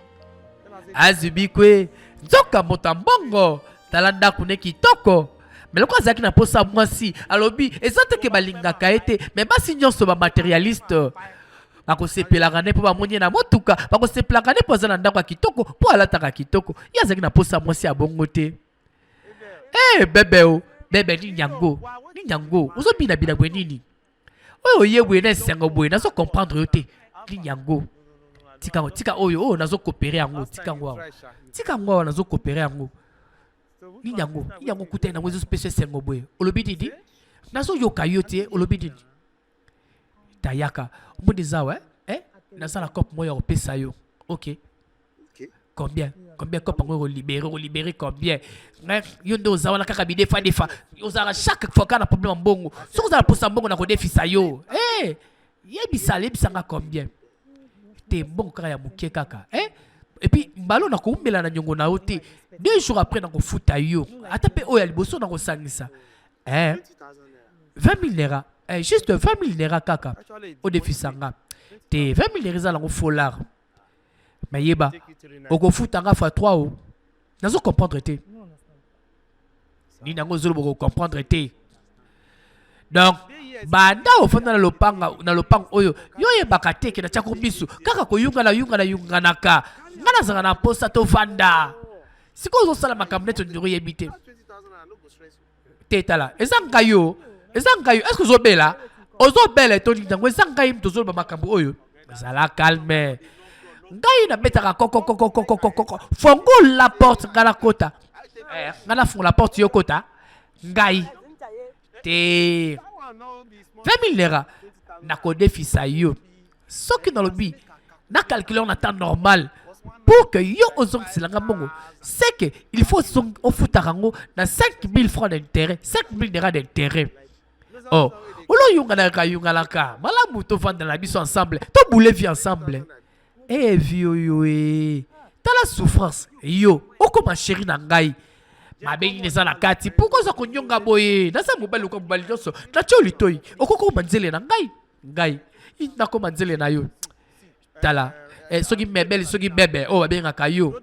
Speaker 6: azwi kwe nzoka moto ya mbongo? Tala ndako ne kitoko. Me lokola azalaki na posa mwasi, alobi eza te ke balingaka ye te, me basi nyonso bamatérialiste bakosepelaka nde mpo bamoni ye na motuka, bakosepelaka nde mpo aza na ndako ya kitoko, mpo alataka kitoko. Ye azalaki na posa mwasi ya bongo te. Eh, bebe o bebe, nini yango, nini yango ozobinabina boye? Nini oyo oye boye na esengo boye? Nazo comprendre yo te. Nini yango? Tika, tika oyo, oyo nazokopere yango, tika yango awa, tika yango awa, nazokopere yango. Nini yango, nini yango okutani yango ezopesa esengo boye? Olobi nini? Nazoyoka yo te. Olobi nini? Tayaka omoni eza awa, eh? Naza na cope moko ya kopesa yo. Ok, combien, combien cope yango ekolibere? Okolibere combien? Yo nde oza wana kaka bidefa defa, ozalaka chaque fois kaka na problème ya mbongo. Soki ozala posa mbongo, na kodefisa yo. Eh, yebisa, yebisanga combien. Te, mbongo kaka ya moke kaka, eh? Et puis mbalo nakoumbela na niongo na yo te. 2 jours après nakofuta yo, ata mpe oyo ya liboso nakosangisa. Eh, 20 000 naira, eh, juste 20 000 naira kaka odefisanga te. 20 000 naira eza nango folar, mais yeba okofuta nga fois 3. O nazo comprendre te. Nini yango ozoloba okocomprendre te? Donc banda ofanda na lopanga, na lopango oyo, yo oyebaka te ke natiako misu kaka koyungana yungana yunganaka. Nga nazalaka na posa tovanda. Sikoyo ozosala makambo neti ondiri oyebi te. Te, tala, eza ngai yo, eza ngai yo. Est-ce ozobela, ozobela to nini yango? Eza ngai moto ozoloba makambo oyo. Zala calme. Ngai nabetaka kokokokokokokoko, fongola porte, ngai nakota. Eh, ngai nafongola porte, yo kota. Ngai te, 20 000 naira nakodefisa yo. Soki nalobi na calcule na temps normal pour que yo ozongiselanga mbongo, c'est que il faut ofutaka yango na 5000 francs d'intérêt, 5000 naira d'intérêt. Oh, oloyunganaka yunganaka malamu. Tovanda na biso ensemble, tobule vie ensemble. E vie oyo e, tala souffrance. Yo okoma chéri na ngai. Mabe nini eza na kati? Pourquoi oza konyonga boye? Naza mobali lokola mobali nyonso. Natye yo litoi. Okoki kokoma nzele na ngai? Ngai nakoma nzele na yo. Tala, eh, soki mebele soki bebe oyo babengaka yo.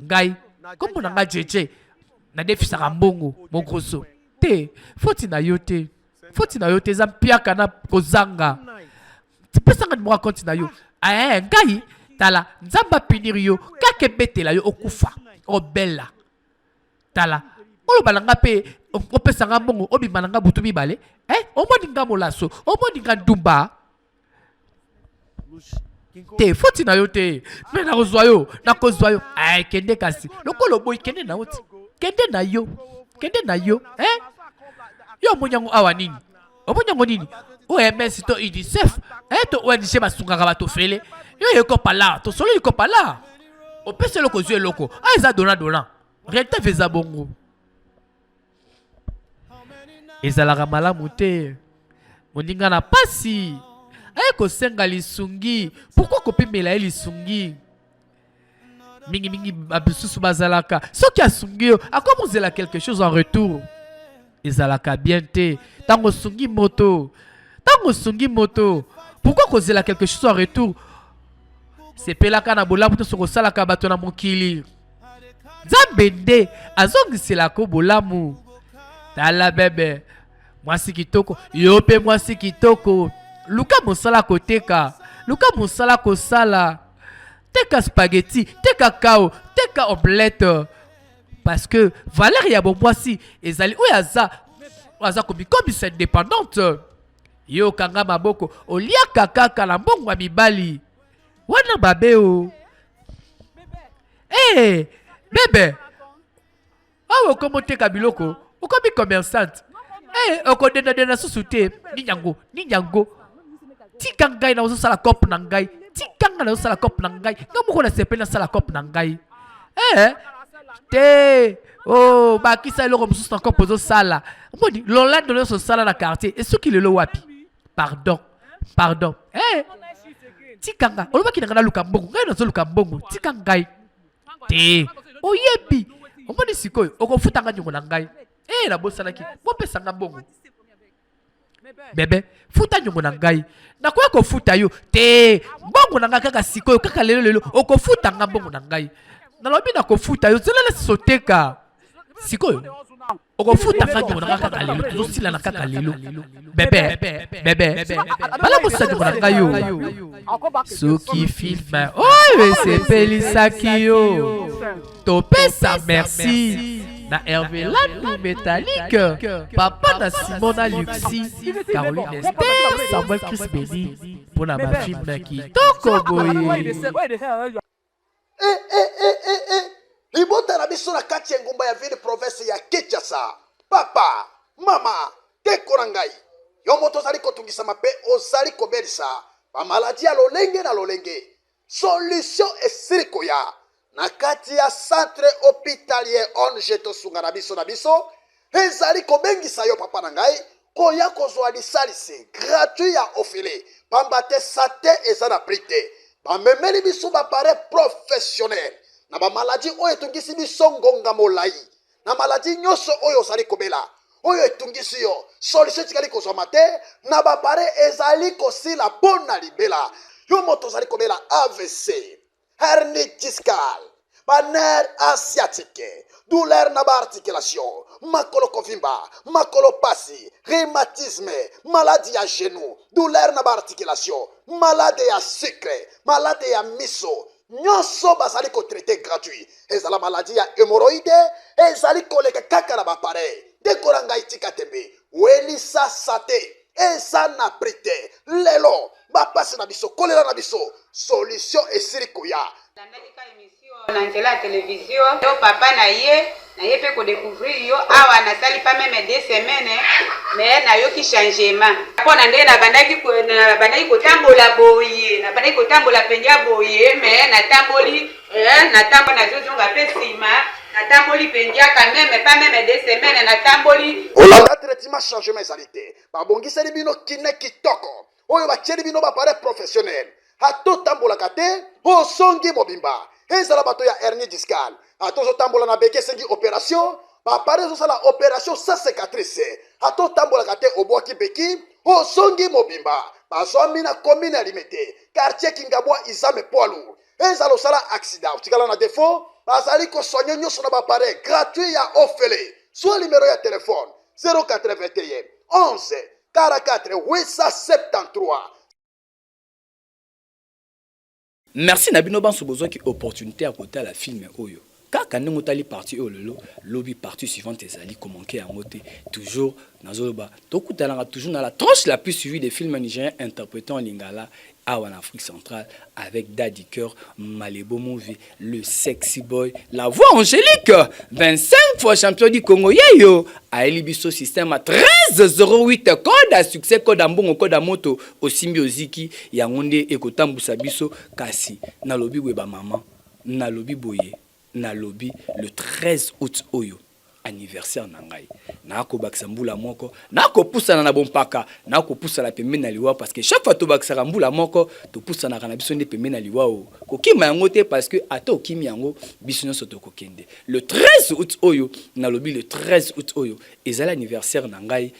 Speaker 6: Ngai kombo na ngai Jeje. Nadefisaka mbongo mogroso. Te, foti na yo te. Foti na yo te eza mpiaka na kozanga. Pesa nga numero ya compte na yo. Eh, ngai tala Nzambe apunir yo kaka ebetela yo okufa obela. Tala oloba na nga mpe opesa nga mbongo obima na nga butu mibale eh, omoni nga molaso omoni nga ndumba te foti na yo te me nakozwa yo nakozwa yo eh, kende kasi lokola oboyi kende na yo ti kende na yo kende na yo eh? yo omoni yango awa nini omoni yango nini oms to unicef eh, to ong basungaka bato ofele yo ekopa la tosololi kopa la opesi eloko ozwi eloko a eza dona dona réalité eza bongo ezalaka malamu te moninga na pasi aye kosenga lisungi pourkui kopimela ye lisungi mingimingi basusu bazalaka soki asungi yo akomi kozela quelque chose en retour ezalaka bien te ntango osungi moto ntango osungi moto pourquoi kozela quelque chose en retour sepelaka na bolamu nyonso kosalaka bato na mokili nzambe nde azongiselako bolamu tala bebe mwasi kitoko yo mpe mwasi kitoko luka mosala koteka luka mosala kosala teka spaghetti teka kao teka omelette parce que valeur ya bomwasi ezali oyo aza aza komikomisa indépendante yo okanga maboko oliaka kaka na mbongo ya mibali wana babe o hey, eh, bebe awa okomi oteka biloko okomi commerçante hey, eh, okodendadenda susu te nini yango nini yango tika ngai nazosala cope na ngai tika ngai nazosala cope na ngai ngai moko nasepeli nasala cope na ngai eh, te oh, bakisa eloko mosusu na cope ozosala omoni lolando nyonso osala na quartier esuki lelo wapi pardon pardon eh, tika ngai olobaki na ngai naluka mbongo ngai nazoluka mbongo tika ngai te oyebi omoni sikoyo okofuta ngai nyongo na ngai eh, nabosanaki bopesa ngai mbongo bebe futa nyongo na ngai nakoya kofuta yo te mbongo na ngai kaka sikoyo kaka lelo lelo okofuta ngai mbongo na ngai nalobi nakofuta yo zela nasoteka sikoyo okofuta ngai nyongo na ngai kaka lelo tozosilana kaka lelo bebe bebe balamusa nyongo na ngai yo soki filme oyo esepelisaki yo topesa merci na Hervé Landu Métallique, papa na Simon na Luxi, Caroline Esther, Samuel Chris Beni mpo na ba film kitoko boye.
Speaker 13: Eh, eh, eh, eh, eh. Libota na biso na kati ya engumba ya ville province ya Kinshasa. Papa, mama, ndeko na ngai, yo moto ozali kotungisama mpe ozali kobelisa bamaladi ya lolenge na lolenge Solution esili koya na kati ya centre hospitalier ong Tosunga na biso na biso ezali kobengisa yo papa na ngai koya kozwa lisalisi gratuit ya ofele pamba te sante eza na prix te. Bamemeli biso ba appareil professionnel na bamaladi oyo etungisi biso ngonga molai na maladi nyonso oyo ozali kobela oyo etungisi yo solution etikali kozwama te na bapare ezali kosila mpo na libela yo moto ozali kobela avc hernie discale baner asiatique douleur na baarticulation makolo kovimba makolo pasi rhumatisme maladi ya genou douleur na baarticulation malade ya sucre malade ya miso nyonso bazali kotraite gratuit ezala maladi ya hemoroide ezali koleka kaka na bapareil ndeko na ngai tika tembe welisa sate eza na prix te lelo bapasi na biso kolela na biso solution esili koya
Speaker 14: na nzela ya televizio yo papa na ye naye mpe kodecouvrir yo awa nasali pa meme deux semaines mais nayoki changement mpo na ndenge nabandaki nabandaki kotambola boye nabandaki kotambola mpenza boye mais natamboli eh, natamboli nazozonga mpe nsima natamboli mpenza quand meme pa meme deux semaines natamboli
Speaker 13: olanda traitement changement ezali te babongiseli bino kine kitoko oyo batieli bino baappareil professionnel ata otambolaka te osongi mobimba ezala bato ya hernie discale ata ozotambola na beke esengi operation Ba appareil ezosala operation sans cicatrice. Ata otambolaka te obwaki beki, ozongi mobimba. Bazwami na commune ya Limete, quartier Kingabwa Izame poids lourd. Ezala osala accident, otikala na defaut, bazali ko soigner nyonso na ba appareil gratuit ya ofele. Zwa numero ya telefone 081 11 44 873.
Speaker 1: Merci na bino banso bozwaki opportunite ya kotala film oyo. Kaka ndenge otali partie oyo lelo, lobi partie suivante ezali ko manquer yango te. Toujours nazoloba tokutanaka toujours na la tranche la plus suivie des films nigeriens interpretes en lingala awa na Afrique centrale avec Daddy Coeur, Malebo Movie, le sexy boy, la voix angélique, 25 fois champion du Congo yeyo ayeli biso système ya 1308 code à succès, code ya mbongo, code ya moto osimbi oziki yango nde ekotambusa biso. Kasi nalobi boye ba mama, nalobi boye, nalobi le 13 août oyo anniversaire na ngai, nakobakisa mbula moko, nakopusana na bompaka, nakopusana pembeni na liwa, parce que chaque fois tobakisaka mbula moko, topusanaka na biso nde pembeni na liwa. O kokima yango te, parce que ata okimi yango, biso nyonso tokokende. Le 13 août oyo, nalobi le 13 août oyo ezali anniversaire na ngai.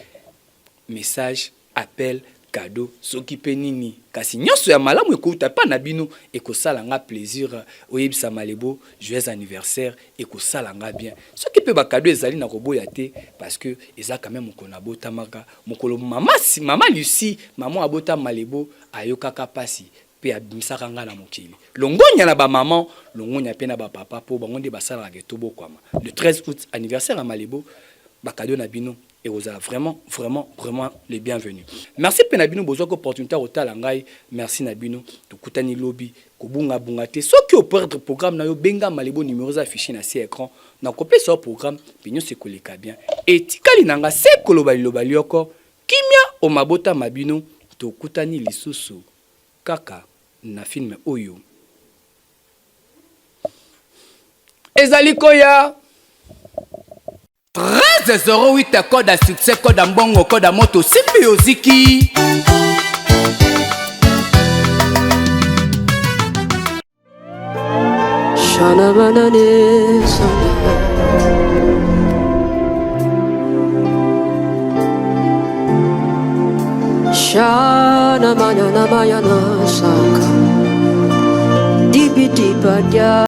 Speaker 1: Message, appel, cadeau, soki mpe nini, kasi nyonso ya malamu ekouta mpa na bino, ekosala nga plaisir. Oyebisa Malebo joyeux anniversaire, ekosala nga bien. Soki mpe bacadeau ezali, na koboya te, parce que eza quand même mokolo nabotamaka, mokolo mama, mama Lucie, mama abota Malebo, ayokaka mpasi mpe abimisaka nga na mokili. Longonya na bamama, longonya mpe na bapapa, mpo bango nde basalaka ke tobokwama. Le 13 août, anniversaire ya Malebo, bacadeau na bino ekozala vraiment, vraiment, vraiment les bienvenus. Merci mpe na bino bozwaki opportunité ya kotala ngai. Merci na bino, tokutani lobi. Kobungabunga te, soki operdre programme na yo, benga Malebo, numéro eza affiché na se écran, nakopesa yo programme mpe nyonso ekoleka bien. Etikali na nga se koloba liloba lioko: kimia o mabota ma bino. Tokutani lisusu kaka na film oyo ezali koya. 1308 code ya succès, code ya mbongo, code ya moto, simbi oziki.
Speaker 2: Shana manane sana. Shana manana mayana saka. Dibi diba dia.